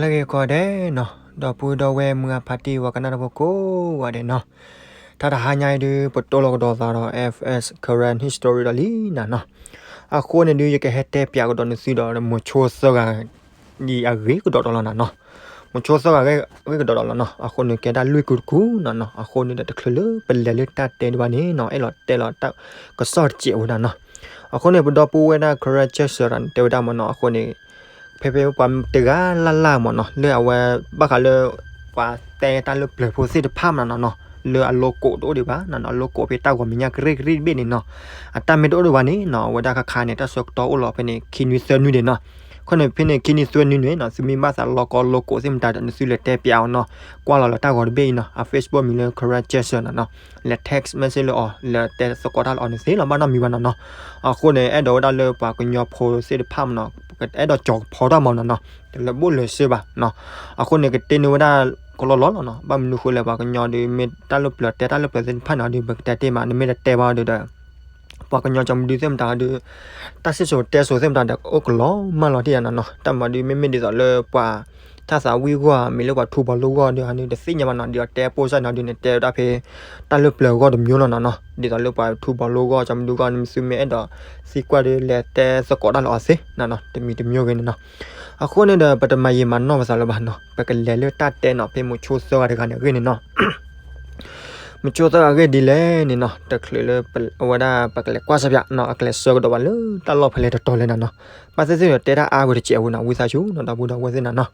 လၢဂ့ၤကိးဂၤဒဲးနီၤ, ဒီပုၢ်ဒီဝဲၢ်မုၢ်အဖါတံၢ်ဝဲကနၣ်တၢ်ဖိကိးဂၤဒဲးနီၤ, တၢ်တဟါညါအံၤဒုး ပတိၢ်လီၤကဒီးသးဒီး F S current history ဒီးလံနၤနီၤ. အဃိန့ၣ်ဒုး ယကဟဲတဲပၠးကဒီးနသုဒီး မိၤဆိသၢဂၤ ဒ်အဂ့ၤကဒီးဒီးလီၤနၤနီၤ. မိၤဆိသၢဂၤဂ့ၤကဒီးဒီးလီၤနီၤ. အဃိန့ၣ်ကဲဒၣ်လွံၢ်ကူတကူနီၤနီၤ. အဃိန့ၣ်ဒီးတချုးလၢပလဲၤလၢတၢ်တဲဒံးဘၣ်န့ၣ်နီၤ, အဲၣ်လီၤတဲလီၤတၢ်ကစီၣ်တစဲးဝဲဒၣ်နီၤ. အဃိန့ၣ် ပဒီပုၢ်ဝဲၢ်ဒၣ် Karen Chester န့ၣ် တဲဝဲဒၣ်မ့ၢ်နီၤ, အဃိန့ၣ် ဖဲဖဲပှၤတဂၤလၢ်လၢ်မ့ၢ်နီၤ, လၢအဝဲ ဘၣ်ဃးလၢ ပှၤတဲတၢ်လၢပျၢၤဖိသ့ၣ်တဖၣ်မ့ၢ်နီၤနီၤ, လၢအ logo တအိၣ်ဒံးဘၣ်နီၤနီၤ, အ logo ဖဲတၢ်ဂီၤမဲာ်ညါကရ့ၣ်ကရ့ၣ်တဘ့ၣ်န့ၣ်နီၤ, အတၢ်မ့ၢ်တအိၣ်ဒံးဘၣ်န့ၣ်နီၤ, အဝဲဒၣ်ခါခါန့ၣ် တၢ်ဆၢကတီၢ်အိၣ်လီၤဖဲန့ၣ် ခံနွံသၢနွံဒံးနီၤ. အဃိန့ၣ် ဖဲန့ၣ် ခံနွံသၢနွံန့ၣ်နီၤ, သုမ့ၢ်ဘၣ်သးလီၤကီ logo သ့ၣ်မတၤဒီး နသုလဲၤတဲပၠးအီၤနီၤ, ကွၢ်လီၤလၢတၢ်ဂီၤတဘ့ၣ်အံၤနီၤ, အ Facebook မံၤလၢ Karen Chester နီၤနီၤ, လဲၤ text message လၢအီၤ, လဲၤတဲသကိးတၢ်လၢအီၤန့ၣ်သ့လီၤ, ဘၣ်နီတမံၤဘၣ်နီၤနီၤ. အဃိန့ၣ် အဲၣ်ဒိးဝဲဒၣ်လၢပှၤကညီဖိသ့ၣ်တဖၣ်မ့ၢ်နီၤ, အဲၣ်ဒိးကၠီၤကဖီတၢ်မ့ၢ်နီၤနီၤ, တလၢဘိၣ်လၢၤစ့ဘၣ်နီၤ. အဃိန့ၣ် ကတဲန့ၢ်ဝဲဒၣ်ကလီလီလီၤနီၤ, ဘၣ်မနုၤဃိလဲၣ် ပှၤကညီဒုး မ့ၢ်တၢ်လၢပျၢၤတဲတၢ်လၢပျၢၤသ့ၣ်တဖၣ်န့ၣ်ဒီး ပကတဲတ့ၢ်မး, နမ့ၢ်တတဲဘၣ်ဒီး ပှၤကညီကၠီမဒုသ့ၣ်မတၤဒီး တၢ်စံၣ်စိၤတဲစိၤသ့ၣ်မတၤဒီး အိၣ်ကလီမၢ်လီၤတံၢ်ယါနီၤနီၤ. တၢ်မၤဒုး မ့မ့ၢ်ဒ်သိးလၢပှၤ တၢ်သးဝံၣ်ဂီၢ် မ့ၢ်လၢပှၤထူဘီလိဂီၢ်ဒီး ဟးဒုးတသ့ၣ်ညါဘၣ်နီၤ, ဒ်အတဲပိၢ်စၢ်နီၤဒုး နတဲဝဲဒၣ်ဖဲ တၢ်လၢပျၢၤဂီၢ်တမျိုးလီၤနီၤနီၤ, ဒ်သိးလၢပှၤထူဘီလိဂီၢ် ကၠီမဒုဂီၢ် နသုမ့ၢ်အဲၣ်ဒိးသံကွၢ်ဒီး လဲၤတဲသကိးတၢ်လၢအီၤသ့နီၤနီၤ, တမံၤတမျိုးဂ့ၤန့ၣ်နီၤ. အဃိန့ၣ်ဒီး ပတမၤယံာ်မၤနီၢ်ပသးလၢၤဘၣ်နီၤ, ပကလဲၤလၢတၢ်တဲနီၤ ဖဲမိၤဆိသၢဂၤတဂၤန့ၣ်အဂ့ၢ်န့ၣ်နီၤ. မိၤဆိသၢဂၤအဂ့ၢ်ဒ်လဲၣ်န့ၣ်နီၤ, တချုးလၢအဝဲဒၣ် ပကလဲၤကွၢ်စၢ်ပၠးနီၤ, အကလဲၤဆှၢကဒီးဘၣ်လၢတၢ်လီၢ်ဖဲလဲၣ်တတီၤလဲၣ်နီၤနီၤ. ဘၣ်သ့ၣ်သ့ၣ်ဒီးတဲတၢ်အါဝဲတစဲးဖိနီၤ, ဝံသးစူၤနီၤ ဒီပုၢ်ဒီဝဲၢ်သ့ၣ်နီၤနီၤ.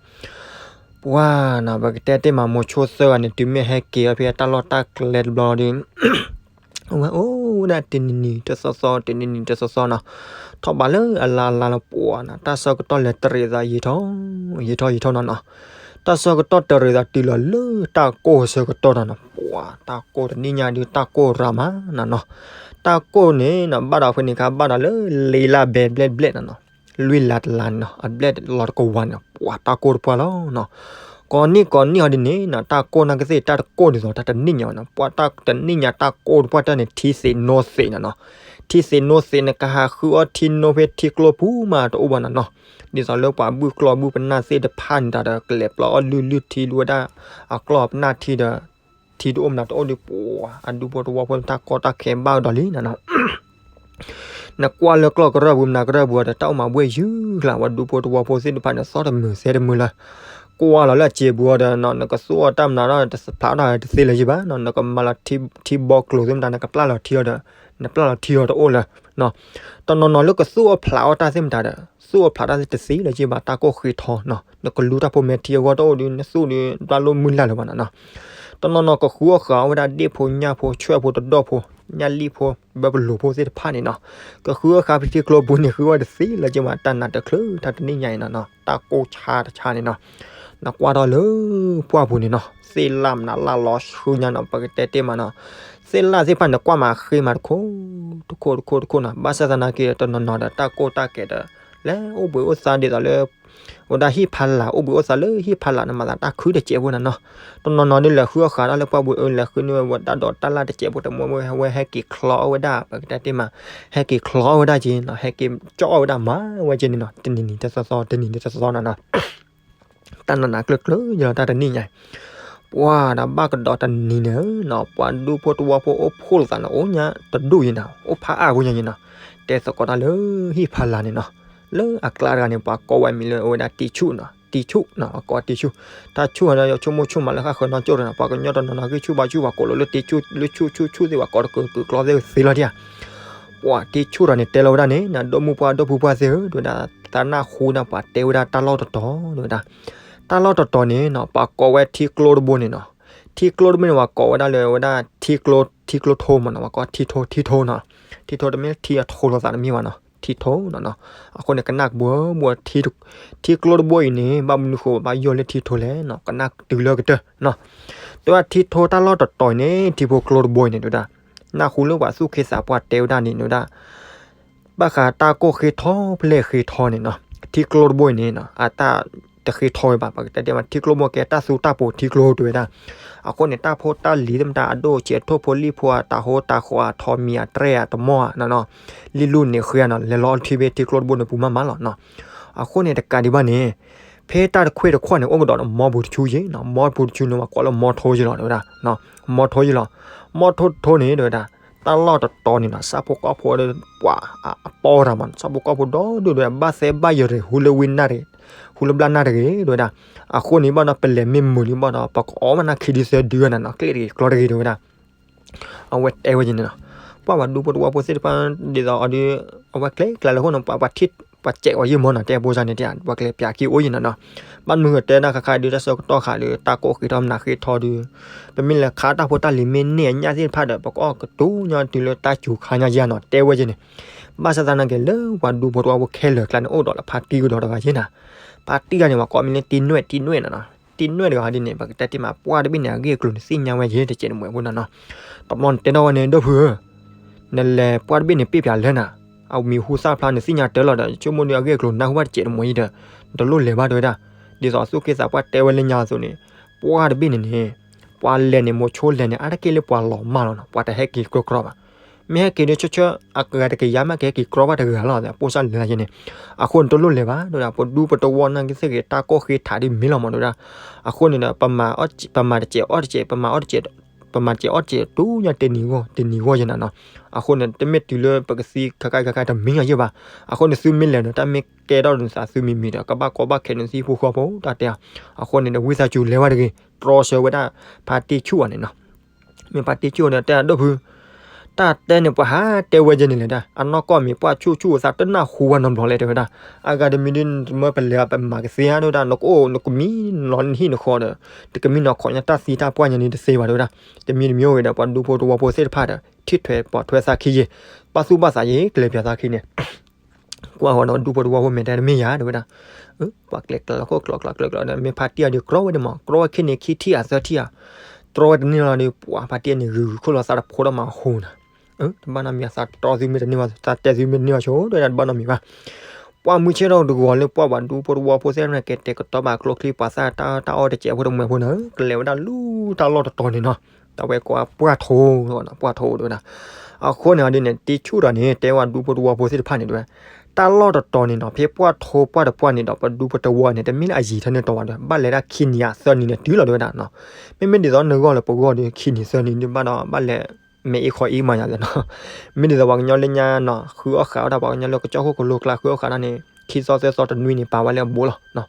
ပှၤနီၤ ပကတဲတ့ၢ်မး မိၤဆိသၢဂၤန့ၣ် တုၤမ့ၢ်ဟဲက့ၤအီၤဖဲအတၢ်လီၢ်တၢ်ကျဲတဘျီဒီး အဝဲအိၣ်ဝဲဒၣ်တနံၤနံၤတသီသီ တနံၤနံၤတသီသီနီၤ, ထီၣ်ဘးလၢအလါအလါလီၤ ပှၤနီၤ, တၢ်ဆၢကတီၢ်လဲၤတရံးသးယံာ်ထီၣ် ယံာ်ထီၣ်ယံာ်ထီၣ်နီၤနီၤ. တၢ်ဆၢကတီၢ်တရံးသးတုၤလီၤလၢတၢ်ကိၢ်ဆၢကတီၢ်နီၤနီၤ, ပှၤတၢ်ကိၢ်တနံၣ်ညါဒုး တၢ်ကိၢ်ရၤမးနီၤနီၤ. တၢ်ကိၢ်န့ၣ်နီၤ ဘၣ်ဒီးဖဲန့ၣ်အခါ ဘၣ်ဒီးလၢလံလါဘဲဘျဲၣ်ဘျဲၣ်နီၤနီၤ, လွံၢ်လါတလါန့ၣ်နီၤ အဘျဲၣ်လီၤတကဝၤန့ၣ် ပှၤတၢ်ကိၢ်တပှၢ်လီၤနီၤ. ကိးနံၣ်ကိးနံၣ်အီၤဒ်န့ၣ်နီၤ တၢ်ကိၢ်နာ်ကသ့ၣ် တၢ်တကိၢ်ဒ်သိးတၢ်တနံၣ်ညါဘၣ်နီၤ, ပှၤတၢ်တနံၣ်ညါတၢ်ကိၢ်တပှၢ်တၢ်န့ၣ် ထံသ့းနိသ့းနီၤနီၤ. ထံသ့းနိသ့း နကဟးဃုအီၣ်ထံနိဖဲထံကျိပူၤမးတအိၣ်ဘၣ်နီၤနီၤ. ဒ်သိးလၢပှၤဘုၣ်ကျီၢ်ဘုၣ်ပနၢ်သ့ၣ်တဖၣ်န့ၣ်တၢ်ဒီး ကလဲၤပျီအီၣ်လုၢ်လုၢ်ထံဒုဝဲဒၣ် အကျီၢ်ပနၢ်ထံဒီး ထံတအိၣ်မးတအိၣ်ဒီး ပှၤအဒူဖိတဝီဖိ တၢ်ကီတၢ်ခဲဘၣ်ကဒီးလံနီၤနီၤ. နကွၢ်လၢကျီၢ်ကရၢၢ်ပူၤ မနၤကရၢၢ်ပူၤဒီး တၢ်အိၣ်မးဘှ့ၣ်ယုၢ်ကျါ ပှၤဒူဖိတဝီဖိသ့ၣ်တဖၣ်န့ၣ် သီၣ်တမုာ်သဲတမုာ်လၢ ကွၢ်လီၤလၢအစ့ပူၤဒီး နကသူၣ်အီၣ်တၢ်မနုၤဒီး တဖျးအီၣ်တၢ်တသ့လၢၤယံၤဘၣ်နီၤ, နကမၤလီၤထံဘီကျိၤသ့ၣ်မတၤ နကပျၢ်လီၤထံအီၤဒီး နပျၢ်လီၤထံအီၤတအိၣ်လၢၤနီၤ. တနီၤနီၤလၢကသူၣ်အီၣ်ဖျးအီၣ်တၢ်သ့ၣ်မတၤဒီး သူၣ်အီၣ်ဖျးတၢ်သ့ၣ်တသ့လၢၤယံၤဘၣ် တၢ်ကိၢ်ဃ့ထီနီၤ, နကလူတၢ်ဖိမဲာ်ထံအဂီၢ်တအိၣ်ဒီး နသူၣ်ဒီး တၢ်လိၣ်မုၢ်လၢ်လၢၤဘၣ်နီၤနီၤ. တနီၤနီၤကဃုအီၣ်ဃာ်အီၣ်ဝဲဒၣ်ဒ့ၣ်ဖိညၣ်ဖိ ဆွဲၣ်ဖိတဒီၣ်ဖိ ညၣ်လံၣ်ဖိ ဘၢပလိာ်ဖိသ့ၣ်တဖၣ်န့ၣ်နီၤ, ကဃုအီၣ်ဃာ်ဖဲထံကျိပူၤန့ၣ် ဃုအီၣ်တသ့လၢၤက့ၤမး တၢ်နးတချုး တၢ်တနံၣ်ညါအံၤနီၤနီၤ, တၢ်ကိၢ်ဆါတဆါန့ၣ်နီၤ, နကွၢ်ထီၣ်လၢပှၢ်ပူၤန့ၣ်နီၤ, သ့ၣ်လၣ်မနုၤလၢလီၤဆှုညါနီၤ, ပကတဲတ့ၢ်မးနီၤ, သ့ၣ်လၣ်သ့ၣ်တဖၣ်န့ၣ် ကွၢ်မးဃ့မးတခိၣ် တခိၣ်တခိၣ်တခိၣ်နီၤ, ဘၣ်ဆၣ်သနာ်က့ တနီၤနီၤဒီး တၢ်ကိၢ်တၢ်ကဲၤဒီး လဲၤအိၣ်ဘှံးအိၣ်သါဒ်သိးလၢ ဝဲဒၣ်ဟံၣ်ဖးလာ် အိၣ်ဘှံးအိၣ်သါလၢဟံၣ်ဖးလာ်န့ၣ် မၤသးတၢ်ခုတစဲးဖိနီၤနီၤ, တနီၤနီၤဒ်လဲၤဃုအီၣ်ဃာ်တၢ်လၢပှၢ်ပူၤအၢ လဲၤဃုန့ၢ်ဝဲတၢ်ဒိးတၢ်လၣ်တစဲးဖိ တမူဝဲဟဲက့ၤချီအီၣ်ဝဲဒၣ် ပကတဲတ့ၢ်မး ဟဲက့ၤချီအီၣ်ဝဲဒၣ်က့ၤနီၤ, ဟဲက့ၤကၠီအီၣ်ဝဲဒၣ်မၤဝဲက့ၤန့ၣ်နီၤ, တနံၤနံၤတသီသီ တနံၤနံၤတသီသီနီၤနီၤ, တၢ်နးနးကျၢၤကျၢၤယလီၤ တၢ်တနံၣ်ညါအံၤ, ပှၤဒီးဘၣ်ကဒီးတနံၤန့ၣ်နီၤ, ပှၤဒူဖိတဝီဖိအိၣ်ဖှိၣ်လိာ်သးန့ၣ် အိၣ်ညါတဒူၣ်အံၤနီၤ, အိၣ်ဖးအါဖိညါအံၤနီၤ, တဲသကိးတၢ်လၢဟံၣ်ဖးလာ်န့ၣ်နီၤ, လၢအကျါတဂၤန့ၣ် ပှၤကိးဝဲမံၤလၢအဝဲဒၣ်တံၤဆူၣ်နီၤ, တံၤဆူၣ်နီၤ, ပှၤကိးတံၤဆူၣ်, တၢ်ဆူၣ်ဟီဒီး ယဆိကမိၣ်ဆူၣ်မးလၢဃၣ်ဃၢၤနီၢ်ကၠိၣ်တနီၤ, ပှၤကညီတနီၤနီၤဂံၢ်ဆူၣ်ဘါဆူၣ် ပှၤကိးလိာ်လၢတံၤဆူၣ် လၢဆူၣ်ဆူၣ်ဆူၣ်သ့ၣ် ပှၤကိးတကုာ်ကုာ်ကျီသ့ၣ်သ့လီၤတံၢ်ဧါ, ပှၤတံၤဆူၣ်တဂၤန့ၣ် တဲလီၤဝဲဒၣ်န့ၣ် နဒီမုၣ်ပှၢ်ဒီဖိပှၢ်သ့ၣ်ဧၢ တဲဝဲဒၣ်, သးနၢ်ဟူန့ၣ် ပှၤတဲဝဲဒၣ်တၢ်လီၢ်တတီၤ တဲဝဲဒၣ်, တၢ်လီၢ်တတီၤန့ၣ်နီၤ ပှၤကိးဝဲထံကျိတဘိန့ၣ်နီၤ, ထံကျိတဘိန့ၣ် ပှၤကိးဝဲဒၣ်လၢဝဲဒၣ်ထံကျိ ထံကျိထိမးနီၤ, ပှၤကိးထံထိ ထံထိနီၤ, ထံထိတမ့ၢ်ထံအထိလိာ်သးတမ့ၢ်ဘၣ်နီၤ, ထံထိနီၤနီၤ, အဃိန့ၣ် ကနၣ်ကဘှီဘှီ ထံကျိတဘိအံၤန့ၣ် ဘၣ်မနုၤဃိဘၣ်ယိၣ်လၢထံထိလဲၣ်နီၤ, ကနၣ်တုၤလၢကတၢၢ်နီၤ, တဲဝဲဒၣ်ထံထိတၢ်လီၢ်တတီၤအံၤန့ၣ် ထံဖိကျိတဘိအံၤန့ၣ် တဲဝဲဒၣ်, နၢ်ဟူလၢပှၤသူၣ်က့သးပှၢ်တဲဝဲဒၣ်န့ၣ် တဲဝဲဒၣ် ဘၣ်ဃးတၢ်ကိၢ်ဃ့ထီဖျဲၣ်ဃ့ထီန့ၣ်နီၤ, ထံကျိတဘိအံၤန့ၣ်နီၤ အတၢ်တဃ့ထီဝဲဘၣ်, ပကတဲတဲမး ထံကျိတဘိကဲတၢ်သူတၢ်ပိာ်ထံကျိတဲဝဲဒၣ်, အဃိန့ၣ် တၢ်ဖိတၢ်လံၤသ့ၣ်မတၤ အဒိၣ်အဆံး အထိၣ်ဖိလံၣ်ဖိ အတၤဟိတၤဃီၤ အထိးမံၤ အတြဲၣ် အတမီၢ်နီၤနီၤ, လံၣ်လူၢ်န့ၣ်ဃ့နီၤ လဲၤလီၤထံဖဲထံကျိတဘိန့ၣ်ပူၤမးမးလီၤနီၤ, အဃိန့ၣ်တကးဒံးဘၣ်န့ၣ် ဖဲတၢ်တခွဲးတခီၣ်န့ၣ် အိၣ်ကဒီးဒီးမီပူၤတဆူယ့ၣ်နီၤ, မီပူၤတဆူန့ၣ် ပှၤကိးလၢမီထိယ့ၣ်လီၤ တဲဝဲဒၣ်. မီထိယ့ၣ်လီၤ. မီထိတထိန့ၣ် တဲဝဲဒၣ်, တၢ်လီၢ်တတီၤန့ၣ်နီၤ ဆၣ်ဖိကီၢ်ဖိဒီး ပှၤအပီတၢ်မး ဆၣ်ဖိကီၢ်ဖိဒီဒူၣ်ဒီး ဘၣ်သဲဘၣ်ယရ့ၣ် ဟူလၢဝံနၢ်တဂ့ၤ, ဟူလၢဘျၣ်နၢ်တဂ့ၤ တဲဝဲဒၣ်. အဃိန့ၣ်ဘၣ်ဒီး ပလဲၤမ့ၢ်မုာ်လံဘၣ်ဒီး ပကအီၣ်ဘၣ်နၢ်ခံဒုသၢဒုနီၤ, ကျဲတဂ့ၤကျီတဂ့ၤ တဲဝဲဒၣ်. အဝဲတဲဝဲယဲန့ၣ်နီၤ. ပှၤပှၤဒူဖိတဝီဖိသ့ၣ်တဖၣ် ဒ်သိးအီၤဒီး အဝဲကျဲကျါလၢအဃိန့ၣ် ပှၤပှၤထံၣ်ပှၤစဲးအီၤယံာ်မးနီၤ, တဲဖိစၢ်န့ၣ်တဲ ပှၤကျဲပၠးက့ၤအိၣ်ယံာ်နီၤနီၤ. ဘၣ်မနုၤဃိတဲဒၣ်ခါခါဒုး တၢ်ဆၢကတီၢ်ဃာ်ဒီး တၢ်ကိၢ်ဃ့ထီၣ်မနၤဃ့ထီၣ်ဒီး ပမ့ၢ်လဲၤခးတၢ်ဖိတၢ်လံၤမ့ၢ်န့ၢ်အညၣ်သ့ၣ်တဖၣ်ဒီး ပကအီၣ်ကတူၢ်ညီတုၤလၢတၢ်စူၤခါညါယံာ်နီၤ, တဲဝဲယဲန့ၣ်. ဘၣ်ဆၣ်သနာ်က့ လၢပှၤဒူဖိတဝီဖိခဲလၢာ်ကျါန့ၣ် အိၣ်ဒီးလၢဖါတံၢ်ကဒီးတဂၤယဲၢ်နီၤ. ဖါတံၢ်ဂၤန့ၣ် ပှၤကိးမံၤလၢတံၢ်နွဲၣ် တံၢ်နွဲၣ်နီၤနီၤ. တံၢ်နွဲၣ်တဂၤဒ်န့ၣ် ပကတဲတ့ၢ်မး ပှၢ်တဘ့ၣ်န့ၣ် အဂ့ၢ်အကျိၤန့ၣ်သ့ၣ်ညါဝဲယဲၢ်တစဲးတမှဲၤဖိနီၤနီၤ. တဘျီန့ၣ်တဲထီၣ်ဝဲန့ၣ် ဒီပုၢ်ဧၢ, နလဲၤပှၢ်တဘ့ၣ်န့ၣ် ပ့ၢ်ပၠးလၢနၤ, အမံၤဟူသၣ်ဖျါနသ့ၣ်ညါတၢ်လီၤဒီး ဆိကမိၣ်ဒီးအဂ့ၢ်အကျိၤနၢ်ဟူဘၣ်တစဲးတမှဲၤအံၤဒီး နတလိၣ်လဲၤဘၣ်တဲဝဲဒၣ်. ဒ်သိးသူၣ်က့သးပှၢ်တဲဝဲလၢညါအသိးန့ၣ် ပှၢ်တဘ့ၣ်န့ၣ်န့ၣ် ပှၤလဲၤန့ၣ် မိၤဆိလဲၤန့ၣ် အါတက့ၢ်လၢပှၤလီၤမၢ်လီၤနီၤ, ပှၤတဟဲက့ၤကြီကြီဘၣ်. မ့ၢ်ဟဲက့ၤဒီး ဆၢဆၢ အကဂၤတကယၤမး ကဟဲက့ၤကြီဘၣ်တဂၤလီၤ, ပိၢ်စၢ်လဲၤယဲန့ၣ်. အဃိန့ၣ် တလိၣ်လဲၤဘၣ် တဲဝဲဒၣ်, ပဒူပတဝီနာ်က့သ့ၣ်ဂ့ၤ တၢ်ကိၢ်ဃ့ထးဒ်မ့ၢ်လီၤမး တဲဝဲဒၣ်. အဃိန့ၣ်ဒီး ပမၤတစဲးအီၣ်တစဲး ပမၤတစဲးအီၣ်တစဲး တူၢ်ညါတနံၤဂီၢ် တနံၤဂီၢ်ယဲနီၤနီၤ. အဃိန့ၣ် တမ့ၢ်တုၤလၢပကသံခါခါခါခါတမံၤညီယဲၢ်ဘၣ်. အဃိန့ၣ် သုမ့ၢ်လဲၤဒီး တၢ်မ့ၢ်ကဲထီၣ်ဒီးနသးသုမံၤမံၤဒီး ကဘၣ်ကီဘၣ်ခဲနသံဖိဃီဖိ တၢ်တဲအီၤ. အဃိန့ၣ်ဒီး ဝံသးစူၤလဲၤဝဲတဂ့ၤ တြီဆၢဝဲဒၣ် ဖါတံၢ်ဆူၣ်အီၤန့ၣ်နီၤ. မ့ၢ်ဖါတံၢ်ဆူၣ်အီၤန့ၣ် တဲအီၤ ဒီပုၢ် တၢ်တဲန့ၣ် ပှၤဟးတဲဝဲယဲန့ၣ်လဲၣ်ဒၣ်, အနီၢ်ကီၢ်မ့ၢ်ပှၢ်ဆူၣ်ဆူၣ်အသးတနၢ်ဟူဘၣ်နီတဘျီလဲၣ် တဲဝဲဒၣ်. အဂၤတမံၤဒ် မၢပလဲၤပမၤကသ့ဧါ တဲဝဲဒၣ်, နကအိၣ်နကမံနီၤနဟံၣ်နဃီဒီး တကမံနီၤခီညါတၢ်သံတၢ်ပှၢ်ညါန့ၣ်တသ့ဘၣ် တဲဝဲဒၣ်. တမံၤတမံၤအိၣ်ဂ့ၤဒီး ပှၤဒူဖိတဝီဖိသ့ၣ်တဖၣ်ဒီး ထံၣ်ထွဲပိာ်ထွဲသးခံယဲၢ်, ဘၣ်သူၣ်ဘၣ်သးယဲၢ် ကျဲပၠးသးခံန့ၣ် ကွၢ်ဃီဒီး ဒူဖိတဝီဖိမဲာ်တဲတမ့ၢ်ယၤ တဲဝဲဒၣ်. ပှၤကျဲကျါလီၤခိၣ်ကျီကျီကျီကျီဒီး မ့ၢ်ဖါတံၢ်အီၤဒီး ကြီဝဲဒၣ်မး, ကြီဝဲခံန့ၣ် ခံထံၣ်ဧါသၢထံၣ်ဧါ, ကြီဝဲတန့ၢ်လီၤဒီး ပှၤဖါတံၢ်အီၤန့ၣ် ဂုာ်ဂုာ်ခိၣ်လီၤသးတဖိဒီးမၤဟူနၤ. တဘၣ်နီတမံၤ သးတြီသုမ့ၢ်တန့ၢ်ဘၣ် သးတဲသုမ့ၢ်တန့ၢ်ဘၣ်ဆိ တဲဝဲဒၣ် တဘၣ်နီတမံၤဘၣ်. ပှၢ်မုၢ်ဆ့ၣ်ထီၣ်တဂီၤလၢပှၢ်ပှၤဒူဖိတဝီဖိသ့ၣ်တဖၣ်န့ၣ် ကတဲာ်ကတီၤဘၣ်ကျိချံ ပှၤသၣ်တၢ်အီၣ်တၢ်အီတစဲးဖိတမှဲၤဖိန့ၣ် ကလဲၤဝဲဒၣ်လူၤတၢ်လီၢ်တတီၤန့ၣ်နီၤ. အဝဲကိးပှၢ်ထိ ပှၢ်ထိ တဲဝဲဒၣ်. အဃိန့ၣ်ဒ်န့ၣ် တံၤဆူၣ်ဒီးန့ၣ် တဲဝဲဒူဖိတဝီဖိသ့ၣ်တဖၣ်န့ၣ် တဲဝဲ တၢ်လီၢ်တတီၤန့ၣ်နီၤ ဖဲပှၢ်ထိပှၢ်တပှၢ်န့ၣ်ဒီး ပဒူပတဝီန့ၣ် တမ့ၢ်လၢအယံာ်ထီၣ်န့ၢ်တီၤဘၣ်ဒီး ဘၣ်လဲၤဒၣ်ခံနံၤဧါသၢနံၤန့ၣ်တုၤလီၤ တဲဝဲဒၣ်နီၤ. မ့မ့ၢ်ဒ်သိးနဂီၢ်လၢပဂီၢ်ဒီး ခံနံၤသၢနံၤဒ်ဘၣ်ဒီး ဘၣ်လဲၤ မ့ၢ်အ့ၣ်ခီအ့ၣ်မးယၤနီၤ. မ့ၢ်ဒ်သိးပှၤကညီလၢညါနီၤ ဃုအီၣ်ဃာ်ဝဲဒၣ် ပှၤကညီလၢကစၢၢ်ခိၣ်ကလိကျါ ဃုအီၣ်ဃာ်ဒၣ်န့ၣ် ခံသီသၢသီတနွံန့ၣ် ပာ်ဝဲလၢအဘိလီၤ.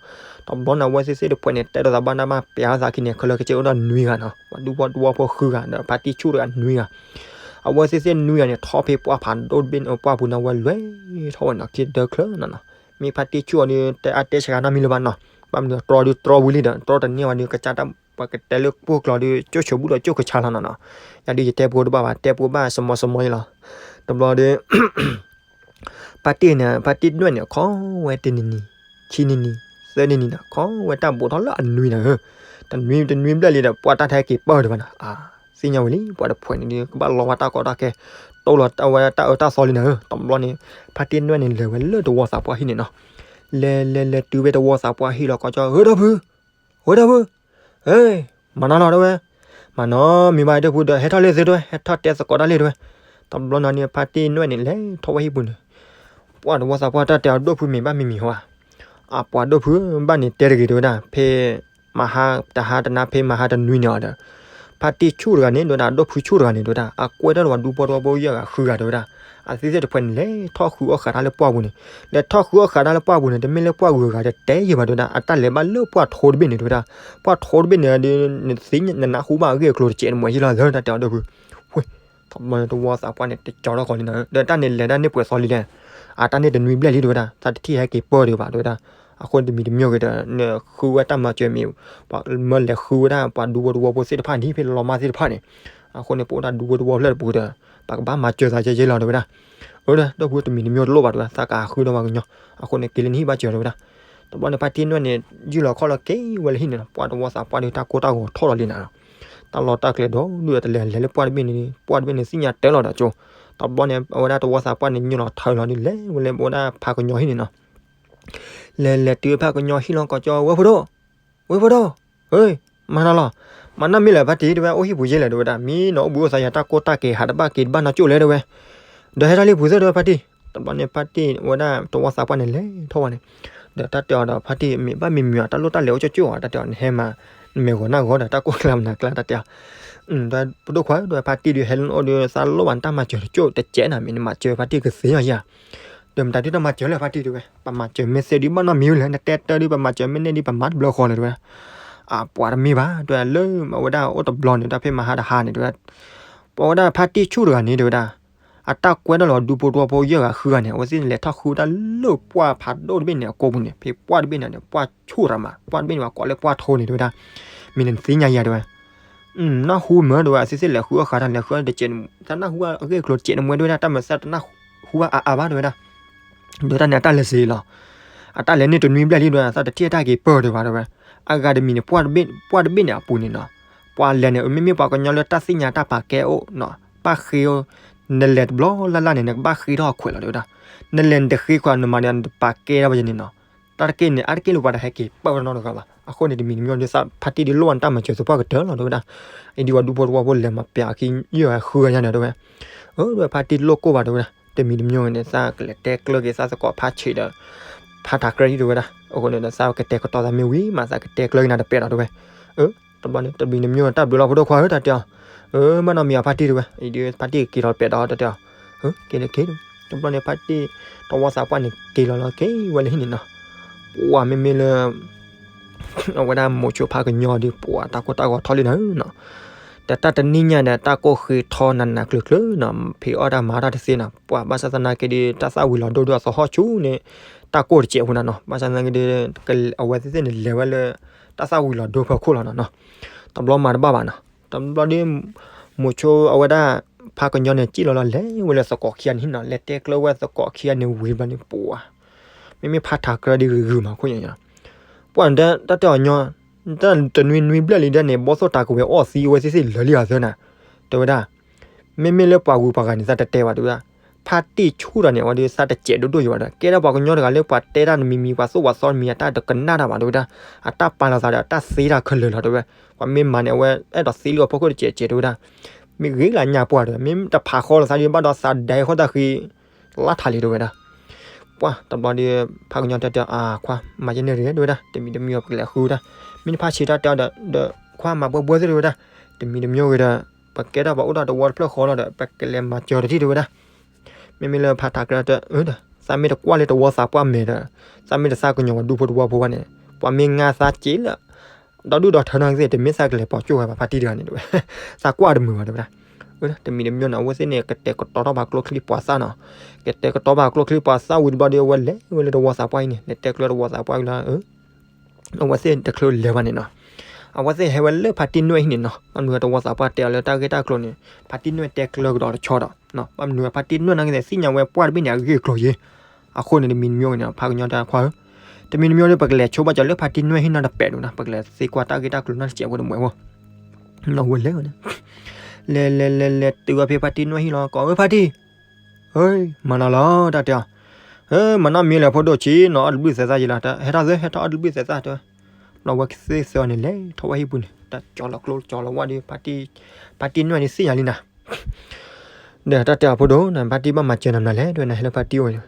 တဘျီန့ၣ် အဝဲသ့ၣ်သ့ၣ်တဖၣ်န့ၣ် တဲဒီးသးဘၣ်နၢ်ဘၣ်ပျးသးခံန့ၣ် ခဲလၢာ်ကစၢၢ်အိၣ်ဒီးနွံဂၤနီၤ ပှၤဒူဖိတဝီဖိဃုဂၤဒီး ဖါတံၢ်ဆူၣ်တဂၤနွံဂၤ. အဝဲသ့ၣ်သ့ၣ်နွံဂၤန့ၣ် ထီၣ်ဖဲပှၢ်ဖးဒိၣ်တဘ့ၣ်န့ၣ် ပှၢ်ပူၤန့ၣ် အဝဲလဲၤထီၣ်ဝဲနီၤ ခံဒၢချၢနီၤနီၤ. မ့ၢ်ဖါတံၢ်ဆူၣ်အီၤဒီး တဲအါတဲဆှးနီတမံၤလၢၤဘၣ်နီၤ. ဘၣ်မနုၤတြီဒုးတြီဝံၤလံဒီး တြီတန့ၢ်ဝဲဒီး ကစၢ်တၢ် ပှၤကတဲလၢပှိၢ်ကျိာ်ဒီး ကၠိၣ်ဆိးဘူၣ်ဒီးကၠိၣ်ကဆါလီၤနီၤနီၤ. ယၤဒုးယတဲပှိၢ်တဘၣ်ဘၣ် တဲပှိၢ်ဘၣ်စမီစမီယလီၤ. တဘျီဒီး ဖါတံၢ်န့ၣ် ဖါတံၢ်ဒွဲၣ်န့ၣ် ခီဝဲတနံၤနံၤ ခံနံၤနံၤ သၢနံၤနံၤနီၤ ခီဝဲတၢ်ဘူးထီၣ်လၢအနွံနီၤ. တနွံတနွံဘျဲၣ်လံဒီး ပှၢ်တၢ်ထဲက့ၤပၢၢ်ဒံးဘၣ်နီၤ. အါ သ့ၣ်ညါဝဲလံ ပှၤတဖှဲးန့ၣ်ဒီး ကဘၣ်လီၤဝဲတၢ်ကီတၢ်ခဲ တိၢ်လီၤဝဲတၢ်အၢတၢ်သီလံနီၤ. တဘျီန့ၣ် ဖါတံၢ်ဒွဲၣ်န့ၣ် လဲၤဝဲလၢတဝီသးပှၢ်ဟံၣ်န့ၣ်နီၤ. လဲၤလဲၤလဲၤတုၤဝဲတဝီသးပှၢ်ဟံၣ်လီၤ ကိးကၠီ ဧၢ ဒီပုၢ် ဧၢ ဒီပုၢ် ဧၢ မၤနီၤလီၤ တဲဝဲ. မၤနီၤ မံၤဘၣ် ဒီပုၢ်ဒီး ဟဲထီၣ်လံသုတဲဝဲ ဟဲထီၣ်တဲသကိးတၢ်လံတဲဝဲ. တဘျီန့ၣ် ဖါတံၢ်ဒွဲၣ်န့ၣ် လဲၤထီၣ်ဝဲဟံၣ်ပူၤန့ၣ် ပှၤတဝီသးပှၢ်တၢ်တဲအီၤ ဒီပုၢ်မံၤဘၣ်မံၤမံၤဟါ. အပှၤဒီပုၢ်ဘၣ်န့ၣ်တဲတဂ့ၤတဲဝဲဒၣ် ဖဲမဟါတဟါတနၤ ဖဲမဟါတနွံန့ၣ်အီၤဒီး ဖါတံၢ်ဆူၣ်တဂၤန့ၣ်တဲဝဲဒၣ် ဒီပုၢ်ဆူၣ်တဂၤန့ၣ်တဲဝဲဒၣ် အကွဲထီၣ်ဒီးပှၤဒူဖိတဝီဖိယဲၢ်ဂၤဃုဂၤတဲဝဲဒၣ်. အသ့ၣ်သ့ၣ်တဖှဲးန့ၣ် လဲၤထီၣ်ဃုအီၣ်ဃာ်တၢ်လၢပှၢ်ပူၤန့ၣ် လဲၤထီၣ်ဃုအီၣ်ဃာ်တၢ်လၢပှၢ်ပူၤန့ၣ် တမ့ၢ်လၢပှၢ်ဂုၤဂၤဒီး တဲယဲၢ်ဘၣ်တဲဝဲဒၣ် အတၢ်လဲၤဘၣ်လၢပှၢ်ထိတဘ့ၣ်န့ၣ်တဲဝဲဒၣ်. ပှၢ်ထိတဘ့ၣ်န့ၣ်ဒီး နသ့ၣ်ညါနနၢ်ဟူဘၣ်အဂ့ၢ်အကျိၤတစဲးတမှဲၤယဲၢ်လီၤ တၢ်တဲအီၤဒီပုၢ်. ဝ့ၢ် တဘျီန့ၣ် တဝီသးပှၢ်န့ၣ် တကၠီထီၣ်ဃီလံနီၤ ဒီးတၢ်န့ၣ်လဲၤဒၣ်န့ၢ်ပှဲၤသီလံလဲၣ်. အတၢ်န့ၣ်တနွံဘျဲၣ်လံတဲဝဲဒၣ် တၢ်တထံၣ်ဟဲက့ၤပၢၢ်ဒံးဘၣ်တဲဝဲဒၣ်. အဃိန့ၣ်တမံၤတမံၤဂ့ၤဒီး နဃုဝဲတၢ်မၤစၢၤမ့ၢ် ပှၤမၢလဲၤဃုဝဲဒၣ် ပှၤဒူဖိတဝီဖိသ့ၣ်တဖၣ်န့ၣ် ဖဲလီၤမၢ်သ့ၣ်တဖၣ်န့ၣ်. အဃိန့ၣ် ပအိၣ်ဒၣ်ဒူဖိတဝီဖျၢၣ်တပူၤဒီး ပကဘၣ်မၤစၢၤသးယဲၢ်ယဲၢ်လီၤတဲဝဲဒၣ်. အၢ ဒီပုၢ်တမံၤတမံၤတလိၣ်ဘၣ်တဲဝဲ သးကဃုဒီးပှၤကညီ. အဃိန့ၣ် က့ၤလၢနဟံၣ်ဘၣ်စၢၤတဲဝဲဒၣ်. တဘျီန့ၣ်ဖါတံၢ်ဒွဲၣ်န့ၣ် ယုၢ်လီၤခီၣ်လီၤက့ၤဝဲလၢဟံၣ်န့ၣ်လီၤ. ပှၤတဝီသးပှၢ်ဒီးတၢ်ကိၢ်တၢ်ဂီၤထီၣ်လီၤလံနၤလီၤ. တၢ်လီၢ်တၢ်ကျဲဒီဒူၣ်ဒီး တလဲၤလဲၤလၢပှၢ်တဘ့ၣ်န့ၣ် ပှၢ်တဘ့ၣ်န့ၣ်သ့ၣ်ညါတၢ်လီၤဒီးကၠိ. တဘျီန့ၣ် အဝဲဒၣ်တဝီသးပှၢ်န့ၣ် ညိၣ်လီၤထၢလီၤဒီး လဲၤဝဲလၢပဝဲဒၣ်ဖါကညီဟံၣ်န့ၣ်လီၤ. လဲၤလဲၤတုၤဖါကညီဟံၣ်လီၤ ကိးကၠီ ဝဲၢ်ဖိဒိၣ်, ဝဲၢ်ဖိဒိၣ်, ဟ့ၣ် မၤနၤလီၤ. မၤနၢ်မ့ၢ်လဲၣ်ဖါတံၢ်တဲဝဲ အိၣ်ဟံၣ်ပူၤယဲၢ်လဲၣ်တဲဝဲဒၣ်. မ့ၢ်နီၢ်အိၣ်ဘှံးအိၣ်သါယၤ တၢ်ကိၢ်တၢ်က့ၤဟးတဘၣ်က့ၤတဘၣ်နီတကၠိၢ်လဲၣ်တဲဝဲ. ဒီးဟဲထီၣ်လံပူၤသ့ၣ်တဲဝဲဖါတံၢ်. တဘျီန့ၣ်ဖါတံၢ်ဝဲဒၣ်တဝီသးပှၢ်န့ၣ်လဲၤထီၣ်ဝဲန့ၣ်. ဒီးတၢ်တဲအီၤဒီး ဖါတံၢ်မ့ၢ်ဘၣ်မံမံအီၤ တၢ်လိၣ်တၢ်လဲၤအိၣ်ကၠိကၠိအီၤ တၢ်တဲအီၤ နဟဲမၤ နမဲာ်ဂီၤနၢ်ဂီၤဒီး တၢ်ကိၢ်ကျါမနၤကျါ တၢ်တဲအီၤ ဒီးပဒိၣ်ခွါဧၢ ဒီးဖါတံၢ်ဒုးဟဲလၢနအိၣ်ဒီး သးလိၣ်ဘၣ်နတၢ်မၤစၢၤတကၠိၣ်တကဲးနၤ မ့ၢ်နမၤစၢၤဖါတံၢ်ကသ့အီၤဧါ. ဒီးမတၤဒုးတၢ်မၤစၢၤလၢဖါတံၢ်တဲဝဲ ပမၤစၢၤမ့ၢ်သ့ဒုး ဘၣ်နီတမံၤလၢ နတဲတၢ်ဒုး ပမၤစၢၤမ့ၢ်န့ၢ်ဒုး ပမၤတဘျီဃီလၢၤတဲဝဲဒၣ်. အပှၤတမ့ၢ်ဘၣ် တဲဝဲဒၣ် လၢအဝဲဒၣ်အိၣ်တဘျီန့ၣ် တၢ်ဖဲမဟါတဟါန့ၣ်တဲဝဲဒၣ် ပဝဲဒၣ်ဖါတံၢ်ဆူၣ်တဂၤန့ၣ် တဲဝဲဒၣ် အတၢ်ကွဲထီၣ်လီၤဒူဖိတဝီဖိယဲၢ်ဂၤဃုဂၤန့ၣ် အဝဲသ့ၣ်န့ၣ်လဲၤထီၣ်ဃုတၢ်လၢပှၢ်ဖးဒိၣ်တဘ့ၣ်န့ၣ်အကိာ်ပူၤန့ၣ် ဖဲပှၢ်တဘ့ၣ်န့ၣ် ပှၢ်ဆူၣ်တၢ်မး ပှၢ်တဘ့ၣ်န့ၣ် ပှၤကိးလၢပှၢ်ထိန့ၣ် တဲဝဲဒၣ်. မ့ၢ်နသ့ၣ်ညါယၤတဲဝဲ နၢ်ဟူမၢ တဲဝဲ အသ့ၣ်သ့ၣ်လဲၤဃုအီၣ်ဃာ်တၢ် လဲၤဃုအီၣ်တကဲး တၢ်နၢ်ဟူအဂ့ၢ်အကျိၤ တကဲးနမွဲ တဲဝဲဒၣ် တၢ်မၤစၢၤတနၢ်ဟူဘၣ်အါအါဘၣ် တဲဝဲဒၣ်. ဒီးတၢ်န့ၣ်အတၢ်လဲၤစ့လီၤ. အတၢ်လဲၤန့ၢ်တနွံဘျဲၣ်လံဒီး သးတထံၣ်အတၢ်က့ၤပၢၢ်တဲဘၣ်တဲဝဲ. အဂၤတမံၤန့ၣ် ပှၢ်တဘ့ၣ်န့ၣ်အပူၤန့ၣ်နီၤ ပှၤလဲၤန့ၣ် မ့မ့ၢ်ပှၤကညီလၢတၢ်သ့ၣ်ညါတၢ်ပာ်ကဲအိၣ်နီၤ ဘၣ်ဃ့ နလဲၤတဘျီလၢ်လၢ်န့ၣ် နကဘၣ်ဃ့ထီၣ်အခွဲးလီၤတဲဝဲဒၣ်. နလဲၤနတဃ့ခွဲး နမၤန့ၣ်နတပာ်ကဲတၢ်ဘၣ်ယဲန့ၣ်နီၤ တၢ်တက့ၢ်န့ၣ် အါတက့ၢ်လၢပှၤတဟဲက့ၤပၢၢ်နီတဂၤဘၣ်. အဃိန့ၣ် တမံၤတမံၤဒီး သးဖါတံၢ်ဒုးလိၣ်ဘၣ်နတၢ်မၤစၢၤသပှၢ်ကတၢၢ်လီၤတဲဝဲဒၣ်. အံၤဒုးပှၤဒူဖိတဝီဖိလဲၤမၤပျးအခံ ယဲၢ်ဂၤဃုဂၤညါန့ၣ်တဲဝဲ. အၢ ဒီးဖါတံၢ်တလိၣ်ကိၢ်ဘၣ်တဲဝဲဒၣ် တမံၤတမံၤန့ၣ် သးကလဲၤတဲကျၢၤက့ၤသးသကိးဖါဆံးဒီး ဖါထးကြၢးဒံးတဲဝဲဒၣ်. အဃိန့ၣ်ဒီး သးကတဲာ်ကတီၤသးမ့ၢ်ဝံၤမး သးကတဲကျၢၤက့ၤနၤတပဲာ်ဒီးတဲဝဲ. အၢ တဘျီန့ၣ် တမံၤတမံၤတၢ်ဘျုးလီၤဖိဒိၣ်ခွါဧၢ တၢ်တဲအီၤ. အၢ ဘၣ်နီတမံၤအဖါတံၢ်တဲဝဲ အံၤဒုးဖါတံၢ်က့ၤလီၤတပဲာ်ဒီးတၢ်တဲအီၤ. အၢ က့ၤန့ၣ်က့ၤ တဘျီန့ၣ် ဖါတံၢ် တဝီသးပှၢ်န့ၣ် က့ၤလီၤလီၤက့ၤဝဲလၢဟံၣ်န့ၣ်နီၤ ပှၤမ့မ့ၢ်လၢ အဝဲဒၣ်မိၤဆိဖါကညီဒုး ပှၤတၢ်ကိၢ်တၢ်ဂီၤထီၣ်လံနၤနီၤ. ဒီးတၢ်တနံၣ်ညါဒီး တၢ်ကိၢ်ဃ့ထီနးနးကျၢၤကျၢၤနီၤ ဖံးအီၣ်တၢ်မၤအီၣ်တၢ်တသ့နီၤ ပှၤဘၣ်ဆၣ်သနာ်က့ဒုး တၢ်သၣ်ဝံၤလီၤဒိၣ်ဒုးအသဟီၣ်ဆူၣ်န့ၣ် တၢ်ကိၢ်တစဲးဖိနၤနီၤ ဘၣ်ဆၣ်သနာ်က့ဒုး အဝဲသ့ၣ်သ့ၣ်န့ၣ်လဲၤဝဲလၢ တၢ်သၣ်ဝံၤလီၤဒိၣ်ဖီခိၣ်လီၤနီၤနီၤ တဘျီမၤတဘၣ်ဘၣ်နီၤ တဘျီဒုး မိၤဆိအဝဲဒၣ် ဖါကညီန့ၣ် စံၣ်လီၤလီၤလဲၤဝဲလၢသကိးခံဂၤန့ၣ်နီၤ လဲၤတဲကျၢၤဝဲသကိးခံဂၤန့ၣ်ဝံၤတဘျီန့ၣ် ပှၤ မ့မ့ၢ်ဖါထးကြၢးဒ်ဂ့ၤဂ့ၤမးခိၣ်ညါညါ ပှၤတၢ်တဲအီၤညီ တၢ်တနွံနွံဘျဲၣ်လံဒ်န့ၣ် ဘီၣ်သိၣ်တၤကဝဲၤအီၣ်သံအဝဲသ့ၣ်သ့ၣ်လၢာ်လံအသၢနၤ တဲဝဲဒၣ် မ့မ့ၢ်လၢပှၤဂုၤပှၤဂၤန့ၣ် သးတတဲဘၣ်တဲဝဲဒၣ် ဖါတံၢ်ဆူၣ်တၢ်န့ၣ် အဝဲဒုးသးတစဲးဒိၣ်ဒိၣ်ယံၤဘၣ်ဒီး ကဲဒၣ်ပှၤကညီတဂၤလၢပှၤတဲတၢ်တမံၤမံၤ ပှၤသိၣ်ပှၤသီတမံၤ အတၢ်တကနၣ်တၢ်ဘၣ်တဲဝဲဒၣ် အတၢ်ပာ်လီၤသးဒီး အတၢ်သ့တၢ်ခဲလၢာ်လီၤတဲဝဲ ပှၤမ့ၢ်မၤန့ၣ် အဝဲအဲၣ်ဒိးသ့လံအဖီခိၣ်တစဲးစဲးတဲဝဲဒၣ် မ့ၢ်ဂ့ၤလၢညါပှၢ်ဒီး မ့ၢ်တဖးဃီလီၤသးဒုး ဘၣ်ဒီးသးဒဲးဃီတၢ်ဃံ လါထးလံတဲဝဲဒၣ် ပှၤတဘျီဒီး ဖါကညီတဲတဲ အၢ ခွါ မၤယဲန့ၣ်ရ့တဲဝဲဒၣ် တမံၤတမံၤပကလဲၤဃုဝဲဒၣ် မ့ၢ်တဖၣ်ဆံးတၢ်တဲအီၤဒီး ဒီးခွါမၤဘှဲဘှဲသ့ၣ်တဲဝဲဒၣ် တမံၤတမံၤဂ့ၤဒီး ပကဲထီၣ်ပှၤအိၣ်ဒီးတဝီတဖျၢၣ်ဃီလီၤဒီး ပကလဲၤမၤစၢၤတထံၣ်တဲဝဲဒၣ် မ့မ့ၢ်လၢဖါထးကြၢးတဲ အၢ ဒီး သးမ့ၢ်တကွၢ်လၢတဝီသးပှၢ်မဲာ်ဒီး သးမ့ၢ်တသးကညီၤပှၤဒူဖိတဝီဖိဘၣ်န့ၣ် ပှၤမ့ၢ်ငါသးစ့လၢ ဒီဒူၣ်ဒီထၢနီၢ်ကသ့ၣ် တမ့ၢ်သးကလဲၤပိာ်ကၠိၣ်ဝဲဘၣ်ဖါတံၢ်တဂၤန့ၣ်တဲဝဲ သးကွၢ်တမုာ်ဘၣ်တဲဝဲဒၣ် အၢ တမံၤတမံၤန့ၣ် အဝဲသ့ၣ်န့ၣ် ကတဲာ်ကတီၤထီၣ်ဘၣ်ကျိချံပှၤသၣ်နီၤ ကတဲာ်ကတီၤဘၣ်ကျိချံပှၤသၣ်ဝံၤတဘျီဒီး အဝဲလဲၤဝဲလၢတဝီသးပှၢ်အံၤန့ၣ် လဲၤတဲကျၢၤတဝီသးပှၢ်အံၤလီၤ အဝဲသ့ၣ်တချုးလဲၤဘၣ်န့ၣ်နီၤ အဝဲသ့ၣ်ဟဲဝဲလၢဖါတံၢ်နွဲၣ်ဟံၣ်န့ၣ်နီၤ ဘၣ်မနုၤတဝီသးပှၢ်တဲအီၤလၢတၢ်ဂ့ၢ်တၢ်ကျိၤန့ၣ် ဖါတံၢ်နွဲၣ်တဲကျၢၤကဒီးတဆီဒီး ဘၣ်မနုၤဖါတံၢ်နွဲၣ်နီၢ်ကသ့ၣ်ညါဝဲပှၢ်တဘ့ၣ်န့ၣ် အဂ့ၢ်အကျိၤယ့ၤ အဃိန့ၣ် တမံၤတမံၤန့ၣ် ဖါကညီတဲခွါဧၢ တမံၤတမံၤဒီး ပကလဲၤဆိဘၣ်ကီးလၢဖါတံၢ်နွဲၣ်ဟံၣ်နီတပဲာ်ဒိၣ်နီၤ ပကလဲၤသ့ကွၢ်တၢ်ဂ့ၢ်တၢ်ကျိၤနီတစဲးဖိတမှဲးဖိ နီၢ်ဝဲလဲၤဝဲန့ၣ် လဲၤလဲၤလဲၤလဲၤတုၤဝဲဖဲဖါတံၢ်နွဲၣ်ဟံၣ်လီၤ ကိးဝဲဖါတံၢ် မၤနီၤလီၤ တၢ်တဲအီၤ မၤနီၢ်မံၤလဲၣ်ဖိဒိၣ်ဆံးနီၤ အီၣ်တဘျုးသဲးသၣ်ယံၤလီၤ ဟဲထီၣ်သၢ ဟဲထီၣ်အီၣ်တဘျုးသဲးသၣ်တဲဝဲ ဘျီဝဲသ့ၣ်သၢအီၤန့ၣ် လဲၤထီၣ်ဝဲဟံၣ်ပူၤန့ၣ် တၢ်ကၠီလီၤကျိကၠီလီၤဝါဒီး ဖါတံၢ်နွဲၣ်န့ၣ်သ့ၣ်ညါလံနၤ ဒီးတၢ်တဲအီၤဖိဒိၣ် နဖါတံၢ်ဘၣ်မၤစၢၤနၤမနုၤလဲၣ် တဲဝဲ နဟဲလၢဖါတံၢ်အိၣ်န့ၣ်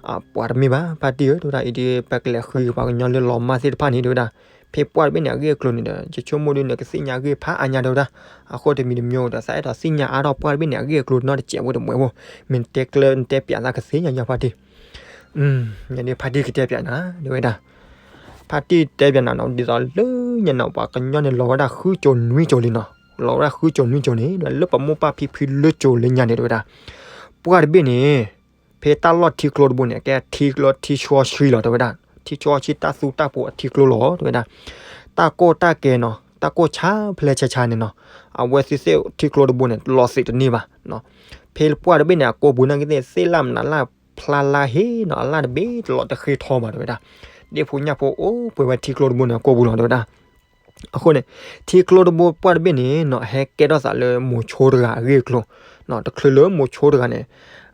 အပှၤတမ့ၢ်ဘၣ် ဖါတံၢ်ဧၢ တဲဝဲဒၣ် အံၤဒုး ပကလဲၤဃုပှၤကညီလၢလီၤမၢ်သ့ၣ်တဖၣ်န့ၣ် တဲဝဲဒၣ် ဖဲပှၢ်တဘ့ၣ်န့ၣ် အဂ့ၢ်အကျိၤန့ၣ်ဒီး ယဆိကမိၣ်ဒုး နကသ့ၣ်ညါအဂ့ၢ်ဖးအါညါ တဲဝဲဒၣ် အဃိတမံၤတမံၤဒီး သးအဲၣ်ဒိးသ့ၣ်ညါအါထီၣ်ပှၢ်တဘ့ၣ်န့ၣ် အဂ့ၢ်အကျိၤနီတစဲးဖိတမှဲးဖိ မ့ၢ်နတဲကျၢၤ နတဲပျးသးကသ့ၣ်ညါယၤဖါတံၢ် ညါဒုးဖါတံၢ်ကတဲပျးနၤ တဲဝဲဒၣ် ဖါတံၢ်တဲပျးနၤနီၤ ဒ်သိးလၢညါနီၤ ပှၤကညီန့ၣ် လီၤဝဲဒၣ်ဃုကၠိၤနွံကၠိၤလံနီၤ လီၤဝဲဒၣ်ဃုကၠိၤနွံကၠိၤန့ၣ် လၢပမိၢ်ပၢ်ဖံဖုလၢကၠိၤလၢညါန့ၣ် တဲဝဲဒၣ် ပှၢ်တဘ့ၣ်န့ၣ် ဖဲတၢ်လီၢ်ထံကျိတဘိန့ၣ် ကဲထံကျိထံဆှီဆှံလီၤ တဲဝဲဒၣ် ထံဆှီဆှံတၢ်သူတၢ်ပူၤအထံကျိလီၤ တဲဝဲဒၣ် တၢ်ကိၢ်တၢ်ကဲနီၤ တၢ်ကိၢ်ဆါဖျဲဆါဆါန့ၣ်နီၤ အဝဲသ့ၣ်သ့ၣ်ထံကျိတဘိန့ၣ် လီၤသ့ၣ်တန့ၢ်ဘၣ် ဖဲပှၢ်တဘ့ၣ်န့ၣ် အကိာ်ပူၤနာ်က့သ့ၣ် သ့ၣ်လၣ်မနုၤလၣ်ဖျါလါဟ့နီၤ အလၣ်တဘ့ၣ်တလီၤတဃ့ထီဘၣ် တဲဝဲဒၣ် ဒ့ၣ်ဖိညၣ်ဖိအိၣ်ပှဲၤဝဲထံကျိတဘိန့ၣ် အကိာ်ပူၤလီၤ တဲဝဲဒၣ် အဃိန့ၣ် ထံကျိတဘိပှၢ်တဘ့ၣ်န့ၣ်နီၤ ဟဲကဲထီၣ်သးလၢမိၤဆိတဂၤအဂ့ၢ်အကျိၤ တချုးလၢမိၤဆိတဂၤန့ၣ်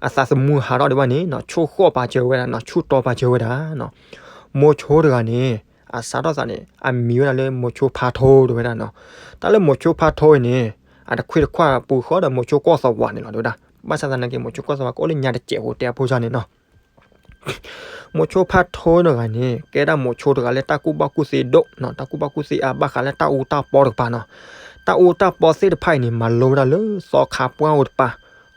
အသးသမူဟးထီၣ်ဒံးဘၣ်န့ၣ်နီၤ ဆူၣ်ဃီၣ်ပာ်စၢၤဝဲဒၣ်နီၤ ဆူၣ်တီပာ်စၢၤဝဲဒၣ်နီၤ မိၤဆိတဂၤန့ၣ် အစးထီၣ်သးန့ၣ် အမံၤဝဲဒၣ်လၢမိၤဆိဖါထိ တဲဝဲဒၣ်နီၤ တၢ်လၢမိၤဆိဖါထိအံၤန့ၣ် အတခွ့တခွါပူၤဃီဒီးမိၤဆိကီၢ်သဝးန့ၣ်လီၤ တဲဝဲဒၣ် ဘၣ်ဆၣ်သနာ်က့ မိၤဆိကီၢ်သဝးကအိၣ်လၢညါတစဲးဖိတဲအဖိစၢ်န့ၣ်နီၤ မိၤဆိဖါထိတဂၤန့ၣ် ကဲဒၣ်မိၤဆိတဂၤလၢတၢ်ကူၣ်ဘၣ်ကူၣ်သ့ဒိၣ်နီၤ, တၢ်ကူၣ်ဘၣ်ကူၣ်သ့အါ ဘၣ်ဃးလၢတၢ်အူတၢ်ပီတကပၤနီၤ. တၢ်အူတၢ်ပီသ့ၣ်တဖၣ်အံၤန့ၣ် မၤလိဝဲဒၣ်လၢသီခါပှၢ်အိၣ်တပၤ,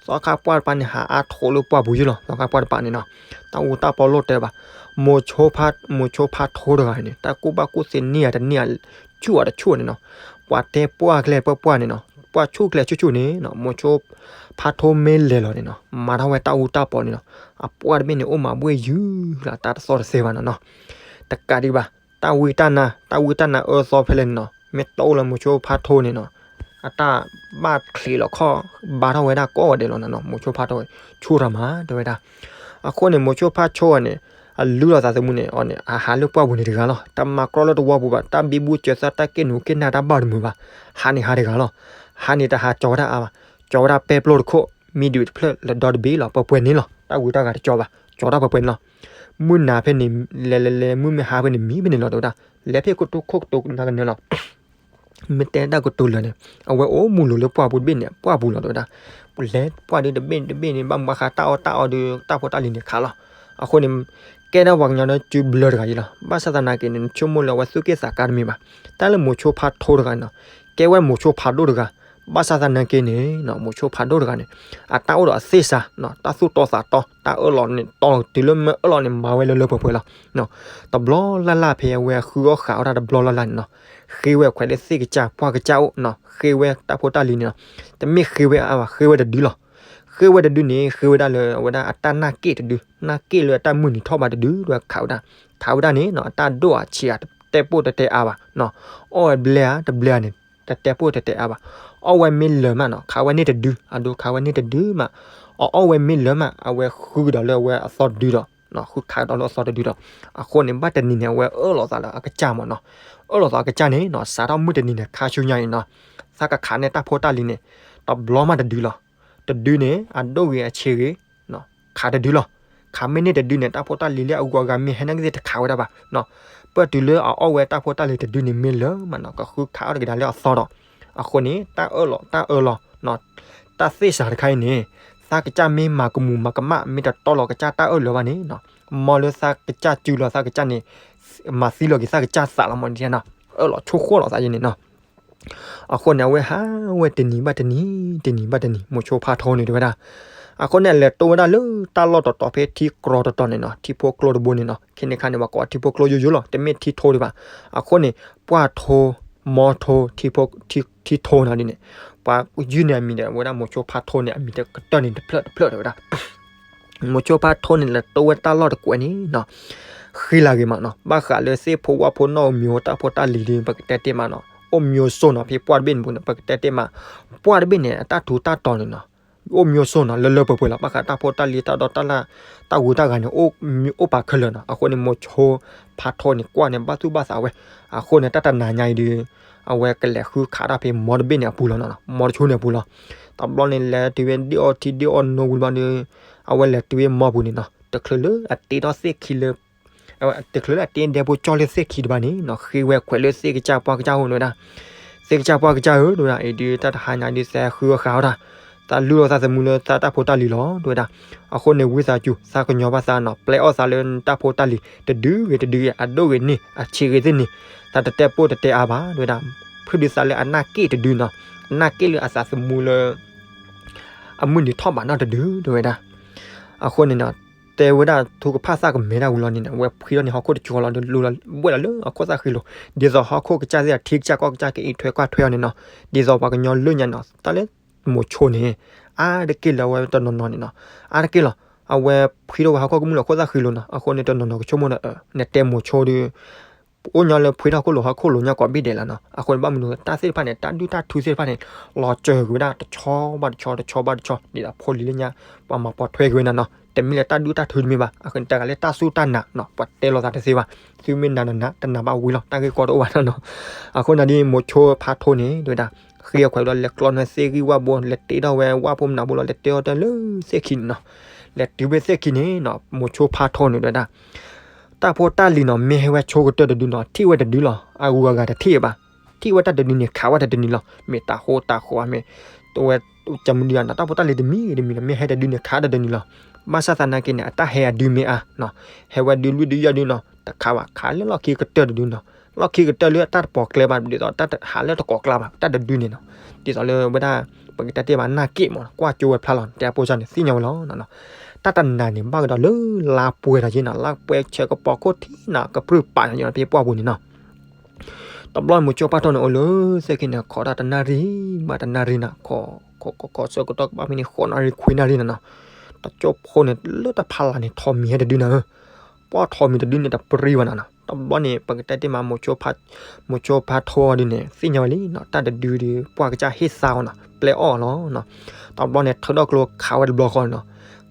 သီခါပှၢ်တပၤန့ၣ် ဟးအါထီၣ်လၢပှၢ်ပူၤယုၢ်လီၤ. သီခါပှၢ်တပၤန့ၣ်နီၤ, တၢ်အူတၢ်ပီလိၣ်တဲဘၣ်. မိၤဆိဖါထိတဂၤန့ၣ် တၢ်ကူၣ်ဘၣ်ကူၣ်သ့န့ၢ်ဧါတန့ၢ်ဧါ ဆူၣ်အီၤတဆူၣ်န့ၣ်နီၤ, ပှၤတဲပှၢ်ကျဲပှၢ်ပှၢ်န့ၣ်နီၤ, ပှၢ်ဆူၣ်ကျဲဆူၣ်ဆူၣ်န့ၣ်နီၤ, မိၤဆိဖါထိမ့ၢ်လဲၤလီၤန့ၣ်နီၤ, မၤထီၣ်ဝဲတၢ်အူတၢ်ပီန့ၣ်နီၤ, အပှၢ်တဘ့ၣ်န့ၣ် အိၣ်မးဘှ့ၣ်ယုၢ်လီၤ တၢ်တသီၣ်တသဲဘၣ်နီၤနီၤ. တကးဒံးဘၣ် တၢ်ဝံတၢ်နါ တၢ်ဝံတၢ်နါအၢသီဖဲလဲၣ်န့ၣ်နီၤ, မ့ၢ်တအိၣ်လၢမိၤဆိဖါထိန့ၣ်နီၤ, အတၢ်ဘၣ်ချံးလီၤခီၣ် ဘါထီၣ်ဝဲဒၣ်ကိးဂၤဒဲးလီၤနီၤနီၤ, မိၤဆိဖါထိ ဆူၣ်ထီၣ်မး တဲဝဲဒၣ်. အဃိန့ၣ် မိၤဆိဖါထိန့ၣ် အလုၢ်လီၤသးသမူန့ၣ် အီၤန့ၣ် အဟးလၢပှၢ်ပူၤန့ၣ်တဂၤလီၤ. တမၤကြီလၢတဝီပူၤဘၣ်, တၢ်ဘံဘူစၢၤသး တၢ်က့ၣ်နူာ်က့ၣ်နၢ်တၢ်ဘၣ်တမုာ်ဘၣ်, ဟးန့ၣ်ဟးတဂၤလီၤ. ဟးန့ၣ်တဟးကၠီၤဝဲဒၣ်အါဘၣ်, ကၠီၤဝဲဒၣ်ပဲပျိတခိၣ်, မ့ၢ်ဒုးတဖျၢၣ်လၢဒီတဘ့ၣ်လီၤ, ပှဲၤပှဲၤန့ၣ်လီၤ. တၢ်ဝံတၢ်ဂၤတကၠီၤဘၣ်, ကၠီၤတၢ်ပှဲၤပှဲၤန့ၣ်လီၤ. မုၢ်နၤဖဲန့ၣ် လဲၤလဲၤလဲၤ မုၢ်မ့ၢ်ဟါဖဲန့ၣ် မံဖဲန့ၣ်လီၤ တဲဝဲဒၣ်. လဲၤဖဲကတိၤခိၣ်ကတိၤနၤကနၢလီၤ. မ့ၢ်တဲတၢ်ကတိၤလၢာ်န့ၣ် အဝဲအိၣ်မူလိၤလၢပှၢ်ပူၤတဘ့ၣ်န့ၣ် ပှၢ်ပူၤလီၤ တဲဝဲဒၣ်. လဲၤပှၢ်ဒုးတဘ့ၣ်တဘ့ၣ်န့ၣ် ဘၣ်မၤဃးတၢ်အီၣ်တၢ်အီဒီး တၢ်ဖိတၢ်လံၤန့ၣ်ခးလီၤ. အဃိန့ၣ် ကဲဒၣ်ပှၤကညီဒီးစုဘျၢတဂၤအံၤလီၤ. ဘၣ်ဆၣ်သနာ်က့န့ၣ် နဆိကမိၣ်လၢအဝဲသူၣ်က့ၣ်သးကါတမံၤဘၣ်. တၢ်လၢမိၤဆိဖါထိတဂၤန့ၣ်နီၤ ကဲဝဲမိၤဆိဖးဒိၣ်တဂၤ. ဘၣ်ဆၣ်သနာ်က့န့ၣ် မိၤဆိဖးဒိၣ်တဂၤန့ၣ် အတၢ်အိၣ်ဒီးအသ့ၣ်စၤ တၢ်သူၣ်တီသးတီ တၢ်အၢၣ်လီၤန့ၣ် တီတုၤလၢမ့ၢ်အၢၣ်လီၤန့ၣ် မၤဝဲလၢလၢပှဲၤပှဲၤလီၤ. တဘျီလၢ်လၢ်ဖဲအဝဲဃုအီၣ်ဃးအီၣ်တၢ်တဘျီလၢ်လၢ်န့ၣ်နီၤ ဃ့ဝဲခွဲးလၢသ့ၣ်ကစၢ်ပှၢ်ကစၢ်အိၣ်နီၤ ဃ့ဝဲတၢ်ဖိတၢ်လံၤန့ၣ်နီၤ တမ့ၢ်ဃ့ဝဲအါဘၣ် ဃ့ဝဲတဒုလီၤ. ဃ့ဝဲတဒုန့ၣ် ဃ့ဝဲဒၣ်လၢအဝဲဒၣ်အတၢ်နာ်က့ၣ်တဒု နာ်က့ၣ်လၢအတၢ်မုၢ်နံၤထီၣ်ဘးတဒု ဒွဲခးဝဲဒၣ် ခးဝဲဒၣ်န့ၣ်နီၤ အတၢ်ဒိၣ်အဆံးအတတဲပိၢ်တတဲအါဘၣ် အီၣ်ဝဲဘျဲဧါတဘျဲဧါန့ၣ် တတဲပိၢ်တတဲအါဘၣ်. အီၣ်ဝဲမ့ၢ်လၢာ်မးနီၤ ခးဝဲန့ၣ်တဒု အဒိခးဝဲန့ၣ်တဒုမး အအီၣ်ဝဲမ့ၢ်လၢာ်မး အဝဲဃုကဒီးလၢအဝဲအသီတဒုဒီး ဃုခးကဒီးလၢအသီတဒုဒီး အဃိန့ၣ် ဘၣ်တနံၤန့ၣ် အဝဲအၢၣ်လီၤသးလၢအကစၢ်မးနီၤ အၢၣ်လီၤသးအကစၢ်န့ၣ်နီၤ စးထီၣ်မုၢ်တနံၤန့ၣ် ခါဆူညါအံၤနီၤ သးကခးန့ၢ်တၢ်ဖိတၢ်လံၤန့ၣ် တဘျီမးတဒုလီၤ. တဒုန့ၣ် အဒိၣ်ဂ့ၤအဆံးဂ့ၤ ခးတဒုလီၤ. ခးမ့ၢ်န့ၢ်တဒုန့ၣ် တၢ်ဖိတၢ်လံၤလၢအဂုၤအဂၤမ့ၢ်ဟဲနာ်က့သ့ၣ်တခးဝဲဒၣ်ဘၣ်. ပၢၢ်တုၤလၢအအီၣ်ဝဲတၢ်ဖိတၢ်လံၤတဒုန့ၣ်မ့ၢ်လၢာ်မးနီၤ ကဃုခးအီၣ်တက့ၤဒၣ်လၢအသီဒီး အဃိန့ၣ် တၢ်အၢၣ်လီၤတၢ်အၢၣ်လီၤ တၢ်သ့ၣ်စၤတခါအံၤန့ၣ် သးကစၢ်မ့ၢ်မၤကမူၤမၤကမၣ် မ့ၢ်တတီလီၤကစၢ်တၢ်အၢၣ်လီၤဘၣ်န့ၣ်နီၤ မ်လၢသးကစၢ်စုလီၤသးကစၢ်န့ၣ် မၤသံလီၤက့ၤသးကစၢ်သးလီၤမးန့ၣ်နီၤ အၢၣ်လီၤဆိၣ်ဃိလီၤသးယဲန့ၣ်နီၤ အဃိန့ၣ် အဝဲဟးဝဲတနံၤဘၣ်တနံၤ တနံၤဘၣ်တနံၤ မိၤဆိဖါထိန့ၣ်တဲဝဲဒၣ် အဃိန့ၣ် အလဲၤတိဝဲဒၣ်လၢတၢ်လီၢ်တတီၤဖဲထံကြီတတီၤန့ၣ်နီၤ ထံဖိကျိတဘိန့ၣ်နီၤ ခဲန့ၣ်ခါန့ၣ် ပှၤကိးထံဖိကျိယိယိလီၤ တမ့ၢ်ထံထိဒံးဘၣ် အဃိန့ၣ် ပှၢ်ထိ မီထိ ထံထိနီၤဒ်န့ၣ် ပှၤယုၢ်န့ၢ်အမံၤဒီး အဝဲဒၣ်မိၤဆိဖါထိန့ၣ် အမံၤတကတၢၢ်န့ၣ်တဖျၢၣ်တဖျၢၣ်တဲဝဲဒၣ် မိၤဆိဖါထိန့ၣ် လဲၤတိဝဲတၢ်လီၢ်တကွဲးန့ၣ်နီၤ ဃံလၤဂ့ၤမးနီၤ ဘၣ်ဃးလၢသ့ၣ်ဖိဝၣ်ဖိနီၣ်ဧိၤမံၤဧိၤတၢ်ဖိတၢ်လံၤဒီး ပကတဲတ့ၢ်မးနီၤ အိၣ်မံၤစိၤနီၤ ဖဲပှၢ်တဘ့ၣ်န့ၣ်ပူၤန့ၣ် ပကတဲတ့ၢ်မး ပှၢ်တဘ့ၣ်န့ၣ် အတၢ်ထူးတၢ်တီၤန့ၣ်နီၤ အိၣ်မံၤစိၤနီၤ လၢလၢပှဲၤပှဲၤလီၤ ဘၣ်ဃးတၢ်ဖိတၢ်လံၤတၢ်ဒီတၢ်လၢ် တၢ်ဂုၤတၢ်ဂၤန့ၣ် အိၣ်ပာ်ခဲလၢာ်နီၤ အဃိန့ၣ် မိၤဆိဖါထိန့ၣ် ကွၢ်န့ၣ် ဘၣ်သူၣ်ဘၣ်သးဝဲ အဃိန့ၣ် တၢ်တနၤညါအံၤဒီး အဝဲကလဲၤဃုခးတၢ်ဖဲမီတဘ့ၣ်န့ၣ်အပူၤလီၤနီၤ မီတဆိန့ၣ်အပူၤလီၤ တဘျီန့ၣ် လဲၤတုၤဝဲဒ့ၣ်အီၣ်ထံဒ့ၣ်အီၣ်နိဝံၤဘျီဒီး အဝဲလဲၤတုၤဝဲမီပူၤန့ၣ်နီၤ တချုးလၢအတ့ထီၣ်သ့ၣ်ခံလၢ တချုးလၢအတ့ဒဲဖိကၠီလၢသ့ၣ်ခံတဘၣ်န့ၣ်နီၤ ဃ့ဝဲခွဲးလၢသ့ၣ်ကစၢ်ပှၢ်ကစၢ်အိၣ်န့ၣ်ဝဲဒၣ် သ့ၣ်ကစၢ်ပှၢ်ကစၢ်ဧၢ တဲဝဲဒၣ် အံၤဒုးတၢ်တဟါညါဒုး သးဃုအီၣ်ဃာ်အီၣ်တၢ် သးလုၢ်အီၣ်သးသမူလၢသးတၢ်ဖိတၢ်လံၤလီၤ တဲဝဲဒၣ် အဃိန့ၣ် ဝံသးစူၤ သးကညီၤဘၣ်သးနီၤ ပျဲအီၣ်သးလၢနတၢ်ဖိတၢ်လံၤ တဒုဂ့ၤတဒုဂ့ၤ အဒိၣ်ဂ့ၤန့ၢ် အဆံးဂ့ၤသ့ၣ်န့ၣ် သးတတဲပိၢ်တတဲအါဘၣ် တဲဝဲဒၣ် ဖုဒုးသးလၢအနၢ်က့ၣ်တဒုနီၤ အနၢ်က့ၣ်လၢအသးသမူလၢ အမုၢ်နံၤထီၣ်ဘးနီတဒု တဲဝဲဒၣ် အဃိန့ၣ်နီၤ တဲဝဲဒၣ်ထုကဖၣ်သးကမဲာ်တၢ်ဝံၤလီၤန့ၣ် အဝဲဖှံထီၣ်န့ၢ်ဟီၣ်ခိၣ်တကၠီလီၤ လူလီၤဘှဲၣ်လီၤလၢဟီၣ်ခိၣ်သၣ်ဃံလိၤ ဒ်သိးဟီၣ်ခိၣ်ကစၢ်သ့ၣ် ထံကစၢ်ကီၢ်ကစၢ်ကအံးထွဲကွၢ်ထွဲအီၤန့ၣ်နီၤ ဒ်သိးပှၤကညီလၢညါနီၤ တၢ်လၢမိၤဆိန့ၣ် အါတက့ၢ်လၢအဝဲတနီၤနီၤန့ၣ်နီၤ အါတက့ၢ်လီၤ အဝဲဖှံထီၣ်ဝဲဟီၣ်ခိၣ်ကမူၣ်လၢဟီၣ်ခိၣ်သၣ်ဃံလိၤနီၤ အဃိန့ၣ် တနီၤနီၤကဆိကမိၣ်ဒီး နတဲမိၤဆိဒီး အိၣ်ညီလၢဖှံထီၣ်ဟီၣ်ခိၣ်လိၤဟီၣ်ခိၣ်လိၤညါကိးဘ့ၣ်ဒဲးလီၤနီၤ အဃိန့ၣ် ဘၣ်မနုၤတၢ်သ့ၣ်တဖၣ်န့ၣ် တၢ်ဒုၣ်တၢ်ထုသ့ၣ်တဖၣ်န့ၣ် လီၤစၢၤကွံာ်ဝဲဒၣ်တဆီဘၣ်တဆီ တဆီဘၣ်တဆီ ဒ်သိးဖိလံၤလၢညါ ပှၤမၤပိာ်ထွဲကွံာ်ဝဲန့ၣ်နီၤ တမ့ၢ်လၢတၢ်ဒုၣ်တၢ်ထုတမ့ၢ်ဘၣ် အဃိန့ၣ် တဂၤလၢတၢ်စူၢ်တၢ်နာ်နီၤ ပှၤတဲလိာ်သးတသ့ဘၣ် သုမ့ၢ်နာ်တနာ် တနာ်ဘၣ်ဝံၤလီၤ တၢ်ဂ့ၢ်ကီတအိၣ်ဘၣ်နီၤ အဃိန့ၣ်ဒ်မိၤဆိဖါထိန့ၣ် တဲဝဲဒၣ် ဃ့အခွဲးဒီးလဲၤကျီန့ၢ်သ့ၣ်ဂံၢ်ဝၣ်ဘိ လဲၤတ့ထီၣ်ဝဲဝၣ်ဖိမနုၤဖိလီၤ လဲၤတ့ထီၣ်တၢ်လၢသ့ၣ်ခံန့ၣ်နီၤ လဲၤတုၤဖဲသ့ၣ်ခံန့ၣ်နီၤ မိၤဆိဖါထိန့ၣ် တဲဝဲဒၣ် တၢ်ဖိတၢ်လံၤနီၤ မ့ၢ်ဟဲဝဲဆိကတၢၢ်တဒုနီၤ ထံၣ်ဝဲတဒုလီၤ အဂုၤအဂၤတထံၣ်ဘၣ် ထံၣ်ဝဲတၢ်တဒုန့ၣ် ခးဝဲတဒုန့ၣ်လီၤ မ့ၢ်တၢ်ဃိတၢ်ဃိမ့ၢ် တဝဲ ကမုဒံယၤနီၤ တၢ်ဖိတၢ်လံၤတမံၤတမံၤလီၤ မ့ၢ်ဟဲတဒုန့ၣ် ခးတဒုန့ၣ်လီၤ ဘၣ်ဆၣ်သနာ်က့န့ၣ် အတၢ်ဟဲအဒုမ့ၢ်အါနီၤ, ဟဲဝဲဒုလွံၢ်ဒုယဲၢ်ဒုနီၤ, တခါဘၣ် ခးလၢလီၢ်ခံကတၢၢ်တဒုနီၤ, လီၢ်ခံကတၢၢ်လၢတၢ်တပိာ်ကျဲဘၣ် ဒ်သိးတၢ်ဟးလၢတကိးကျါဘၣ် တၢ်တဒုန့ၣ်နီၤ, ဒ်သိးလၢဝဲဒၣ် ပကတဲတ့ၢ်ဘၣ်နၢ်က့ၣ်မး ကွၢ်ကၠိဝဲဖျါလီၤ တဲအပိစၢ်န့ၣ် သ့ၣ်ညါဝဲလီၤနီၤ. တၢ်တနၤန့ၣ် ဘၣ်ကဒီးလၢလါပှဲၤထီၣ်က့နီၤ, လါပှဲၤဆဲးကပီၤခိၣ်ထံးနီၤ ကပြုၢ်ပာ်နီၤ ယီၤဖဲပှၢ်ပူၤန့ၣ်နီၤ. တဘျီမိၤဆိဖးထီန့ၣ် အိၣ်လၢသ့ၣ်ခံန့ၣ် ခိးတၢ်တနၣ်ရံၣ် ဘၣ်တနၣ်ရံၣ်နီၤ, ခိးခိးခိးခိးဆၢကတီၢ်ကဘၣ်မ့ၢ်န့ၣ် ဃိးနၣ်ရံၣ်ခွံနၣ်ရံၣ်နီၤနီၤ, တကၠိဖိန့ၣ် လၢတၢ်ဖးလၢ်န့ၣ် ထိးမံၤဟဲတဒုနီၤဧၢ, ပှၢ်ထိးမံၤတဒုန့ၣ် တပြံဘၣ်နီၤနီၤ. တဘျီန့ၣ် ပကတဲတ့ၢ်မး မိၤဆိဖးထီဒုန့ၣ် သ့ၣ်ညါဝဲလံနီၤ, တၢ်တဒုဒီး ပှၢ်ကစၢ်ဟ့ၣ်သါအီၤနီၤ ပျဲအီၣ်လီၤနီၤ. တဘျီန့ၣ် ထုးထီၣ်ကျိခးဝဲတဘျီဃီနီၤ,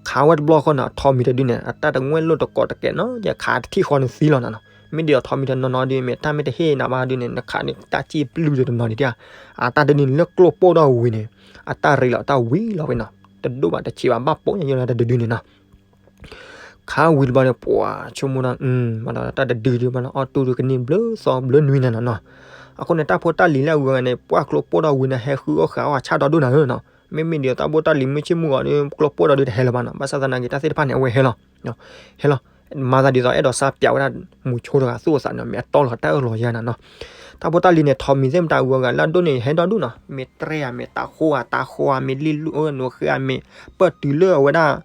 ခးဝဲတဘျီဃီနီၤ ထိးမံၤတဒုန့ၣ် အတၢ်တငွဲၣ်လိၣ်တကိးတကဲးနီၤ ယခးတထံၣ်ဃီန့ၣ်သံလီၤနီၤနီၤ. မ့ၢ်ဒ်သိးထိးမံၤတနီၤနီၤဒု မ့ၢ်တၢ်မ့ၢ်တဟ့ၣ်နၤဘၣ်ဒုန့ၣ် နခးန့ၣ် တၢ်စံၣ်ပျုၢ်တနီၤန့ၣ်တၢ်, အတၢ်တဒုန့ၣ် လၢကျိပိၢ်ဒီးဝံၤန့ၣ် အတၢ်ရ့လီၤ တၢ်ဝံၤလီၤဝဲနီၤ, တဒိၣ်ဘၣ်တဆံးဘၣ် ဘၣ်ပိာ်ညါယိလၢတဒုန့ၣ်နီၤ. ခးဝံၤတဘျီန့ၣ် ပှၤဆိကမိၣ်ဒီး ဘၣ်ဒီးတၢ်တဒုဒု ဘၣ်ဒီးအီၣ်တူၢ်ဒုကန့ၢ်ဘျၢသီဘျၢနွံနၤနီၤနီၤ. အဃိန့ၣ် တၢ်ဖိတၢ်လံၤလၢအဂုၤအဂၤန့ၣ် ပှၢ်ကျိပိၢ်ဒီးဝံၤန့ၣ် ဟဲဃုအီၣ်ဃာ်အီၣ်ဆၣ်ဒီဒိၣ်နၤဧၢနီၤ. မ့မ့ၢ်ဒ်သိးတၢ်ဖိတၢ်လံၤမ့ၢ်ဆ့ၣ်မုၢ်ဂီၤဒီး ကျိပိၢ်ဒီးဒုတဟဲလၢၤဘၣ်နီၤ. ဘၣ်ဆၣ်သနာ်က့ တၢ်သ့ၣ်တဖၣ်န့ၣ် အဝဲဟဲလီၤ ဟဲလီၤ. မၤသးဒ်သိးအဲၣ်ဒိးစါပၠးဝဲဒၣ် မိၤဆိတဂၤသူၣ်အသးန့ၣ် မ့ၢ်အတီလီၤတၢ်အၢၣ်လီၤယါနၤနီၤ. တၢ်ဖိတၢ်လံၤန့ၣ် ထိးမံၤသ့ၣ်မတၤအဂုၤအဂၤလၢအဒိၣ်န့ၣ် ဟဲဒီဒိၣ်နီၤ, မ့ၢ်တြဲၤဧါ မ့ၢ်တၤဃိဧါ တၤဃီဧါ မ့ၢ်လံၣ်လူၣ်အၢနိဃ့ဧါ မ့ၢ်ပၢၢ်တုၤလၢအဝဲဒၣ်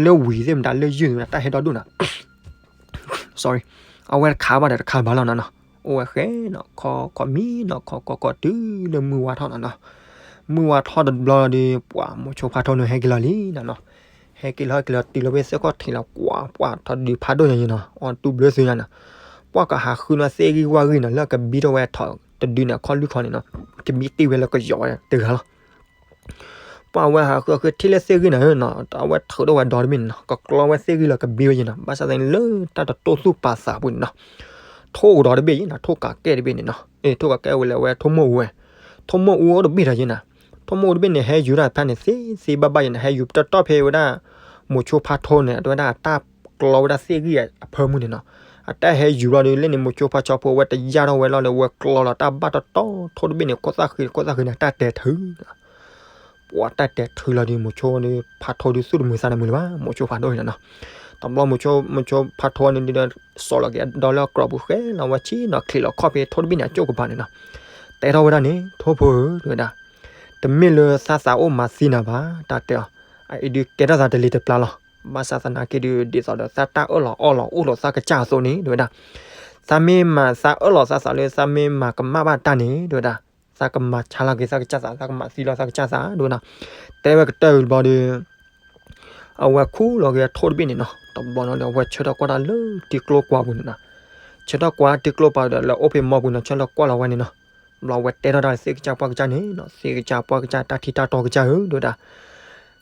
လၢဝံၤသ့ၣ်မတၤ လၢယုၢ်သ့ၣ်မတၤ တၢ်ဟဲဒီဒိၣ်နီၤ sorry, အဝဲတခးဘၣ်ဒီးတခးဘၣ်လီၤနီၤနီၤ. အိၣ်ဝဲဃဲနီၤ ခီခီမံနီၤ ခီခီခီတုၤလၢမုၢ်ဝါထီၣ်နီၤနီၤ. မုၢ်ဝါထီၣ်တဘျီဒီး ပှၤမိၤဆိဖးထီန့ၣ် ဟဲက့ၤလီၤလံနီၤနီၤ. ဟဲက့ၤလီၤ ဟဲက့ၤလီၤတုၤလီၤဖဲသ့ၣ်ခီၣ်ထံးလီၤ ကွၢ်ပှၢ်ထိးဒုဖးဒိၣ်ညါနီၤ အီၣ်တူၢ်ဘျၢသုညါနီၤ. ပှၢ်ကဟးဃုနီၤသ့ၣ်ဂံၢ်ဝၣ်ဂံၢ်နီၤ လၢကဘံထီၣ်ဝဲထိးတဒုန့ၣ် အခီၣ်လွံၢ်ခီန့ၣ်နီၤ ကမံတ့ၢ်ဝဲလၢကယီၤဝဲတဂၤလီၤ. ပှၢ်ဝဲဟးဃုအဃုထံၣ်လၢသ့ၣ်ဂံၢ်နၤဧၢနီၤ အဝဲထုးထီၣ်ဝဲဒီတဘ့ၣ်န့ၣ်နီၤ ကကျီဝဲသ့ၣ်ဂံၢ်လီၤကဘံဝဲယဲနီၤ. ဘၣ်ဆၣ်သနာ်က့လၢတၢ်တတိၢ်သူၣ်ပာ်သးပူၤန့ၣ်နီၤ ထိၣ်ကဒီးတဘ့ၣ်ယဲနီၤ ထိၣ်ကးကဲတဘ့ၣ်န့ၣ်နီၤ ထိၣ်ကးကဲဝဲလၢအဝဲထိၣ်မိၢ်အူဝဲ ထိၣ်မိၢ်အူအိၣ်တဘ့ၣ်ဒီးယဲနီၤ. ထိၣ်မိၢ်အူတဘ့ၣ်န့ၣ် ဟဲယူၤတၢ်ဖဲန့ၣ် သ့သ့ဘၣ်ဘၣ်ယဲနီၤ ဟဲယူၤတတီၢ်ဖဲဝဲဒၣ် မိၤဆိဖးထီန့ၣ် အဝဲဒၣ်အတၢ်ကျီဝဲဒၣ်သ့ၣ်ဂံၢ်အဖၢမုၢ်န့ၣ်နီၤ. အတၢ်ဟဲယူၤဘျီဒီး လၢန့ၣ်မိၤဆိဖးထီဖိ အဝဲတယၢ်ထီၣ်ဝဲလီၤဒီး အဝဲကျီလီၤတၢ်ဘၣ်တတီၢ် ထိၣ်တဘ့ၣ်န့ၣ် ခိၣ်သၣ်ဃံး ခိၣ်သၣ်ဃံးန့ၣ် တၢ်တဲာ်ထုး ပှၤတၢ်တဲာ်ထုးလီၤဒီး မိၤဆိဒီး ဖးထီဒုးသူၣ်တမုာ်သးတမုာ်လၢၤဘၣ် မိၤဆိဖးထီန့ၣ်နီၤ. တဘျီမိၤဆိဖးထီန့ၣ်ဒီး စီၤလီၤက့ၤဒီလၢအကြီပူၤဃဲလီၤ အဝဲဆ့ၣ်နီၤချံးလီၤခီၣ်ဖဲထိၣ်တဘ့ၣ်န့ၣ် အကၠိၣ်ကပၤန့ၣ်နီၤ. တဲထီၣ်ဝဲဒၣ်န့ၣ် ထိၣ်ဖိဧၢ တဲဝဲဒၣ်, တမ့ၢ်လၢသးသးအိၣ်မၤသံနၤဘၣ် တၢ်တဲအီၤ, အအံၤဒုးကဲထီၣ်သးတလံၤတပျၢ်လီၤ. ဘၣ်ဆၣ်သနာ်က့ဒုး ဒ်သိးဒီးသးတၢ်အၢၣ်လီၤအီလီၤအိၣ်လီၤသးကစၢ်အသိးန့ၣ် တဲဝဲဒၣ်, သးမ့ၢ်မၤသးအၢၣ်လီၤသးသးလၢ သးမ့ၢ်မၤကမၣ်ဘၣ်တၢ်န့ၣ် တဲဝဲဒၣ်, သးကမၤဆါလီၤက့ၤသးကစၢ်သး သးကမၤသံလီၤသးကစၢ်သး တဲဝဲဒၣ်. တဲဝဲကတၢၢ်တဘျီဒီး အဝဲခူၣ်လီၤက့ၤအထိၣ်တဘ့ၣ်န့ၣ်နီၤ. တဘျီနီၤဒီး အဝဲဆၢထၢၣ်ကွၢ်တၢ်လၢထံကျိကွၢ်ပူၤန့ၣ်နီၤ. ဆၢထၢၣ်ကွၢ်ထံကျိပၤဒီး လၢအိၣ်ဖဲမီပူၤနီၤ ဆၢထၢၣ်ကွၢ်လီၤဝဲန့ၣ်နီၤ. ဘျီဝဲတဲထီၣ်တၢ်လၢသ့ၣ်ကစၢ်ပှၢ်ကစၢ်န့ၣ်နီၤ, သ့ၣ်ကစၢ်ပှၢ်ကစၢ် တၢ်ထံတၢ်တီကစၢ်ဧၢ တဲဝဲဒၣ်,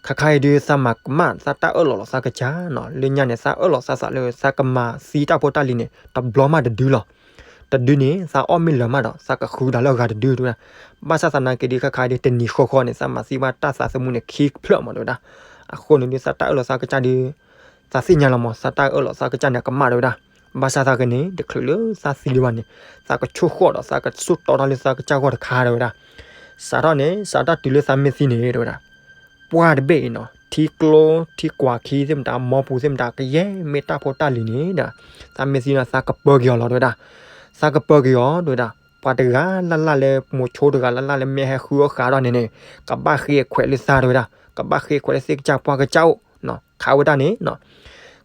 ခါခါအံၤဒုး သးမၤကမၣ်သးတၢ်အၢၣ်လီၤလီၤသးကစၢ်နီၤ. လၢညါန့ၣ် သးအၢၣ်လီၤသးသးလၢ သးကမၤသံတၢ်ဖိတၢ်လံၤန့ၣ် တဘျီမးတဒုလီၤ. တဒုန့ၣ် သးအီၣ်မ့ၢ်လၢာ်မးဒီး သးကဃုဒၣ်လၢအဂၤတဒု တဲဝဲဒၣ်. ဘၣ်ဆၣ်သနာ်က့ဒုး ခါခါအံၤဒုး တနံၤဃီဃီန့ၣ် သးမၤသံဘၣ်တၢ်သးသမူန့ၣ် ခံဖျၢၣ်မး တဲဝဲဒၣ်. အဃိန့ၣ်ဒုး သးတၢ်အၢၣ်လီၤသးကစၢ်ဒုး သးသ့ၣ်ညါလီၤမး သးတၢ်အၢၣ်လီၤသးကစၢ်န့ၣ် အကမၣ် တဲဝဲဒၣ်. ဘၣ်ဆၣ်သနာ်က့န့ၣ် တချုးလၢသးသံဒံးဘၣ်န့ၣ် သးကဆိၣ်ဃီၣ်ဒီး သးကဆိၣ်တီတၢ်လၢသးကစၢ်ဂီၢ်တခါ တဲဝဲဒၣ်. စးထီၣ်န့ၣ် စးထီၣ်တုၤလၢသးမ့ၢ်သံန့ၣ် တဲဝဲဒၣ်, ပှၢ်တဘ့ၣ်အံၤနီၤ ထံကျိ ထံကွၢ်ခံသ့ၣ်မတၤ မီပူၤသ့ၣ်မတၤ ကယဲၢ်မ့ၢ်တၢ်ဖိတၢ်လံၤန့ၣ်ဒီး သးမ့ၢ်သံဒီး သးကပၢၤက့ၤအီၤလီၤ တဲဝဲဒၣ်. သးကပၢၤက့ၤအီၤ တဲဝဲဒၣ်. ပှၤတဂၤလၢ်လၢ်လၢ မိၤဆိတဂၤလၢ်လၢ်လၢ မ့ၢ်ဟဲဃုအီၣ်ဃာ်ဒီးန့ၣ်န့ၣ် ကဘၣ်ဃ့အခွဲးလၢသး တဲဝဲဒၣ်. ကဘၣ်ဃ့ခွဲးလၢသ့ၣ်ကစၢ်ပှၢ်ကစၢ်အိၣ် ခးဝဲဒၣ်န့ၣ်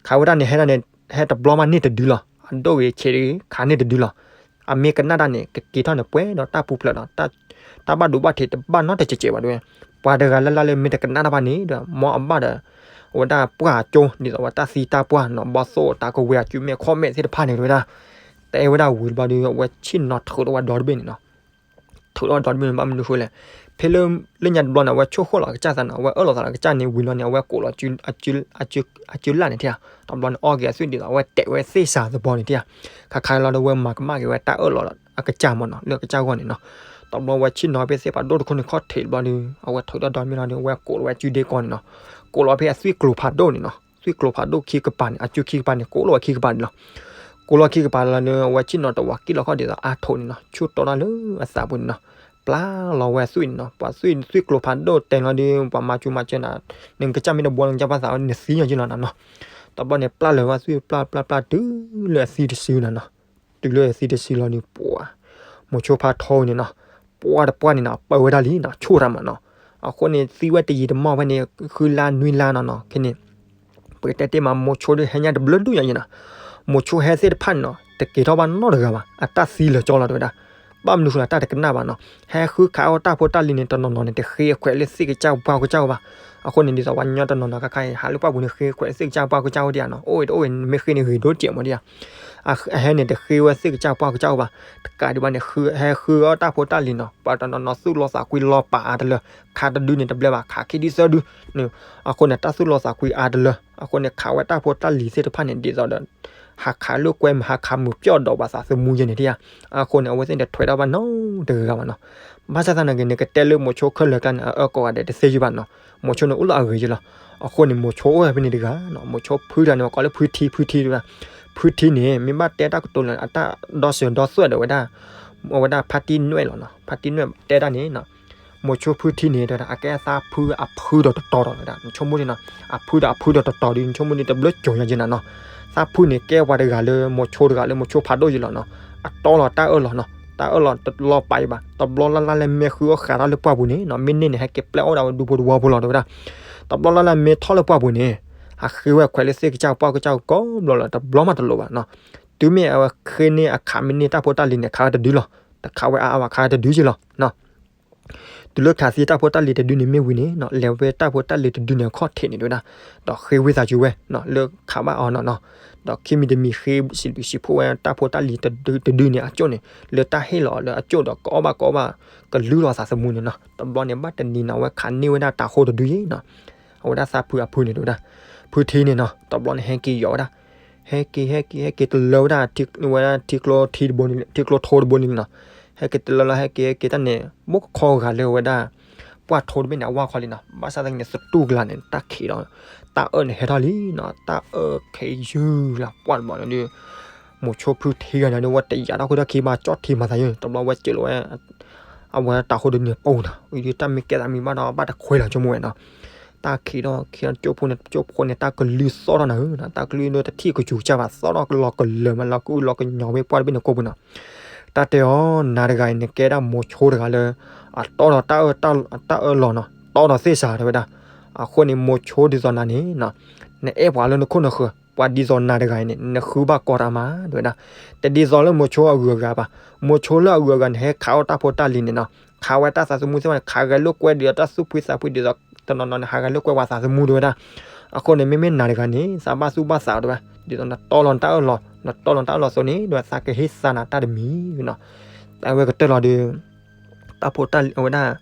ခးဝဲဒၣ်န့ၣ် ဟဲဒၣ်န့ၣ် ဟဲတဘျီမးန့ၢ်တဒုလီၤ. အဒိၣ်ဂ့ၤဆံးဂ့ၤ ခးန့ၢ်တဒုလီၤ. အမ့ၢ်ကနၣ်တၢ်န့ၣ် ကက့ၤထီၣ်န့ၣ် ပှဲၤဒီးတၢ်ပူၤဖျဲးဒီး တၢ်ဘၣ်ဒိဘၣ်ထံးတဘၣ်နီတစဲးကဲးဘၣ် တဲဝဲ. ပှၤတဂၤလၢ်လၢ်လၢ မ့ၢ်တကနၣ်တၢ်ဘၣ်န့ၣ်ဒီး မ်အဘၣ်ဒီး အဝဲဒၣ်ပှၢ်ကၠိ ဒ်သိးဝဲတၢ်သံတၢ်ပှၢ်နီၤ ဘီသိၣ်တၢ်ကဝဲၤ အစုမဲာ်ခီၣ်မဲာ်သ့ၣ်တဖၣ်န့ၣ် တဲဝဲဒၣ်. တဲဝဲဒၣ်ဝံၤတဘျီဒီး အဝဲဆ့ၣ်နီၤထုးထီၣ်ဝဲဒီတဘ့ၣ်န့ၣ်နီၤ. ထုးထီၣ်ဒီတဘ့ၣ်န့ၣ် ဘၣ်မနုၤဃိလဲၣ်. ဖဲလၢ လၢညါတဘျီန့ၣ် အဝဲဆိၣ်ဃီၣ်လီၤကစၢ်သးနီၤ အဝဲအၢၣ်လီၤသးလီၤကစၢ်န့ၣ် ဝံၤလီၤန့ၣ် အဝဲကိးလီၤ အစုလၢ်န့ၣ်ထံဧါ. တဘျီန့ၣ် အီၣ်က့ၤအသွံၣ်ဒ်သိး အဝဲတဲာ်ဝဲသ့ၣ်စးသဘီန့ၣ်ထံဧါ. ခါခါလီၤဒီး အဝဲမၤကမၣ်က့ၤဝဲတၢ်အၢၣ်လီၤအကစၢ်မးနီၤ လၢအကစၢ်ဂီၢ်န့ၣ်နီၤ. တဘျီဝဲဆ့ၣ်နီၤဖဲသ့ၣ်ဖးဒိၣ်တခိၣ်န့ၣ် ခီၣ်ထံးတဘျီဒီး အဝဲထုးထီၣ်ဒီမ့ၢ်လီၤဒီး အဝဲကိးလီၤဝဲအစုဒ့ကီန့ၣ်နီၤ. ကိးလီၤဖဲအသွံၣ်ကျိၤဖးဒိၣ်န့ၣ်နီၤ သွံၣ်ကျိၤဖးဒိၣ်ခံကပၤန့ၣ် အစုခံကပၤန့ၣ် ကိးလီၤဝဲခံကပၤန့ၣ်လီၤ. ကိးလီၤခံကပၤလီၤဒီး အဝဲဆ့ၣ်နီၤတဝးကံၣ်လီၤခီၣ်ဒ်သိးအါထိးန့ၣ်နီၤ ဆူၣ်တီတၢ်လၢအသးပူၤန့ၣ်နီၤ. ပျၢ်လီၤဝဲအသွံၣ်န့ၣ်နီၤ, ပှၤသွံၣ်သွံၣ်ကျိၤဖးဒိၣ်တဲလီၤဒီး ပှၤမၤစူၤမၤစၢၤနၤ, နကစၢ်မ့ၢ်တဘှီလၢနကစၢ်ဘၣ်သး နသံယီၤယ့လီၤနၤနီၤ. တဘျီန့ၣ် ပျၢ်လီၤဝဲအသွံၣ်ပျၢ်ပျၢ်ပျၢ်တုၤလၢအသံတစုနီၤနီၤ. တုၤလၢအသံတစုလီၤန့ၣ် ပှၤ မိၤဆိဖါထီန့ၣ်နီၤ, ပှၢ်တပှၢ်န့ၣ်နီၤ ပၢဝဲဒၣ်လံနီၤ, ဆိၣ်တၢ်မးနီၤ. အဃိန့ၣ် သံဝဲတယံာ်တမီၢ်ဖဲန့ၣ် ဃုလါနွံလါနီၤနီၤ, ခဲန့ၣ် ပကတဲတ့ၢ်မး မိၤဆိဒုးဟဲညါတဘျုးဒူၣ်ညါယ့နီၤ. မိၤဆိဟဲသ့ၣ်တဖၣ်န့ၣ်နီၤ တက့ၤထီၣ်ဘၣ်နီတဂၤဘၣ်, အတၢ်သံလၢာ်ကၠီလီၤတဲဝဲဒၣ်. ဘၣ်မနုၤဃိလၢ တၢ်တကနၣ်ဘၣ်နီၤ. ဟဲဃုခးအီၣ်တၢ်ဖိတၢ်လံၤန့ၣ် တနီၤနီၤန့ၣ် တဃ့အခွဲးလၢသ့ၣ်ကစၢ်ပှၢ်ကစၢ်အိၣ်ဘၣ်. အဃိန့ၣ် ဒ်သိးပှၤကညီတနီၤနီၤခါခါအံၤ ဟးလၢပှၢ်ပူၤန့ၣ် ဃ့ခွဲးလၢသ့ၣ်ကစၢ်ပှၢ်ကစၢ်အိၣ်ဒံးဧါနီၤ, အိၣ်ဝဲတအိၣ်ဝဲ မ့ၢ်ဃ့န့ၣ်ဂ့ၤဒိၣ်တစဲးမးဒံးဧါ. အဟဲန့ၣ် တဃ့ဝဲသ့ၣ်ကစၢ်ပှၢ်ကစၢ်အိၣ်ဘၣ်, တကးဒံးဘၣ်န့ၣ် ဟဲဃုအီၣ်တၢ်ဖိတၢ်လံၤနီၤ, ပှၤတနီၤနီၤသူၣ်လီသးကွံလီၤပာ်အါတလၢ, ခးတဒုန့ၣ်တဘျဲဘၣ်, ခးခံဒုသၢဒုန့ၣ်, အဃိန့ၣ် တၢ်သူၣ်လီသးကွံအါတလၢ, အဃိန့ၣ် ခးဝဲတၢ်ဖိတၢ်လံၤသ့ၣ်တဖၣ်န့ၣ် ဒ်သိးဒီး ဟးခးလိာ်ကွဲ ဟးခးမုာ်ပျီၢ်ဒီးပှၤသးသမူယဲန့ၣ်ဒံးဧါ. အဃိန့ၣ် အဝဲသ့ၣ်န့ၣ်တထွဲးထီၣ်ဘၣ်နီတဂၤဂၤဘၣ်နီၤ. ဘၣ်ဆၣ်သနာ်က့ နကတဲလၢမိၤဆိခဲလၢာ်ကျါန့ၣ် အအၢကိးဂၤဒဲးတသ့ယုၢ်ဘၣ်နီၤ. မိၤဆိန့ၣ်အိၣ်လၢအဂ့ၤယဲလီၤ. အဃိန့ၣ် မိၤဆိအိၣ်ဝဲဖဲန့ၣ်တဂၤနီၤ, မိၤဆိဖုတဂၤန့ၣ် ပကိးလၢဖုထံ ဖုထံတဲဝဲဒၣ်. ဖုထံန့ၣ် မ့ၢ်ဘၣ်တဲတၢ်ကတိၤလၢအတၢ်ဒီစၢၤဒီသွဲၣ်ဒီးဝဲဒၣ်, အဝဲဒၣ်ဖါတံၢ်နွဲၣ်လီၤနီၤ, ဖါတံၢ်နွဲၣ်တဲဒၣ်န့ၣ်နီၤ, မိၤဆိဖုထံန့ၣ် တဲဝဲဒၣ် အကဲသးဖုအဖုဒီးတတီၤဒီးဝဲဒၣ်, နဆိကမိၣ်န့ၣ်နီၤ, အဖုဒီးအဖုဒီးတတီၤဒီး နဆိကမိၣ်န့ၣ် တဘျုးကၠိၤညါယဲနၤနီၤ. သးဖုန့ၣ် ကဲပှၤတဂၤလၢမိၤဆိတဂၤလၢမိၤဆိဖးဒိၣ်ယဲလီၤနီၤ. အတီလီၤတၢ်အၢၣ်လီၤနီၤ, တၢ်အၢၣ်လီၤတလီၤပာ်အံၤဘၣ်, တဘျီလၢ်လၢ်လၢမ့ၢ်ဃုအီၣ်ဃးတၢ်လၢပှၢ်ပူၤန့ၣ်နီၤ, မ့ၢ်န့ၢ်န့ၣ် ဟဲက့ၤပျဲအီၣ်ဒၣ်ဝဲဒူဖိတဝီဖိလီၤတဲဝဲဒၣ်. တဘျီလၢ်လၢ်မ့ၢ်ထီၣ်လၢပှၢ်ပူၤန့ၣ် ဟးဃ့ဝဲခွဲးလၢသ့ၣ်ကစၢ်ပှၢ်ကစၢ်ကိးဘျီလီၤ, တဘျီမးတလိၤဘၣ်နီၤ. တုၤမ့ၢ်အဝဲဃ့န့ၢ်အခးမ့ၢ်န့ၢ်တၢ်ဖိတၢ်လံၤန့ၣ် ခးဝဲတဒုလီၤ, တခးဝဲအါအါဘၣ် ခးဝဲတဒုက့လီၤနီၤ. တုၤလၢခးသံတၢ်ဖိတၢ်လံၤတဒုန့ၣ်မ့ၢ်ဝံၤန့ၣ်နီၤ, လဲၤဝဲတၢ်ဖိတၢ်လံၤတဒုန့ၣ် အခီၣ်ထံးန့ၣ်တဲဝဲဒၣ်, ဒီးဃ့ဝံသးစူၤဝဲနီၤ လၢခးဘၣ်အီၤနီၤနီၤ. ဒီးခံမံၤတမံၤဃ့စံးဘျုးစံးဖှိၣ်ဝဲတၢ်ဖိတၢ်လံၤတဒုန့ၣ်အကၠိၣ်န့ၣ်, လၢတၢ်ဟ့ၣ်လီၤအီၤလၢအကၠိၣ်ဒီး ကအီၣ်ဘၣ်ကအီဘၣ် ကလုၢ်လီၤသးသမူန့ၣ်နီၤ. တဘျီန့ၣ် ဘၣ်တနံၤနီၤ အဝဲခးန့ၢ်ဝဲဒၣ်တၤဟိတဒုယဲနီၤ. အဝဲဒၣ်သးဖုအဖုန့ၣ်တဲဝဲဒၣ်, ဖုထံန့ၣ်နီၤ, တဘျီန့ၣ် ဟဲက့ၤယီၤဝဲဒၣ်, ဟဲက့ၤ ဟဲက့ၤ ဟဲက့ၤတလၢဝဲဒၣ် ဝဲဒၣ်ထံကျိထံတဘိန့ၣ် ထံကျိထိတဘိန့ၣ်နီၤ. ဟဲက့ၤတလၢလီၤ ဟဲက့ၤ ဟဲက့ၤတၢ်န့ၣ် ဘိၣ်ကခီဂာ်လၢဝဲဒၣ် ပှၢ်ထိတဘ့ၣ်န့ၣ် အဝၢ်ခီလံနီၤ. ဘၣ်ဆၣ်သနာ်က့န့ၣ် သတူၢ်ကလာ်န့ၣ် တၢ်ခံးဒီး တၢ်အၢၣ်န့ၣ်ဟဲထီၣ်လံနီၤ. တၢ်အၢၣ်ခံးယုၢ်လၢပှၢ်တဘျီန့ၣ်ဒီး မိၤဆိဖုထံဂၤန့ၣ်ဒီး ဝဲတယာ်ထီၣ်ခိၣ်ထီၣ်ခံဘၣ် ကၠီၣ်ထံမၤသးယုၢ် တဘျီဝဲစၢၤလီၤဝဲ အဝဲတၤဟိတဒုန့ၣ်ပူၤနီၤ. အံၤဒုးတၢ်မ့ၢ်ကဲသးမံၤဘၣ်ဒီး ဘၣ်တခွဲးလီၤဆိကမိၣ်ဝဲနီၤ. တၢ်ခံးထီၣ်ခံးထီၣ် ကၠိဖိန့ၣ် ကၠိဖိန့ၣ် တၢ်ကလုၢ်သီၣ်ထီၣ်နၤဧၢ, တၢ်ကလုၢ်ဒီးတထံၣ်ကစူၤကစၢ်ဘၣ် သီၣ်ထီၣ်လီၤကလၢာ်မး လီၤကအုၣ်လီၤကညီၤဝဲပှၢ်တဘ့ၣ်န့ၣ်ကိးပူၤနီၤ. တၢ်တဲအီၤ နၤတဂၤအံၤန့ၣ် ကဲဒၣ်မိၤဆိတဂၤလၢ အတီဒီးတၢ်အၢၣ် တၢ်အၢၣ်လီၤနီၤ, တီဒီးသ့ၣ်စးတဲဝဲဒၣ်. အဃိန့ၣ် မိၤဆိဒ်သိးနၤန့ၣ်နီၤ, နအဲၣ်ပှၤလၢနခိၣ်နဃၢၤ ပှၤဒ်သိးနၤတဂၤအံၤန့ၣ် နဃုဘၣ်ကီတၢ်မး တဲဝဲဒၣ်. တဒ်သိးလၢမိၤဆိအဂုၤအဂၤဘၣ်. မိၤဆိလၢအဂုၤအဂၤန့ၣ် ဟဲခးအီၣ်တၢ်ဖိတၢ်လံၤန့ၣ်နီၤ, ခးဝဲတၢ်သးသမူသ့ၣ်တဖၣ်န့ၣ် ခးဂဲၤလိာ်ကွဲဒ်သိးတၢ်သူၣ်ဖှံသးဖှံဒ်သိး တနီၤနီၤန့ၣ် ဟးဂဲၤလိာ်ကွဲပှၤသးသမူတဲဝဲဒၣ်. အဃိန့ၣ် မ့မ့ၢ်နၤတဂၤန့ၣ် သးဘၣ်သူၣ်ဘၣ်သးတဲဝဲ, ဒ်သိးနတီလီၤနတၢ်အၢၣ်လီၤ, နတီလီၤနတၢ်အၢၣ်လီၤအသိးန့ၣ် ဒီးသးကဟ့ၣ်သါနၤတၢ်တမံၤနီၤ. တၢ်ဝဲကတၢၢ်လီၤဒီး တၢ်ဖိတၢ်လံၤဝဲဒၣ်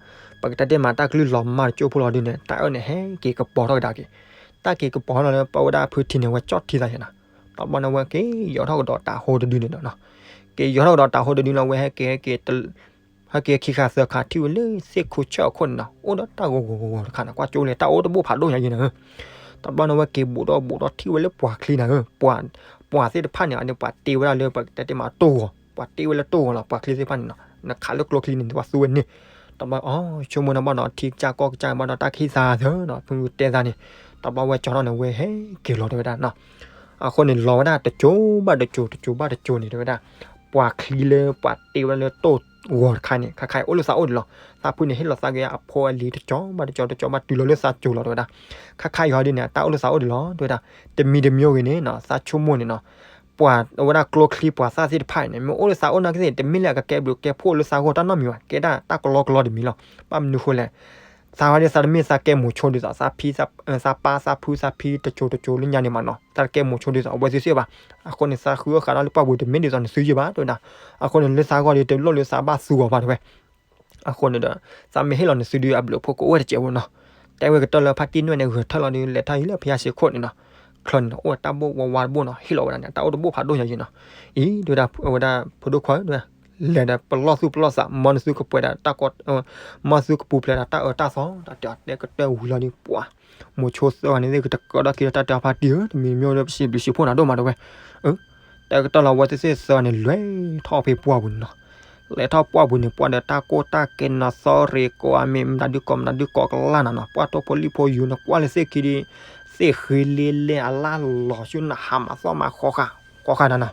ပကတဲတ့ၢ်မး တၢ်ကလုၢ်လီၤမၢ်တကၠိဖိလီၤဒုးန့ၣ် တၢ်အၢၣ်န့ၣ် ဟဲက့ၤကပီၤထီၣ်ကဒါက့ၤ. တၢ်က့ၤကပီၤထီၣ်လီၤလၢပဝဲဒၣ်ဖုထံန့ၣ် ဝဲကၠီၣ်ထံသးယဲနီၤ. တဘျီန့ၣ် ဝဲက့ၤယီၤထီၣ်ကဒီးတၤဟိတဒုန့ၣ်ဒီးနီၤ, က့ၤယီၤထီၣ်ကဒီးတၤဟိတဒုလီၤ ဝဲဟဲက့ၤ ဟဲက့ၤ ဟဲက့ၤခံခါသၢခါ ထံၣ်ဝဲလၢသ့ၣ်ခိၣ်ဆၢၣ်အခိၣ်န့ၣ်နီၤ, အိၣ်ဒီးတၢ်ဂီၤဂီၤဂီၤဂီၤတခါန့ၣ် ကွၢ်ကၠိလဲၣ် တၢ်အိၣ်တဘိၣ်ဖးဒိၣ်ညါယဲန့ၣ်ဧၢ. တဘျီန့ၣ် ဝဲက့ၤဘူးဒီးဘူးဒီးထံၣ်ဝဲလၢပှၤချံနၤဧၢ, ပှၤ ပှၤသ့ၣ်တဖၣ်န့ၣ် အန့ၣ်ပှၤတ့ဝဲဒၣ်လၢပကတဲတ့ၢ်မးတိၢ်ဂီၤ, ပှၤတ့ဝဲလၢတိၢ်ဂီၤလီၤ ပှၤချံသ့ၣ်တဖၣ်န့ၣ်နီၤ, နခးလၢကျိချံန့ၣ် ပှၤသူဝဲန့ၣ်. တဘျီ အီ ဆိကမိၣ်န့ၣ်ဘၣ်ဒီး ထံကစၢ်ကီၢ်ကစၢ်ဘၣ်ဒီး တၢ်ကဟ့ၣ်သါသၢနီၤ ဖုတဲသါန့ၣ်. တဘျီဝဲကၠီထီၣ်န့ၣ် ဝဲဟဲက့ၤလီၤတဲဝဲဒၣ်နီၤ. အဃိန့ၣ် လီၤဝဲဒၣ်တကၠိဘၣ်တကၠိ တကၠိဘၣ်တကၠိန့ၣ် တဲဝဲဒၣ် ပှၤချံလၢပှၤတ့ဝဲဒၣ်လၢတိၢ်ဂီၤတခါန့ၣ် ခါခါအံၤအိၣ်လၢသးအိၣ်ဒံးလီၤ. သးဖုန့ၣ် ဟ့ၣ်လီၤသးက့ၤအဖိအလံၤတကၠိဘၣ်တကၠိ တကၠိဘၣ်တုၤလီၤလၢသးကၠိလီၤတဲဝဲဒၣ်. ခါခါအံၤဟီဒ်န့ၣ် တၢ်အိၣ်လၢသးအိၣ်ဒံးလီၤတဲဝဲဒၣ်. တမံၤတမံၤဂ့ၤန့ၣ်နီၤ သးဆိကမိၣ်န့ၣ်နီၤ ပှၤအဝဲဒၣ်ကျိချံပှၤသၣ်သ့ၣ်တဖၣ်န့ၣ် မ့ၢ်အိၣ်လၢသးအိၣ်နာ်က့သ့ၣ် တမ့ၢ်လၢအကကဲဘျုးကဲဖှိၣ်လၢသးဂီၢ်တၢ်နီတမံၤဘၣ်, ကဲဒၣ်တၢ်ကလီကလီတမံၤလီၤ. ဘၣ်မနုၤဃိလဲၣ်, သးဝဲဒၣ်သးတမ့ၢ်သးကဲမိၤဆိဒ်သိး သးဖံ သးပၢ်သးဖုသးဖံတကၠိတကၠိလၢညါန့ၣ်မးနီၤ, သးတကဲမိၤဆိဒ်သိးအဝဲသ့ၣ်သ့ၣ်ဘၣ်. အဃိန့ၣ် သးဃုအီၣ်ဃးဒီးလၢပှၢ်ပူၤတမ့ၢ်ဒ်သိးနသုယုၢ်ဘၣ်တဲဝဲဒၣ်. အဃိန့ၣ် လၢသးဂီၢ်ဒီးတလိၣ်လၢသးဘၣ်သူအီၤဘၣ်တဲဝဲ. အဃိန့ၣ်ဒီး သးမ့ၢ်ဟ့ၣ်လီၤနသုဒုးအဘျုးအဖှိၣ်ကအိၣ်ဝဲတစဲးဖိနီၤ. တဲဝဲကတၢၢ်လၢဖါတံၢ်နွဲၣ်န့ၣ် ဂဲၤထၢၣ်လီၤဒီး လဲၤထီၣ်ယံၤလၢဖယါစ့ခိၣ်န့ၣ်နီၤ. ချၢန့ၣ် အိၣ်တၢ်ဘိၣ်ဝါဝါတဘိၣ်နီၤ, ဟ့ၣ်လီၤဝဲဒၣ်န့ၣ် တၢ်အိၣ်တဘိၣ်ဖးဒိၣ်ညါယံၤနီၤ. အံၤ တဲဝဲဒၣ် ဝဲဒၣ်ဖိဒိၣ်ခွါဧၢ လဲၤဒီးပလီၢ်သူၣ်ပလီၢ်သး မ်နသုကပှဲၤဒီးတၢ်ကီ, မ်သုကပူၤဖျဲးဒီးတၢ်အၢတၢ်သီ တၢ်တဲအီၤတဲကတၢၢ်ဝံၤလီၤဒီး ပှၤ မိၤဆိသၢဂၤန့ၣ်သ့ၣ်ကတကၢၢ်ဒီးက့ၤဒီးတၢ်တဲအီၤဖါတံၢ်ဧၢ တမံၤမံၤဒီးပစံးဘျုးစံးဖှိၣ်နၤဒိၣ်မးတဲဝဲ. တဲကတၢၢ်လီၤ အဝဲသ့ၣ်သၢဂၤန့ၣ် လဲၤထီၣ်ဖဲပှၢ်ပူၤန့ၣ်နီၤ. လဲၤထီၣ်ပှၢ်ပူၤန့ၣ် ပှၢ်ဒီးတၢ်ကိၢ်တၢ်ကဲနီၤ သီရ့ၤကိးအမ့ၢ် မတၤဒုကိးမတၤဒုကိးကလၢ်နီၤနီၤ ပှၢ်ထိၣ်ဖိလံၣ်ဖိယူၤန့ၣ် ကွၢ်လၢသ့ၣ်ခံဒီး သ့ၣ်ဃ့လ့လဲၢ်အလၢ်လီၤဆူနဟးမၤသီၣ်မၤဃီဃာ် ဃီဃာ်နီၤနီၤ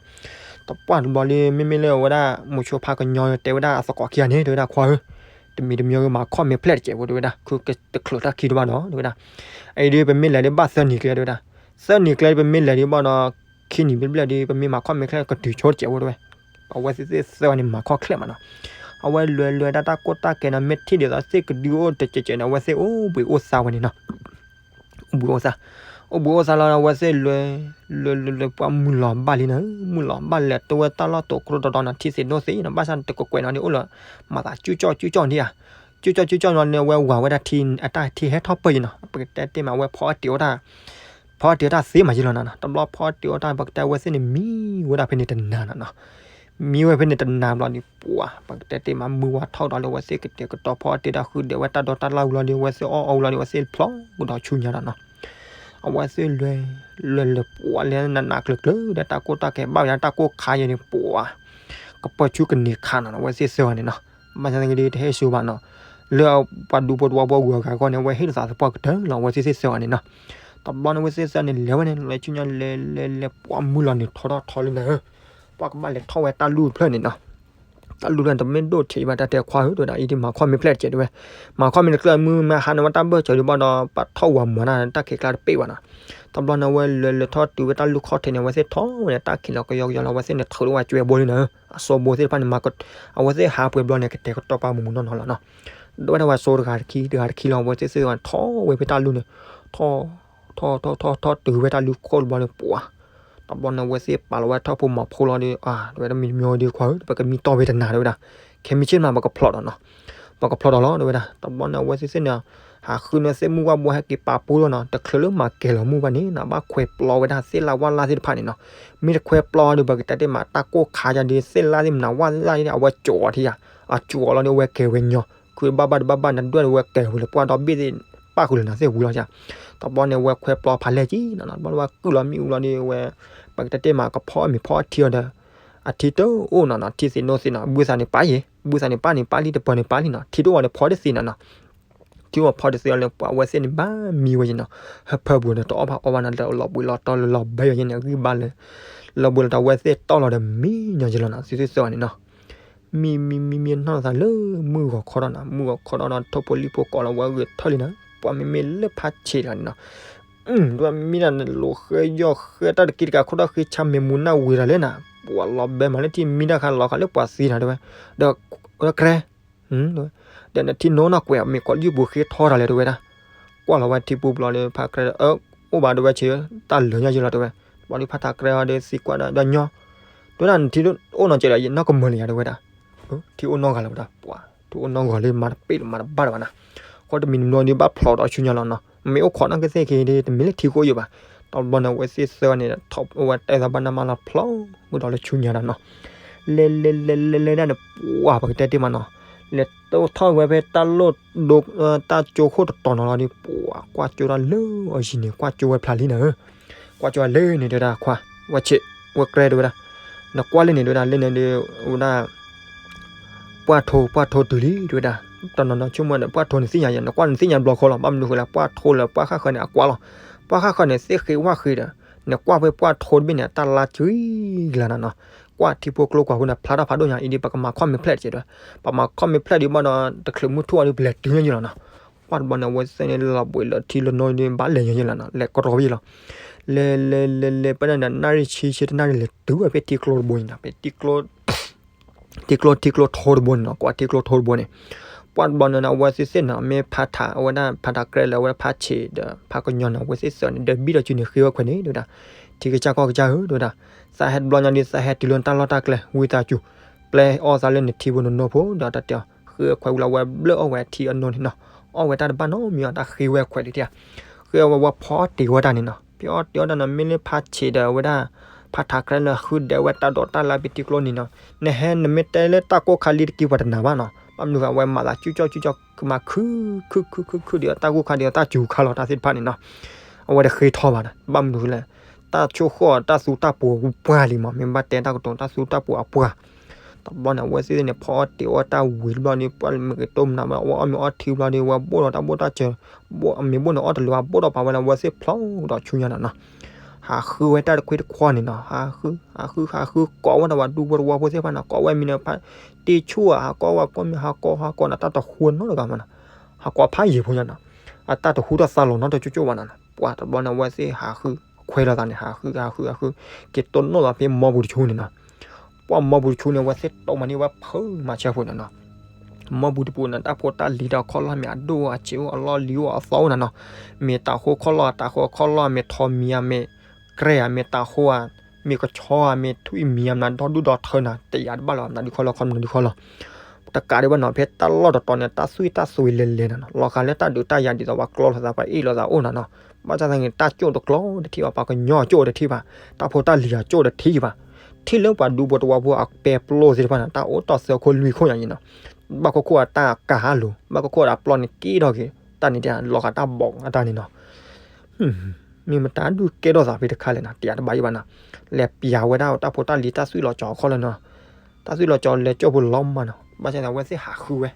တပှၢ်တဘျီလံ မ့မ့ၢ်လၢအဝဲဒၣ် မိၤဆိဖါကညီတဲဝဲဒၣ်အသကိးခံဂၤန့ၣ် တဲဝဲဒၣ်ခွါဧၢ တမံၤတမံၤဂ့ၤ မၤခီၣ်မ့ၢ်ဖျဲၣ်တစဲးဖိတဲဝဲဒၣ် ခုကတချုးတၢ်ခံတဘၣ်ဒီး တဲဝဲဒၣ် အအံၤဒ်ပမ့ၢ်လဲၤဒ်ဘၣ်သၢနံၤကျဲတဲဝဲဒၣ် သၢနံၤကျဲဒ်ပမ့ၢ်လဲၤဒ်ဘၣ်ဒီး ခံနံၤဘျဲၣ်ဘျဲၣ်ဒ် ပမ့ၢ်မၤခီၣ်မ့ၢ်ဖျဲၣ်ကတုၤဆိတစဲးဖိတဲဝဲ အဝဲသ့ၣ်သ့ၣ်သၢဂၤန့ၣ် မၤခီၣ်ချဲၣ်မးနီၤ အဝဲလဲၤလဲၤဒၣ်တၢ်ကိၢ်တၢ်ကဲနီၤ မ့ၢ်ထံၣ်ဒ်သိးသ့ၣ်ကဒုအိၣ်တစဲးစဲးန့ၣ် အဝဲသ့ၣ်အိၣ်ဘှံးအိၣ်သါဝဲန့ၣ်နီၤ အိၣ်ဘှံးအိၣ်သါ အိၣ်ဘှံးအိၣ်သါလီၤ အဝဲသ့ၣ်လဲၤ လဲၤလဲၤလဲၤ ပှၢ်မုၢ်လီၤဘၣ်လံနီၤ မုၢ်လီၤဘၣ်လဲၤတုၤဝဲတၢ်လီၢ်တိာ်ကျိတီတီနီၤ ထံသ့ၣ်နိသ့ၣ်နီၤ ဘၣ်ဆၣ်တကကွဲးနီၤန့ၣ် အိၣ်လၢ မၤသးကၠူၣ်ကၠီၣ်ကၠူၣ်ကၠီၣ်ဒံးဧါ ကၠူၣ်ကၠီၣ်ကၠူၣ်ကၠီၣ်နီၤန့ၣ် အဝဲဝၤဝဲဒၣ်ထံ အတၢ်ထံဟဲထီၣ်ပၢၢ်ယံၤနီၤ ပကတဲတ့ၢ်မး အဝဲဖီအီၣ်တ့ၤအီၣ်တၢ် ဖီအီၣ်တ့ၤအီၣ်တၢ်သ့မးယံၤလီၤနီၤ တဘျီဖီအီၣ်တ့ၤအီၣ်တၢ် ပကတဲအဝဲသ့ၣ်န့ၣ် မံဝဲဒၣ်ဖဲန့ၣ်တနၤနီၤနီၤ မံဝဲဖဲန့ၣ်တနၤဘျီန့ၣ် ပှၤ ပကတဲတ့ၢ်မး မုၢ်ဝါထီၣ်ဒီးလၢအဝဲသ့ၣ်ကတဲာ်ကတီၤဖီအီၣ်တ့ၤတၢ် ဃုဒဲးဝဲတၢ်ဒိးတၢ်လၢ်ဝံၤလီၤဒီး အဝဲသ့ၣ်အီၣ်အီဝံၤလီၤဒီး အဝဲသ့ၣ်ဖျီကဒီးဆူညါဒီးနီၤ အဝဲသ့ၣ်လဲၤ လဲၤလဲၤပှၤလဲၤနးနးကျၢၤကျၢၤဒီး တၢ်ကိၢ်တၢ်ကဲဘၣ်ဝဲဒၣ်တၢ်ကိၢ်ခါယံၤန့ၣ် ပှၤ ကပၢၢ်ဆူကန့ၢ်ခါနီၤနီၤ အဝဲသ့ၣ်သၢဂၤန့ၣ်နီၤ ဘၣ်ဆၣ်သနာ်က့ဒီး တဟ့ၣ်ဆူဘၣ်နီၤ လၢပှၤဒူဖိတဝီဖိဂုၤအဂၤအဂီၢ်န့ၣ် အဝဲဟ့ၣ်လီၤသးသပှၢ်ကတၢၢ်လီၤ အဝဲသ့ၣ်သ့ၣ်သၢဂၤန့ၣ်နီၤ တဘျီန့ၣ် အဝဲသ့ၣ်သၢဂၤန့ၣ် လဲၤဝဲန့ၣ် လဲၤဆူညါလဲၤလဲၤလဲၤ ပှၤမုၢ်လီၤန့ၣ်ထီထီၣ်ထီလံနၤဧၢ ပှၤကဘၣ်လဲၤထီၣ်ဝဲတၢ်လူၢ်တဖျၢၣ်န့ၣ်နီၤ တၢ်လူၢ်တဖျၢၣ်န့ၣ် တမ့ၢ်ဒိၣ်ထဲးဘၣ် တၢ်တဲခွါဧၢ တဲဝဲဒၣ် အံၤဒ်မၤခီၣ်မ့ၢ်ဖျဲၣ်တစဲးတဲဝဲ မၤခီၣ်မ့ၢ်တကျၢၢ်မုၢ်မ့ၢ်ဟါန့ၣ်ဝဲတၢ်ဘၢၣ်စၢၤဒံးဘၣ်ဒီး ပှၤထီၣ်ဝၤမၤတၢ် တၢ်ခံးကျါတပ့ၢ်ဘၣ်နီၤ တဘျီန့ၣ်အဝဲလဲၤလဲၤထီၣ်တုၤဝဲတၢ်လူၢ်ခီၣ်ထံးန့ၣ် အဝဲသ့ၣ်ထီၣ်ဝဲန့ၣ် တၢ်ခံးလီၤကယီကယီလီၤ အဝဲသ့ၣ်န့ၣ်ထုးလၢဝဲကၠွဲဘိလံနၤဧၢ အစိဘိသ့ၣ်တဖၣ်န့ၣ် အဝဲသ့ၣ်ဟးပှဲၤဘျီန့ၣ် ကတဲာ်ကတီၤပာ်မုာ်မုာ်နီၢ်နီၢ်လီၤနီၤ ဒိဝဲဒၣ်ဝဲစိတဂၤတခံ တဂၤတခံလီၤ အဝဲသ့ၣ်သ့ၣ်ထီၣ်ဝဲဖဲတၢ်လူၢ်န့ၣ် ထီၣ် ထီၣ်ထီၣ်ထီၣ်ထီၣ်တုၤဝဲတၢ်လူၢ်ခိၣ်တဘျီန့ၣ် ပှၤ တဘျီန့ၣ် အဝဲသ့ၣ်ပာ်လီၤဝဲထီၣ်ဖိမၤဖိလီၤဒီး အါ တဲဝဲဒၣ်မံၤတမံၤဒီးခွါဧၢ ပကမံတီၢ်ဖဲတနၤတဲဝဲဒၣ် ခဲမံဆ့ၣ်မး ပကဖျီဒီးနီၤ ပကဖျီဒီးလီၤ တဲဝဲဒၣ် တဘျီန့ၣ် အဝဲသ့ၣ်သ့ၣ်န့ၣ် ဟးဃုန့ၢ်သ့ၣ်မုၢ်ဝၣ်ဘိဟဲက့ၤပာ်ပူၤလီၤနီၤ တချုးလၢမၤကဲၤလီၤမုၢ်ဘၣ်န့ၣ်နီၤ ဘၣ်ခွဲးပျီဝဲဒၣ်သ့ၣ်လၢ်ဝၣ်လၢ်သ့ၣ်တဖၣ်န့ၣ်နီၤ မ့ၢ်တခွဲးပျီဒီး ပကတဲတ့ၢ်မး တၢ်ကိၢ်ခါယါဒီး သ့ၣ်လၢ်သ့ၣ်မနုၤဝၣ်လၢ်သ့ၣ် အဝဲကၠီၤအီၤထံယါ အကၠီၤအီၤလီၤဒီး အဝဲကဲၤဝဲညီ ခုတဘၣ်ဘၣ်တဘၣ်ဘၣ် နဒွဲၣ်ဒီး အဝဲကဲၤဝဲလၢပှၢ်ဒီဘ့ၣ်သ့ၣ် ပၣ်ဃုာ်လၢနၤသ့ၣ်ဝံၤလီၤယါ တဘျီန့ၣ် အဝဲခွဲးပျီဖးလဲၢ်က့ၤနီၤနီၤ တဘျီန့ၣ် အဝဲကုၢ်လီၤမ့ၣ်အူလီၤဒီး အဝဲ ပကတဲတ့ၢ်မး ကဖီအီၣ်မ့ၤဖီအီၣ်ထံအီၤဒီး အထံတအိၣ်နီၤနီၤ ထံသ့ၣ်နိသ့ၣ်နီၤ ဘုသးန့ၣ်ပၣ်ယဲ ဘုသးန့ၣ်ပၣ်န့ၣ်ပၣ်လံ တပၢၤန့ၣ်ပၣ်လံနီၤ ထံတအိၣ်ဝဲန့ၣ်ဖီတသ့နီၤနီၤ ထံအိၣ်ဖီတသ့အီၤလၢ ပှၤအဝဲသ့ၣ်န့ၣ် ဘၣ်မံဝဲယဲနီၤ ဟၢဖၢပူၤန့ၣ် တအီၣ်ဘၣ်အီဘၣ်နီၤ လၢလီၤဘှံးလီၤတီၤလၢလီၤဘဲယဲန့ၣ် အဂံၢ်ဘါလၢ လီၤဘှံးလီၤတီၤ အဝဲသ့ၣ်တီၢ်လီၤဒီးမံညီယဲလီၤနီၤ သ့ၣ်သ့ၣ်သၢဂၤန့ၣ်နီၤ မံမံမံမံနီၢ်သးလၢမုၢ်ဂီၤခီဒီးနီၤ မုၢ်ဂီၤခီဒီးနီၤ ထိၣ်ဖိလံၣ်ဖိကိးလီၤဝဲဂဲၤထၢၣ်လံနီၤ ပှၤမ့မ့ၢ်လၢဖးဆံးတဂၤန့ၣ်နီၤ ဒွဲမံဒၣ်န့ၣ် လိာ်ဃဲယီၢ်ဃဲတၢ်တက့ၢ်တကး ခိၣ်ထီၣ်ဃ့ဆါမ့ၢ်မူနၢ်ဝ့ၤတၢ်လဲၣ်နီၤ ပှၤလီၤဘဲမးလၢထံမံတၢ်ခါလီၤဃာ်လၢပှၤသံနီၤတဲဝဲ ဒီး ဒီးကြဲ ဒီးနထံနိနီၢ်ကွဲး မ့ၢ်ကိးလံၢ်ပူၤဃ့ထီတၢ်လဲၣ်တဲဝဲဒၣ် ကွၢ်လီၤဝဲထံပူၤဘျီဒီး ဖးကြဲ အိၣ်ဘၣ်တဲဝဲဆ့ တၢ်လၢာ်ညါယဲလီၤတဲဝဲ ဘျီဒီးဖးထးကြဲအီၤဒီးသံကွၢ်ဒီး ဒီးညီ တဲဝဲဒၣ်နထံအိၣ်နီၢ်ကဲးဒီး ယနီၢ်ကမၢလၢယၤတဲဝဲဒၣ် ထံအိၣ်နီၢ်ဂၤလၢၤဝဲဒၣ် ပှၤ ထံအိၣ်နီၢ်ဂၤလၢမၤတပ့ၢ်လၢမၤတဘၣ်လၢၤဘၣ်နၤ ဃိတမံၤတမံၤဒီးဘၣ်ဖျိးဒီးဆူညါလီၤနီၤ မ့ၢ်အိၣ်ခိးနီၢ်ကသ့ၣ်က့ၤဒီး တမ့ၢ်လၢထံကိၣ်ယိာ်ဘၣ် တဘျီန့ၣ် အဝဲသ့ၣ်သၢဂၤန့ၣ် ထီၣ်အဝဲတဲသးဘၣ်နၢ်မါလီၤဖျိး ဝဲဒီးလၢဆူညါဒီးနီၤ လဲၤလဲၤလဲၤလဲၤလဲၤဒၣ်န့ၣ် ပှၤပကတဲတ့ၢ်မးနီၤ လဲၤတိၢ်ထီၣ်ဝဲဖဲတၢ်လိၣ်ဒိ တၢ်ကၠိခိၣ်တတီၤနီၤလီၤဒီး ပှၤကွၢ်ကၠိတၢ်လၢအယံၤန့ၣ် ကွၢ်ကၠိဝဲဖျါလံနၤဧၢ ကွၢ်ကၠိဝဲလၢန့ၣ် တဲဝဲဒၣ်ခွါ ဝဲဆ့း ဝဲကြဲတဲဝဲဒၣ် နကွၢ်လၢန့ၣ်တဲဝဲဒၣ် လၢန့ၣ်ဒီး ဝဲဒၣ် ပှၢ်ထိ ပှၢ်ထိတုၤလံတဲဝဲဒၣ် တနီၤနီၤဆိကမိၣ်ဒီး ပှၢ်ထိန့ၣ်သ့ၣ်ညါယဲ နကွၢ်န့ၣ်သ့ၣ်ညါဘျီဃီလီၤ ဘၣ်မနုၤဃိလဲၣ် ပှၢ်ထိလၢပှၢ်ဃၣ်ဃၢၤန့ၣ် အကွၢ်လီၤ ပှၢ်ဃၣ်ဃၢၤန့ၣ် သ့ၣ်ဃ့ဝၣ်ဃ့ဒီး နကွၢ်ဖဲပှၢ်ထိတဘ့ၣ်န့ၣ် အတၢ်လါကၠံကလါနၤနီၤ ကွၢ်ထံဖိကျိကွၢ်ဖိန့ၣ် ဖျါထီၣ်ဖးဒိၣ်ညါ အံၤဒ် ပကမၤခီၣ်မ့ၢ်ဖျဲၣ်တက့ၢ်ဒီး ပမၤခီၣ်မ့ၢ်ဖျဲၣ်ဒံးဘၣ်ဒီး တချုးမုၢ်ထူၣ်အီၤဒီး ပလဲၤတုၤညါယဲလီၤနီၤ ကွၢ်တဘျီန့ၣ် အဝဲသ့ၣ်န့ၣ် လီၤဘှံးလီၤထံလီၤနိဒီး ဘၣ်လဲၤညါယဲလီၤနီၤ လဲၤကရီယဲလီၤ လဲၤလဲၤလဲၤလဲၤလဲၤ ပဒၣ်နၣ်ရံၣ်ဆံဆံတနၣ်ရံၣ်လဲၤတုၤဝဲဖဲထံကျိတဘိန့ၣ်နီၤ ဖဲထံကျိ ထံကျိ ထံကျိထိတဘိန့ၣ်နီၤ ကွၢ်ထံကျိထိတဘိန့ၣ် ပှၢ်တဘျီန့ၣ် အဝဲသ့ၣ်သ့ၣ်နီၤ မ့ၢ်ဖးထး အဝဲဒၣ်ဖးထးကြဲလၢအဝဲဒၣ်ဖးဆံးဒီး ဖးကညီန့ၣ် အဝဲသ့ၣ်သ့ၣ်န့ၣ် ဒီးဘံၣ်ဒီးစုန့ၣ် ဃ့ဝဲခွဲးန့ၣ် တဲဝဲဒၣ် ထံကစၢ်ကီၢ်ကစၢ်ဧၢ တဲဝဲဒၣ် သးဟဲတဘျီညါဒီး သးဟဲတုၤလၢနတၢ်လီၢ်တၢ်ကျဲ ဝံသးစူၤ ပျဲအီၣ်သးလၢနထံဖိနနိဖိ ဒီးတၢ်တဲအီၤ ဃ့ခွဲးဝံၤလီၤ ဝဲဘျၢၣ်အီၣ်ဝဲထံအနိန့ၣ်နီၤ အီၣ်ဝဲတၢ်တဘၣ်နီတမံၤအီၤ တၢ်ဃ့ဝဲခွဲးဒံးတၢ် ဃ့အီၣ်ဝဲဝဲဖီအီၣ်တ့ၤဝဲတၢ်န့ၣ်နီၤ ဖဲအီၣ်တ့ၤအီၣ်တၢ်န့ၣ် မ့ၢ်လၢဖးဆံးဒီးအဝဲဒၣ် ဖးထးကြဲလၢဃုဒဲးဝဲတၢ်ဒိးတၢ်လၢဖဲထံကျိန့ၣ်နီၤ နဟဲနမ့ၢ်တဲလၢတၢ်ကိၢ်ခါလံတက့ၢ်ပှၤတနာ်ဘၣ်နီၤ ဘၣ်မနုၤဃိ အဝဲမၤသးကၠူကၠီကၠူကၠီ ကမၤခု ခု ခု ခု ခု ခု ဒံး တၢ်ကိၢ်ခါဒံး တၢ်စူၤခါလီၤ တၢ်သ့ၣ်တဖၣ်န့ၣ်နီၤ အဝဲတဃ့ထီၣ်ဘၣ်နီၤ ဘၣ်မနုၤဃိလဲၣ် တၢ်ဆိၣ်ဃီၣ်တၢ်သူတၢ်ပှီၤပှၢ်လံမး မ့ၢ်ဘၣ်တဲတၢ်ကတိၤ တၢ်သူတၢ်ပှီၤအပှၢ် တဘျီန့ၣ် အဝဲသ့ၣ်န့ၣ် ဖီအီၣ်တ့ၤအီၣ်တၢ်ဝံၤတဘျီဒီး ပှၢ်မ့ၢ်က့ၤတိၢ်မနၤဝဲ အဝဲအီၣ်မ့ၤအီထံဘျီဒီး ဝဲဘိၣ်ဒီးတၢ်ဘိၣ်တၢ်စၢၤ, မ့ၢ်ဘိၣ်န့ၣ်အီၣ်တလၢာ် ဘိၣ်ဒီးပာ်ဝဲလၢ အဝဲသ့ၣ်ဖျိဒီးဆူညါနီၤနီၤ. ဟးဃုဝဲတၢ်တခွ့တခွါန့ၣ်နီၤ, ဟးဃု ဟးဃု ဟးဃု ကိးဝဲဒီးပှၤဒူဖိတဝီဖိသ့ၣ်တဖၣ်နီၤ, ကိးဝဲမံၤန့ၣ် ဖါတံၢ်ဆူၣ်ဧါ, ဟးကိးဝဲကိးမံၤ ဟးကိး ဟးကိးန့ၣ် တၢ်တဟူနီတဂၤမးနီၤ, ဟးကိးဖးယံၤဖိညါနီၤ, အတၢ်တဟူထီၣ်သါလီၤနီတကၠိၣ်ကၠိၣ်ဘၣ်နီၤနီၤ. ပှၢ်တဘျီန့ၣ် အဝဲသ့ၣ်ဟးဃု ခွဲလိာ်သးန့ၣ် ဟးဃု ဟးဃု ဟးဃု က့ၤတိၢ်နီၣ်လီၤဖဲမီပူၤတဆူန့ၣ်နီၤ. ပှၢ်မီပူၤတဆူန့ၣ် အဝဲသ့ၣ်တိၢ်မၤန့ၢ်ဝဲဖုမၤဆၢဖိန့ၣ်နီၤ. မီပူၤတပူၤန့ၣ် တၢ်ဖိတၢ်လံၤဒီးခီၣ်လီၢ်မ့ၢ်အဒိၣ်အဆံးအိၣ်အလီၢ်လံၤအိၣ်အသီအိၣ်နီၤနီၤ, မ့ၢ်တၤဟိခီၣ်လီၢ် တၤဟိခီၣ်လီၢ် မ့ၢ်ထီမံၤဧါ မ့ၢ်ကြဲၢ်ဧါ မ့ၢ်တၤဟိဧါ မ့ၢ်ကဆီဧါ မ့ၢ်ထွံၣ်မံၤဧါ မနုၤဒီဒူၣ်ဒီထၢနီၤ, တယာ်တဘၣ်လၢၤဘၣ် မနုၤဒုခီၣ်လီၢ်ခီမနုၤဒုခီၣ်လီၢ် တကးဒံးဘၣ်နီၤ, ဖဲတၢ်လီၢ်တတီၤန့ၣ် တၢ်သွံၣ်တၢ်သွံၣ်လဲၤလဲၤနီၤနီၤ, လီၤဂာ်လၢတၢ်ဒုးတၢ်ယၤဒ်သိးပှၤကျီလိာ်သး ပှၤအ့ၣ်လိာ်သးအိၣ်နီၤနီၤ, ဘၣ်ဆၣ်သနာ်က့ တၢ်ကၠိၣ်တကျီတထံၣ်ဘၣ်, ပှၤကညီကၠိၣ်တထံၣ်ဘၣ်, တၢ်ဖိတၢ်လံၤအကၠိၣ်တထံၣ်ဘၣ်, ထံၣ်လၢပှၤဒူဖိတဝီဖိအပဲပျိသ့ၣ်တဖၣ်န့ၣ် တၢ်အိၣ်တီၢ်သၢခိၣ်လွံၢ်ခိၣ်ညါအံၤနီၤ, ဘၣ်ခိၣ်ခိၣ်အတၢ်ကါဟးလိၤ, ဘၣ်ခိၣ်ခိၣ်အတၢ်ပျီန့ၣ်က့ၤထီၣ်က့ၤ, တၢ်န့ၣ်တဲလီၤဂာ်တၢ်ဘီၣ်အတၢ်န့ၣ်နီၤ မ့ၢ်မတၤဒုးကဲထီၣ်သးဖဲတခါလဲၣ်နီၤ, တယာ်တဘၣ်ယံၤဘၣ်နီၤ, လဲၤပျးဝဲဒၣ်တၢ်ဖိတၢ်လံၤတၢ်သွံၣ်လီၤကၠီၤအခီၣ်လၢနီၤ, တၢ်သွံၣ်လီၤကၠီၤလဲၤကၠိၣ်ဖိလီၤမးနီၤ, ဘၣ်ဆၣ်သနာ်က့ အဝဲသ့ၣ်ဟးဃုဝဲ,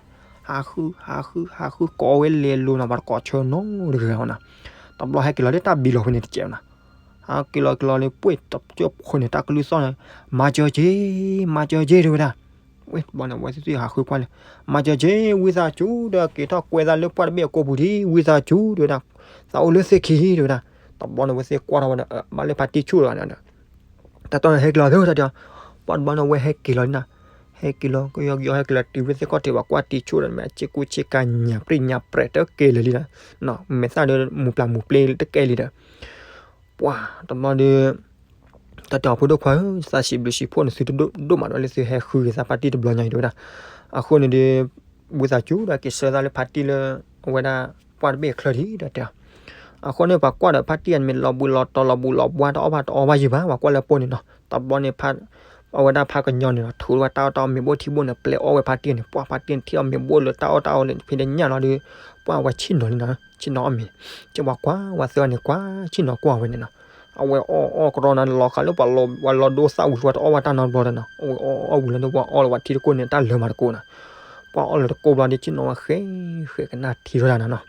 ဟးဃု ဟးဃု ဟးဃု ကိးဝဲလဲၤလိၤနီၤ, ပှၤတကိးဆၢနီတဂၤဘၣ်နီၤ, တဘျီဟဲက့ၤလီၤလၢတၢ်ဘံလီၤဖဲန့ၣ်တစဲးနီၤ, ဟးက့ၤလီၤက့ၤလီၤလၢပှ့ၢ်တကၠိၣ်ဖိန့ၣ် တၢ်ကလုၢ်သီၣ်န့ၣ်, မၤစၢၤက့ၤ, မၤစၢၤက့ၤ တဲဝဲဒၣ် ဝဲတဘျီန့ၣ် အဝဲသ့ၣ်ဟးဃုကွၢ်လဲၣ်, မၤစၢၤက့ၤ ဝံသးစူၤဒီး က့ၤထီၣ်ကွဲသးလၢပှၢ်တဘ့ၣ်အကိာ်ပူၤဒံး ဝံသးစူၤ တဲဝဲဒၣ်, သးအိၣ်လၢသ့ၣ်ခံ တဲဝဲဒၣ်, တဘျီန့ၣ် အဝဲသ့ၣ်ကွၢ်ထီၣ်ဝဲဒီး ဘၣ်လၢဖါတံၢ်ဆူၣ်လီၤန့ၣ်ဒီး တၢ်တီန့ၣ်ဟဲက့ၤလီၤသ့ၣ်တၢ်တဲအီၤ, ပှၢ်တဘျီန့ၣ် အဝဲဟဲက့ၤလီၤန့ၣ်, ဟဲက့ၤလီၤ ကယီကယီဟဲက့ၤလီၤတုၤဝဲသ့ၣ်ခီၣ်ထံး ပှၤကွၢ်တံၢ်ဆူၣ်ဒီး မ့ၢ်အစ့ကူဆ့ကၤ ညၣ်ပြံၣ်ညၣ်ပြဲးတကဲလၢာ်လံဒီး, မ့ၢ်သၣ်ဒီးမူၤပျၢ်မူၤပျ့တကဲလံဒီး ပှၢ်တဘျီဒီး တၢ်တဲအီၤ ဖိဒိၣ်ခွါဧၢ, သးစံးဘျုးစံးဖှိၣ်နသုတဒိၣ်ဒိၣ်မးဒီး လၢသုဟဲဃုက့ၤသးဖါတံၢ်တဘျီညါအံၤ တဲဝဲဒၣ်, အဃိန့ၣ်ဒီး ဝံသးစူၤဒီးက့ၤဆှၢသးလၢဖါတံၢ်လၢ အဝဲဒၣ် ပှၢ်တဘ့ၣ်အချၢဒံးဒီးတဲအီၤ, အဃိန့ၣ် ပှၤကွၢ်ဒီးဖါတံၢ်အံၤန့ၣ် မ့ၢ်လီၤဘှံးလီၤတီၤလီၤဘှံးလီၤဘှါတအီၣ်ဘၣ်တအီဘၣ်ယံၤဘၣ် ပှၤကွၢ်လၢအပိၢ်န့ၣ်နီၤ, တဘျီန့ၣ် အဝဲဒၣ်ဖါကညီန့ၣ်ဒီး ထုးဝဲတၢ်အီၣ်တၢ်အီမ့ၤဘိၣ်ထံဘိၣ်န့ၣ် ပျဲအီၣ်ဝဲဖါတံၢ်န့ၣ်, ပှၢ်ဖါတံၢ်န့ၣ် ထံၣ်အီၣ်မ့ၤဘိၣ်လၢတၢ်အီၣ်တၢ်အီလၢဖဲတညၣ်လီၤဒီး ပှၢ်ဝဲဆ့ၣ်နီၤလံနီၤ, ဆ့ၣ်နီၤအီၣ်မ့ၤ, ကဲပှၤကွၢ်ဝဲသၢဂၤန့ၣ် ကွၢ်ဆ့ၣ်နီၤကွၢ်ဝဲန့ၣ်နီၤ, အဝဲအီၣ်အီၣ်ကရီနီၤ လီၤဃာ်လၢပှၤလီၤဒိသၣ်ဝံၤ ပှၤတအီၣ်ဘၣ်တၢ်နီတဘျီဒီးနီၤ, အဝဲအီၣ်အီၣ်ဝံၤလီၤဒီး ပှၤအီၣ်လီၤဝဲထံတကိၢ်န့ၣ် တၢ်လၢမၤတကိၢ်နီၤ, ပှၤအီၣ်လီၤတကိၢ်ဘျီဒီး ဆ့ၣ်နီၤဝဲဃဲ ဃဲကနၣ်ထံထီၣ်တၢ်နီၤနီၤ,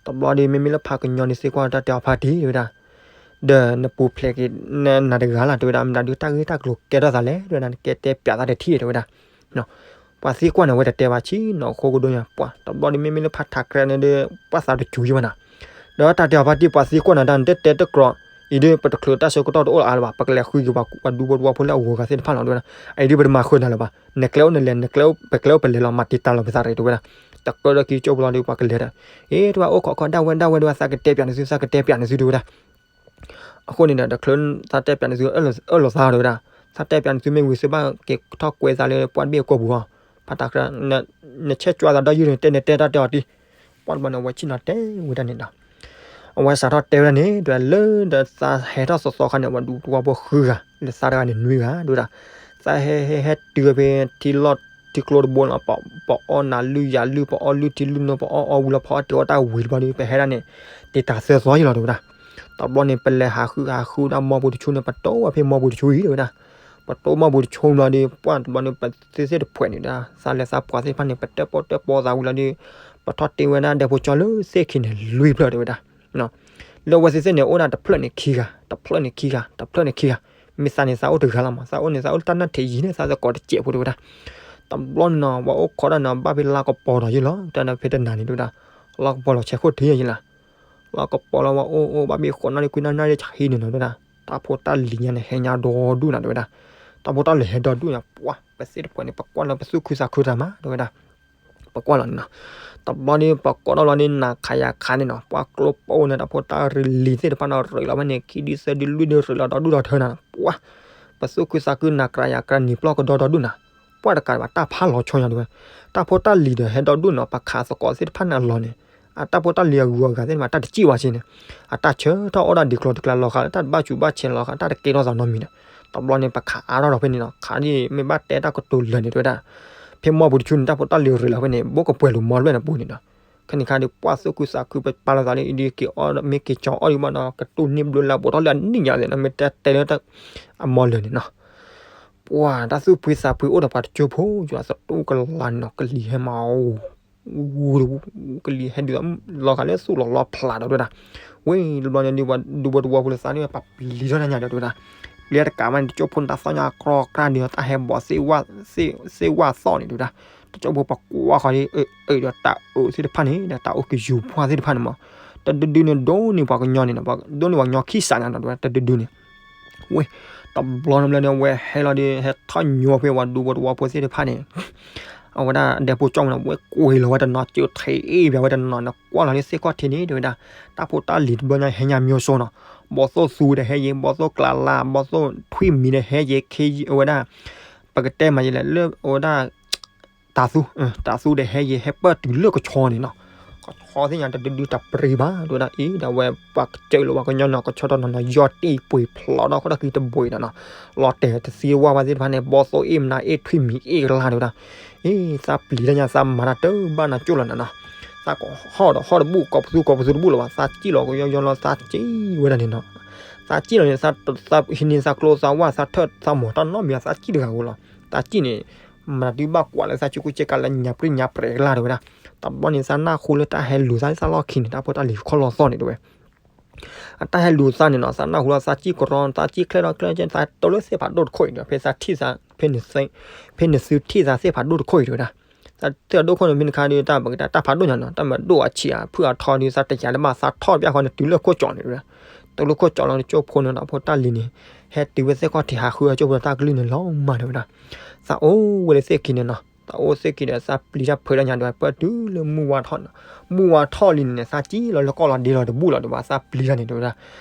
တဘျီဒီး မ့မ့ၢ်လၢဖါကညီန့ၣ်သ့ကွၢ်တၢ်တဲအီၤဖါတံၢ်တဲဝဲဒၣ် ဒီးနပူၤဖျဲးက့ၤ နတဂၤလီၤ တဲဝဲဒၣ်, မတၤဒုးတၢ်ဂ့ၢ်တၢ်ကျိၤကဲထီၣ်သးလဲၣ် တဲဝဲဒၣ်, နကဲတဲပျးသးတထံၣ် တဲဝဲဒၣ်. ပှၤသံကွၢ်န့ၣ် အဝဲတတဲဘၣ် ဆ့ၣ်နီၤအဃိကဒိၣ်ညါ ပှၢ်တဘျီဒီး မ့မ့ၢ်လၢဖါထးကြဲန့ၣ်ဒီး ပှၢ်သးတစူၤယံၤဘၣ်နၤ, ဒီးတၢ်တဲအီၤဖါတံၢ် ပှၤသံကွၢ်နၤတၢ် နတတဲတကြၢးအံၤဒီး ပတချုးတၢ်ဆၢကတီၢ်တအိၣ်လၢၤအါလၢၤဘၣ်, ပကလဲၤဃုက့ၤပှၤဒူဖိတဝီဖိလၢအဂီၤဂၤသ့ၣ်တဖၣ်လီၤ တဲဝဲဒၣ်, အံၤဒုး ပတမၤဃုာ်နၤလၢၤဘၣ်, နကျဲအိၣ်နလဲၤ နကျဲအိၣ် ပကျဲအိၣ်ပလဲၤလီၤ မၤတံာ်တာ်လီၤပသးရ့ တဲဝဲဒၣ်, တကၢဒီးက့ၤကၠိပူၤလီၤဒီး ပှၤကလဲၤဒီး အ့ တဲဝဲ အိၣ်ခိးခိးဒၣ်ဝဲဒၣ်ဝဲ တဲဝဲ သးကတဲပျးနသု သးကတဲပျးနသု တဲဝဲဒၣ် အဃိန့ၣ်ဒီး တချုးသးတဲပျးနသု အၢၣ်လီၤသး တဲဝဲဒၣ်, သးတဲပျးနသုမ့ၢ်ဝံၤ သုဘၣ်က့ၤထီၣ်ကွဲသးလၢပှၢ်တဘ့ၣ်အကိာ်ပူၤအီၤ, ဖါထးကြဲ နဆဲးကွၢ်သးဒီးယုၢ်န့ၣ် တဲနတဲတၢ်တဲအီၤတံၢ်, ပှၢ်တဘျီန့ၣ် အဝဲဆ့ၣ်နီၤတဲဝဲဒၣ်န့ၣ်ဒီး အဝဲစးထီၣ်တဲဝဲဒၣ်န့ၣ် တဲဝဲဒၣ် လၢဒီးသးဟဲထီၣ်သီသီခါန့ၣ် ပှၤဒူဖိတဝီဖိဃုဂၤ လၢသးတဂၤန့ၣ်နွံဂၤ တဲဝဲဒၣ်, သးဟဲဟဲဟဲတုၤဖဲထံလီၢ်ထံကျိတဘိလီၤ, ပအီၣ်နၤလုၢ်ယၤလုၢ် ပအီၣ်လုၢ်ထံလုၢ်နိ ပအီၣ်အီဝံၤလီၤ ဖီအီၣ်တ့ၤအီၣ်တၢ်ဝံၤတဘျီဒီး ပဟဲဒၣ်န့ၣ် တံာ်တာ်သၢသီယံၤလီၤ တဲဝဲဒၣ်, တဘျီန့ၣ် ပလဲၤဟးဃုဟးဃုဒၣ်မီပူၤတဆူန့ၣ် ပတိၢ်ဝဲဖဲမီပူၤတဆူအံၤ တဲဝဲဒၣ်, ပတိၢ်မီပူၤတဆူလီၤဒီး ပှၢ်တဘျီန့ၣ် ပသ့သ့ၣ်တဖှဲးန့ၣ်ဒီး သးလဲၤသးပှၤသ့ၣ်တဖၣ်န့ၣ် ပတၢၣ်ပီၣ်တၢၣ်ပီသးဝံၤလီၤဒီး ပထီၣ်တ့ဝဲဒၣ်ဒဲဖိကၠီလၢသ့ၣ်ခံန့ၣ် လွံၢ်ဖျၢၣ် တဲဝဲဒၣ် လၢအဝဲသ့ၣ်သ့ၣ်န့ၣ် အိၣ်ဒၣ်တဖျၢၣ်န့ၣ်ခံဂၤ တဖျၢၣ်န့ၣ်ခံဂၤ တဖျၢၣ်န့ၣ်ခံဂၤ, မ့ၢ်သးန့ၣ်သးအိၣ်တဂၤလီၤမး သးအိၣ်န့ၣ် သးအိၣ်လၢတၢ်နၢ်ထံးယံၤန့ၣ် သးသကိးတစဲးဖိ တဲဝဲဒၣ်, တဘျီန့ၣ်နီၤ ပှၤအိၣ်ခိးဒၣ်နီၤ ဘၣ်ဖဲလါကပီၤဒီးယံၤလီၤ တဲဝဲဒၣ် ဖဲတနၤန့ၣ် တဲဝဲဒၣ်, လါကပီၤလီၤဆဲးခိၣ်ထံးယံၤလီၤ, လါကပီၤလီၤ ပှၤအိၣ်အိၣ်ဘၣ်ဖဲဃိးနၣ်ရံၣ်ခွံနၣ်ရံၣ်ဆံးန့ၣ်နီၤ တဲဝဲဒၣ်, တၢ်ဖိတၢ်လံၤညါန့ၣ် ဟဲညါဒီဒူၣ်နီၤ တဲဝဲဒၣ်, တၢ်ဖိတၢ်လံၤဟဲဒီဒူၣ်ညါ ပှၢ် ပသ့ၣ်တဖှဲးန့ၣ် ပကွၢ်လၢပသူၣ်ခုသးခုတၢ်မး တဲဝဲဒၣ် ပကွၢ်လီၤန့ၣ်နီၤ, တဘျီန့ၣ် ပကိးထီၣ်လီၤန့ၣ် နၤခးယၤခးန့ၣ်နီၤ ပှၢ်ကျိပိၢ်န့ၣ် တၢ်ဖိတၢ်လံၤသ့ၣ်တဖၣ်နီၤ ရ့းလီၤဝဲန့ၣ် ခံဒုသၢဒုလွံၢ်ဒု ရ့းလီၤဒီဒူၣ်ဒီထၢနီၤ ပှၢ် ပသူၣ်ခုသးခု နၤကြၤယၤကြၤ နံၤပျီၢ်ကဒီဒီဒူၣ်နီၤ, ပှၢ်တကးဘၣ် တၢ်ဖးလီၤဆီညါတဲဝဲ, တၢ်ဖိတၢ်လံၤဒီးဟဲဒီဒူၣ်နီၤ ပှၤခးသကိးသ့ၣ်တဖၣ်န့ၣ်အလီၢ်န့ၣ်, အတၢ်ဖိတၢ်လံၤအဂုၤအဂၤသ့ၣ်တဖၣ် တၢ်တစံၣ်ဝဲဆ့န့ၣ်, အတၢ်ဆၢထီၣ်အီၣ်ဒၣ်ဒံးကျိၤတကျါ လီၤဃာ်လၢတၢ်တဘၣ်စူၤဘၣ်ဆဲး လီၤဃာ်တၢ်တကဲထီၣ်သးနီတမံၤဒီး, တဘျီန့ၣ် ပခးအါထီၣ်ဒီးဖဲန့ၣ်နီၤ ခးဒ်မ့ၢ်ဘၣ်တဲတၢ်ကတိၤလၢာ်န့ၣ် တဲဝဲဒၣ်, ဖဲမီပူၤတဆူန့ၣ် တၢ်ဖိတၢ်လံၤရ့းလီၤဖဲန့ၣ် ဘိၣ်ကပှဲၤလိာ်မီလွဲၢ်န့ၣ်ပူၤန့ၣ်နီၤ, ခဲန့ၣ်ခါဒီး ပှၢ်သူၣ်ခုသးခု ပပာ်လီၤသးလၢအံၤဒီး က့ၤအီၣ်မ့ၢ်က့ၤကၠီအီၣ်ဒံးဘၣ်နီၤ ကတူၢ်န့ၢ်ဘျုးလၢအဘူးထီၣ်လၢအနံၣ်ညါသ့ၣ်နီၤ မ့ၢ်တဲတဲလၢ အမီလၢာ်န့ၣ်နီၤ ပှၤတၢ်သူၣ်ဖှံသးဖှံအိၣ်ဒီးပှၤတကၠိဖိ ယွၤသတူၢ်ကလာ်န့ၣ်နီၤ ကလံၤဟဲမးအိၣ် ကလံၤဟဲဒုးလီၤဂာ်လၢသူၣ်လီၤလီဖျးဒီးတဲဝဲဒၣ်, ဝဲတဘျီညါဒုးပှၤဒူဖိတဝီဖိလၢသးန့ၣ် ပှၤပျံၤထီၣ်ညါဒီးတဲဝဲဒၣ်, ပျံၤတကးမးန့ၣ် တကၠိဖိန့ၣ်တၢ်သီၣ်ညါကြီကြီဒီးတၢ်ဟဲဘီး သ့ၣ်ဝၣ်သီၣ်န့ၣ်တဲဝဲဒၣ်, တကၠိဖိပှၤကွၢ်ဃီဒီး အၢ အၢ ဒီးတၢ်အၢသ့ၣ်တဖၣ်န့ၣ် ဒီးတၢ်အိၣ်ကယူၤပှၢ်သ့ၣ်တဖၣ်န့ၣ်မး, တဒုဒုန့ၣ် ဒိးန့ၢ်ပှၤကညီန့ၣ်နီၤ, ဒိးန့ၢ်ပှၤကညီခံစးညါနီၤ တဲဝဲဒၣ် တဒုဒုန့ၣ် ဝဲ တဘျီန့ၣ်ဘျီန့ၣ် ဝဲဟဲလီၤဒီး ဟဲထီၣ်ညိဖဲပှၤဒူဖိတဝီဖိသ့ၣ်တဖၣ်န့ၣ်, အဝဲဒၣ်ဒဲဖိကၠီမးနီၤ ဝဲကွံာ်လီၤဝဲတနီၤ ကၠိထံးအ့ၣ်ဘၣ်ဝဲတနီၤန့ၣ် ကွၢ်လီၤလၢသ့ၣ်ခီၣ်ထံးန့ၣ် တဲဝဲဒၣ်, တၢ်ဖိတၢ်လံၤတဘျီညါဟဲညါမၠိစိနီၤ, ဘီသိၣ်သူဒီးဟဲယံၤ ဘီသိၣ်ကျးလး ဘီသိၣ်ထွံၣ်မံၤဒီးဟဲယံၤ ခ့ယံၤ အဝဲဒၣ် ပကတဲမးယလဲၣ် လၢအဝဲဒၣ် တၤသူ တၤသူဒီးဟဲယံၤ ဟဲပၢၢ်တုၤလၢကဆီန့ၣ်နီၤ, ကဆီသ့ၣ်ညါတဒုဒုတပျံၤဘၣ် တဲဝဲဒၣ်အံၤ ဒီးဝဲပှၤကစၢၢ်လီၤပှၤကညီနီၤ ကဆီထီၣ်နီၤနီၤ ယီၢ်တံၢ်ပှ့ၤဖျိးဒီး ခိၣ်ဒီးကံတဘိအံၤဒီးနီၤ, လီၤတဲာ်တသံဝၣ်ဝဲသ့ၣ်တဖၣ်န့ၣ် ဘီသိၣ်အ့ၣ်မနၤအ့ၣ်ထွံၣ်မံၤအ့ၣ်ကလါ တဲဝဲဒၣ်, အံၤ သးပျံၤတၢ်ညါ သးမၤတၢ်တဘၣ်နၤကၠိၣ်လီၤနၤနီၤ, သးကဟီၣ်ဒီးဟီၣ်တဘူၣ် ကိးပသူကိးပသူတဘူၣ်လၢၤဘၣ် သးစံၣ်လီၤကယီယီလီၤ သးစံၣ်ဝဲဒၣ်န့ၣ်နီၤ, သးစံၣ်လီၤန့ၣ် သးဟံးန့ၢ်သးကျိသးဝၣ် သးထၢၣ်သးမီၤတၢ်နီတမံၤ သးစံၣ်တဂၤဧိၤလီၤ, သးစံၣ်န့ၣ် မၤတၢ်တဘၣ်ကွၢ်လၢသးစံၣ်ကိၣ်စ့ကၤလၢ ညါပြံညါပြဲကလါ တဲဝဲဒၣ်, တဘျီန့ၣ် သးနၢ်ဟူလၢတၢ်ဟဲလူၤသးသ့ၣ်သးလီၢ်ခံန့ၣ် တၢ်ဖိတၢ်လံၤခီၣ်လီၤသီၣ်န့ၣ်တဲဝဲ အတၢ်ဟဲလူၤသးန့ၣ်နီၤ သးနၢ်ဟူလီၤ သးစံၣ်ကရီ သးစံၣ်ချၢဒီးချၢ သးတိလၢသ့ၣ်ဖးဒိၣ်တခိၣ်အံၤဒီး ဖဲသးထံၣ်သး ဖဲနသုထံၣ်သးသ့ၣ်ဖးဒိၣ်တခိၣ်အံၤတဲဝဲဒၣ်, သးသ့ၣ်ဖးဒိၣ်ခိၣ်န့ၣ် ဖဲနခါဒီး တၢ်ပကတဲတၢ်ဖးဒိၣ်ညါနီၤ တၢ်မၤဒိၣ်အဆံးအဖုၣ်အထီဒီး သးတယာ်လၢဘၣ် သးထီၣ်တဘျီဃီန့ၣ် တုၤလၢခိၣ်ကၠီန့ၣ်တဲဝဲဒၣ်, တုၤလၢခိၣ်ကၠီလီၤ ကၠိဖိန့ၣ် တၢ်ဖိတၢ်လံၤန့ၣ် ဟဲတုၤဝဲသ့ၣ်ခီၣ်ထံး ဟးဃုအကၠိဖိဒီးတၢ်ကလုၢ်န့ၣ်လီၤမးတဲဝဲဒၣ်, သးအိၣ်ဝဲလၢသ့ၣ်ခံန့ၣ်နီၤ သးအိၣ်သ့ၣ်ခံဒီး သးပျံၤတၢ်ဖုးတၢ်ညါဒီး ပၢၢ်တုၤလၢမုၢ်ဝါထီၣ်န့ၣ်, မုၢ်ဝါထီၣ်လံန့ၣ် သးစံၣ်လီၤလၢကီၢ်လီၤဒ့လီၤတဘူၣ်လီၤဒီး သးပျံၤတၢ်န့ၣ်တဲဝဲဒၣ်,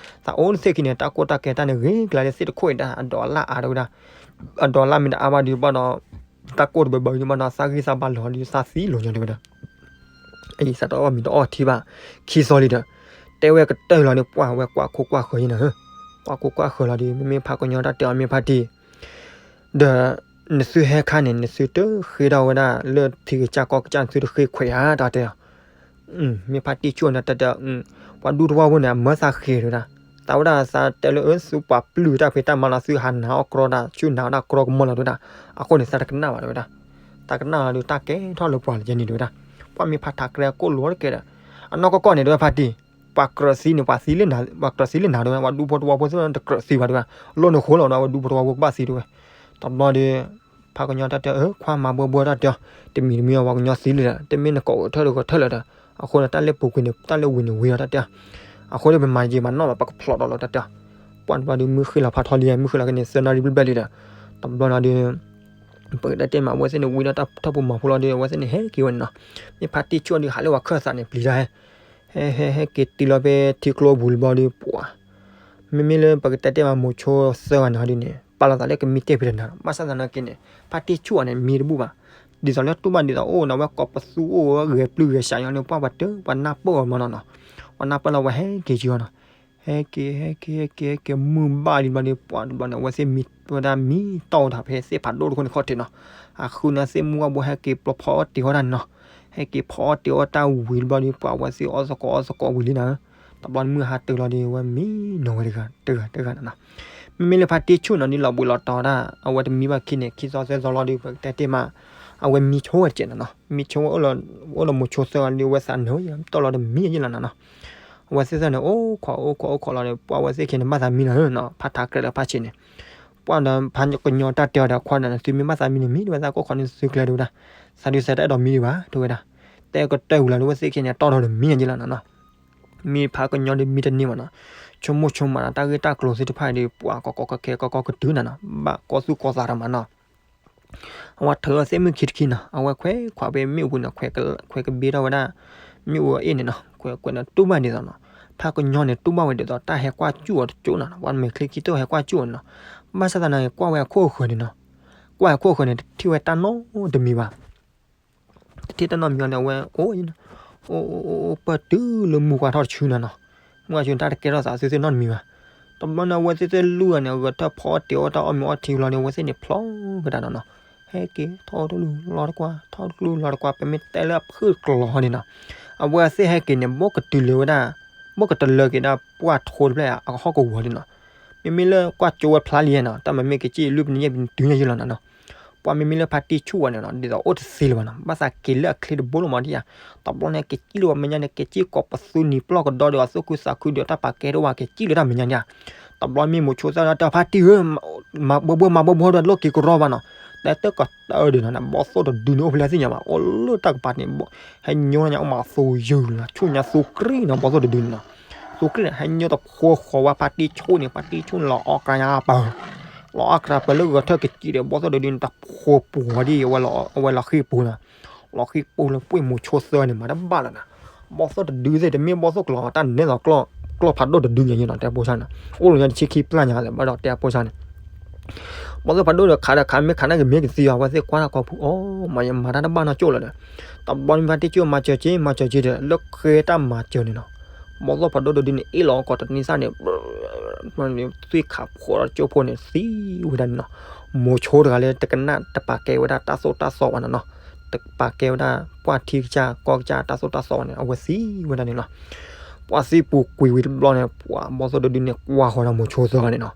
သးအိၣ်သ့ၣ်ခံန့ၣ် တၢ်ကိၢ်တၢ်ကဲတၢ်န့ၣ် ဂ့ၤကျါလၢသ့ၣ်တခိၣ်အံၤဒၣ် အဒိးအလၣ်အါတဲဝဲဒၣ်, အဒိးအလၣ်မ့ၢ်တအါဘၣ်ဒီးဘၣ်ဒီး တၢ်ကိၢ်တဘၢဘၢဒီးဘၣ်ဒီး သးဂံၢ်သးဘါလီၤဒီး သးသံလီၤညီတဲဝဲဒၣ် အံၤသးတအီၣ်မ့ၤတအီထံဘၣ်, ခံသီလံဒီး တဲဝဲကတၢၢ်လီၤဒီး ပှၢ်ဝဲကွၢ်ခိၣ်ကွၢ်ဃၢၤယဲနီၤ, ကွၢ်ခိၣ်ကွၢ်ဃၢၤလီၤဒီး မ့မ့ၢ်ဖးကညီတၢ်တဲအီၤ မ့ၢ်ဖါတံၢ်, ဒီး နသုဟဲခါန့ၣ် နသုတဃ့ထီၣ်ဝဲဒၣ်လၢထံကစၢ်ကီၢ်ကစၢ် နသုတဃ့ခွဲးဧါ တၢ်တဲအီၤ မ့ၢ်ဖါတံၢ်ဆူၣ်န့ၣ် တၢ်တဲအီၤ, ပှၤဒူသဝီဖိန့ၣ် အမၢသးဃ့တဲဝဲဒၣ်, သးဝဲဒၣ်သးတဲလၢ အၢ သုပှၤပျုၢ်တၢ်ဖံးတၢ်မၤလီၤ သုဟးနၤအီၣ်ကြီတၢ် ဆူနၤဝဲဒၣ်ကြီကမီၢ်လီၤတဲဝဲဒၣ်, အဃိန့ၣ် သးတကနၣ်ဘၣ်တဲဝဲဒၣ်, သးကနၣ်လီၤဒီး တၢ်ကဲထီၣ်လၢပှၤလၢယဲန့ၣ်တဲဝဲဒၣ်, ပှၢ်မ့ၢ်ဖးထးကြဲကိၣ်လိာ်တကဲဒီး, အနီၢ်ကီၢ်ကီၢ်န့ၣ် တဲဝဲဖါတံၢ်, ပှၤကြၢးသံန့ၣ် ပှၤသံလၢနၤ ပှၤကြၢးသံလၢနၤတဲဝဲ, ပှၤဒူဖိတဝီဖိသ့ၣ်တကြၢးသံဘၣ်တဲဝဲ, လိၣ်နဃိလီၤဒီး ပှၤဒူဖိတဝီဖိကဘၣ်သံတဲဝဲ, တဘျီဒီး ဖးကညီတၢ်တဲအီၤ အၢ ခွါမၤဘှီဘှီတၢ်တဲအီၤ, တမံၤတမံၤအီၤ ပှၤကညီသံလံဒီး တမ့ၢ်နကိးဂီၤထၢၣ်ဒီးဂီၤထၢၣ်လၢၤဒီး, အဃိန့ၣ် တၢ်လၢပူၤကွံာ်န့ၣ် တၢ်လၢဝံၤန့ၣ်ဝံၤလီၤတၢ်တဲအီၤ, အဃိန့ၣ် ပမၤယံာ်မၤနီၣ်ဘၣ် ပကဖျိးဒီးလီၤတၢ်တဲအီၤ, ပှၢ်တဘျီဒီး မုၢ်ဃ့လီၤဖးထီလံ မုၢ်ဃ့လီၤက့ၤန့ၣ် သၢနၣ်ရံၣ်ဘျဲၣ်ဘျဲၣ်လံဒီး, တဘျီနီၤဒီး ပကတဲတဲမး အဝဲသ့ၣ်န့ၣ် ဝံၤဒီးတၢ်ထီၣ်ပူၤမၤဖိလီၤဒီး အဝဲသ့ၣ်န့ၣ် ဟဲက့ၤဝဲန့ၣ်နီၤ, မ့ၢ်ဖါတံၢ်ဆူၣ်ဒီး ဟးလၢပှၤခၢၣ်သးန့ၣ် ပျံၤတၢ်ဟဲ ဟဲ ဟဲ ဟဲက့ၤတုၤလီၤဖဲထံကျိပူၤလံဘျီဒီး ပှၤ မ့မ့ၢ်လၢပကတဲတဲမး မိၤဆိသၢဂၤန့ၣ်ဟီဒ်န့ၣ် ပာ်လီၤသးလၢကမံတ့ၢ်ဖံးတနၤ, ဘၣ်ဆၣ်သနာ်က့န့ၣ် ဖါတံၢ်ဆူၣ်အီၤန့ၣ် မံတဘူၣ်ဘၣ်, ဒ်သိးလၢတူၢ်ဘၣ်ဒ်သိးအိၣ်နီၤ ဝဲကိးပသူအိၣ်ဝဲဂဲၤပျုၢ်ဂဲၤစးညီန့ၣ် ပှၤပှၤတၢ် ပှၤနၢ်ပၢၢ်အီၤမးနီၤနီၤ, ပှၤနၢ်ပၢၢ်လီၤ ဝဲဟဲက့ၤက့ၤအီၤနီၤ, ဟဲက့ၤ ဟဲက့ၤ ဟဲက့ၤ ဟဲက့ၤ မုၢ်ဘၣ်လံဘျီဒီး ပှၤတဘျီန့ၣ် အဝဲသ့ၣ်မံဝဲဒၣ် မံတီၢ်ဝဲဒၣ်ဖဲသ့ၣ်ဖးဒိၣ်တခိၣ်န့ၣ်ခီၣ်ထံးနီၤ, အဃုန့ၣ်သ့ၣ်မုၢ်ဝါဘိဟဲက့ၤပျီဖီအီၣ်တ့ၤအီၣ်တၢ်န့ၣ်နီၤ, ဟဲက့ၤဖီအီၣ်တ့ၤအီၣ်တၢ်ဝံၤတဘျီဒီး ပှၤအဝဲသ့ၣ်အီၣ်သကိးအီၣ်သကိးဝံၤလံနီၤ, တဘျီမုၢ်ဟါတုၤလီၤဒီး အဝဲမံနီၤဝဲတဂၤတဂၤတဂၤနီၤနီၤ, မ့မ့ၢ်လၢဖါတံၢ်ဆူၣ်နီၤ ဒ်လီၤဘှံးလီၤတီၤဒၣ် အဝဲတမံဘၣ်ခံန့ၣ် ခံသီသၢသီလီၤဒီး ပကတဲတ့ၢ်မး အဝဲမံဆိဝဲတကဲးနီၤနီၤ, မံဆိဝဲ အိၣ်ဒီးမိၤဆိသၢဂၤဒီး အဝဲသးနၢၤယဲ တီၢ်လီၤတမံယဲလီၤနီၤနီၤ, အဝဲသ့ၣ်သၢန့ၣ် အိၣ်ခိးအိၣ်ခိးအိၣ်ခိးလီၤဒီး ပှၤအဝဲသ့ၣ်ခံန့ၣ် ဘၣ်သးမံနီၤနီၤ, ဖါထးကြဲးလၢဖါဆံးန့ၣ် ပှၤဒီးဖါကညီတၢ်တဲအီၤဒီး ခွါဒီး သုမ့ၢ်ဘၣ်သးမံန့ၣ် မံတဝဲသးကိးခီန့ၣ်သုကျဲတဲဝဲဒၣ်, သးဒုးသးတအဲၣ်ဒိးမံဒံးဘၣ် တဲဝဲဒၣ်, တဲကတၢၢ်ဝံၤလီၤဒီး အဝဲသ့ၣ်ခံန့ၣ် တီၢ်ထီၣ်တမံယဲလီၤနီၤနီၤ, မ့ၢ်ဖါကညီဒီးမံတန့ၢ်မးနီၤ, ဆိကမိၣ်ဆိကမးဒီး တၢ်ဂ့ၢ်တၢ်ကျိၤသ့ၣ်တဖၣ်ဒီး ပှၤကီကီကခဲ ကီကီကတုၤနီၤနီၤ, ဘၣ်ကီသူၣ်ကီသးတမးနီၤ အဝဲထုးလီၤသ့ၣ်မုၢ်ခံတခံနီၤ, အဝဲခွဲးခွးဖဲမ့ၣ်အူပူၤန့ၣ် ခွဲးကဘ့ထီၣ်ဝဲဒၣ် မ့ၣ်အူအအ့ၣ်န့ၣ်နီၤ, ခွဲးကွဲးန့ၣ်တူၢ်ဘၣ်ဒ်သိးနီၤ, ဖါကညီန့ၣ် တူၢ်ဘၣ်ဝဲဒ်သိး တၢ်ဟဲကွၢ်စူၣ်အီၤတကၠိနီၤ, ပှၤမဲာ်ချံခံတိၢ်ဟဲကွၢ်စူၣ်အီၤန့ၣ်နီၤ, ဘၣ်ဆၣ်သနာ်က့ ကွၢ်ဝဲအခိၣ်အဃၢၤန့ၣ်နီၤ, ကွၢ်အခိၣ်အဃၢၤန့ၣ် တထံၣ်ဝဲတၢ်နီတမံၤဘၣ် တထံၣ်တၢ်နီတမံၤအီၤန့ၣ် အဝဲအိၣ် အိၣ်အိၣ်အိၣ်ပၢၢ်တုၤလၢမုၢ်ဝါထီၣ်တဆူနီၤနီၤ, မုၢ်ဝါဆူန့ၣ်တၢ်တကဲထီၣ်သးသုသ့ၣ်နီတမံၤဘၣ်, တဘျီန့ၣ် အဝဲသ့ၣ်သ့ၣ်လွံၢ်ဂၤန့ၣ် အဂဲၤထၢၣ်ဖီအီၣ်တ့ၤအီၣ်တၢ်အီၣ်မ့ၤအီထံလီၤန့ၣ် အဝဲသ့ၣ်န့ၣ်ဖျီကဒါနီၤနီၤ, ဟဲက့ၤထီၣ်တလူၢ်လီၤတကွၢ် ထီၣ်တလူၢ်လီၤတကွၢ် ပမ့ၢ်တဲလၢအဖုၣ်ကျီၤန့ၣ်နီၤ, အဝဲသ့ၣ်ဟဲက့ၤန့ၣ် ဘၣ်ကတုၤလၢဝဲဒၣ် ဘၣ်ကတလၢက့ၤဒၣ်ပှၢ်ထိတဖျၢၣ်အဟီၣ်ကဝီၤန့ၣ်နီၤ, မ့မ့ၢ်လၢကွၢ်ကၠိဝဲဖျါလံနီၤ, တၢ်မၤမ့ၢ်ကစံၣ်လွံၢ်ပနံၣ်ယဲၢ်ပနံၣ်တုၤညါယဲလီၤနီၤနီၤ. ပှၤမ့မ့ၢ်လၢဖါတံၢ်ဆူၣ်ဝဲန့ၣ်နီၤ, ဒ်သိးအိၣ်တသ့လၢၤဘၣ်နီၤ, ဘၣ်သးက့ၤလၢအချ့တဘိလီၤမးဒ်ယါ. တဘျီန့ၣ်ကစံၣ်လၢၤဝဲမဲာ်ညါန့ၣ် ကစံၣ်ကိးပသူနံၤပျီၢ်ကဒီဒီးအသူၣ်ခုသးခုဒီးတၢ်ပာ်ကဲတအိၣ်ဘၣ် ကစံၣ်လၢတၢ်မဲာ်ညါဒ်ယါ. တဘျီမ့ၢ်မိၤဆိသၢဒီးတဲဖါတံၢ်ဧၢ, မၤဘၢဘၢမၤဘၢဘၢဒီးလိၣ်က့ၤကရီဘၣ်နီၤ, တဲတၢ်ကတၢၢ်ဒုးနီၤ, ဘီသိၣ်တဒုန့ၣ်အိၣ်ဖဲလဲၣ်သ့ၣ်ညါဘၣ်, အိၣ်လၢတၢ်ကပၤန့ၣ် ဟဲညိညါအိၣ်မးသူယုၢ်လီၤ, ဆူၣ်ညါသူကြံၢ်နီၤ, ဘီသိၣ်တဒုန့ၣ်နီၤ. သူကြံၢ်န့ၣ် ဟဲညိတဖိဃီၤဝဲဖါတံၢ်ဆူၣ်န့ၣ်, ဖါတံၢ်ဆူၣ်န့ၣ်လီၤအီၣ်ကြၢးညါပၢၢ်, လီၤအီၣ်ကြၢးပၢၢ်လၢဂဲၤထၢၣ်ကစံၣ်ဒီး ဘီသိၣ်တဒုန့ၣ် တဖိပှီၤဒ်အဝဲလီၤဃံပူၤနီၤ. လီၤဃံပူၤလၢပှ့ၢ်မိၤဆိသၢန့ၣ် မၤတဘၣ်လၢၤနီၤ. ဘီသိၣ်တဒုသ့ၣ် တမ့ၢ်ဘီသိၣ်ကလီၤ တၢ်နဲသိးကျီၢ်ဖးဒိၣ်တဒုညါနီၤ, တဲဖိဆါန့ၣ် အိၣ်လီၤညါတဆံခံပျၢ်ညါလၢၤဘၣ်ဒီးတဲဖိဆါန့ၣ် ဘီသိၣ်ဖးဒိၣ်ဒီးခးဒီးခး မ့ၢ်ခးန့ၣ်ကမ့ၢ်ကသံအီၤ, အဝဲသ့ၣ်ကွၢ်တၢ်ကိးပူၤ အိ မၤယမၤတၢ်တဘၣ်နီတကၠိၢ်လၢၤဒီး, တဘျီန့ၣ်ဖါတံၢ်ဆူၣ်မၤစၢၤက့ၤ မၤစၢၤက့ၤဒီး လၢဃဲတၢ်မၤစၢၤန့ၣ်နီၤ, ဘီသိၣ်ဖးဒိၣ်တဒုန့ၣ် အ့ၣ်လီၤအီၤကိးတနံၤသၣ်န့ၣ် သွံၣ်ခးဖိးဒီးကၠိဖိန့ၣ် သံဝဲဒၣ်န့ၣ်နီၤ. မိၤဆိတဂၤလၢတကနၣ်တပာ်ကဲဝဲဒၣ်တၢ်သိၣ်တၢ်သီဘၣ်န့ၣ်နီၤ, တပာ်ကဲဝဲဒၣ်ပှၢ်ထံကစၢ်ကီၢ်ကစၢ်တၢ်သိၣ်တၢ်သီန့ၣ် အဝဲသံဝဲဒၣ်န့ၣ်နီၤ. ပှၤသံပူၤကွံာ်ဝံၤတဘျီန့ၣ် ပှၤဘီသိၣ်တဒုန့ၣ် ကွၢ်ဃီၤဒီးမိၤဆိသၢဂၤန့ၣ်နီၤ.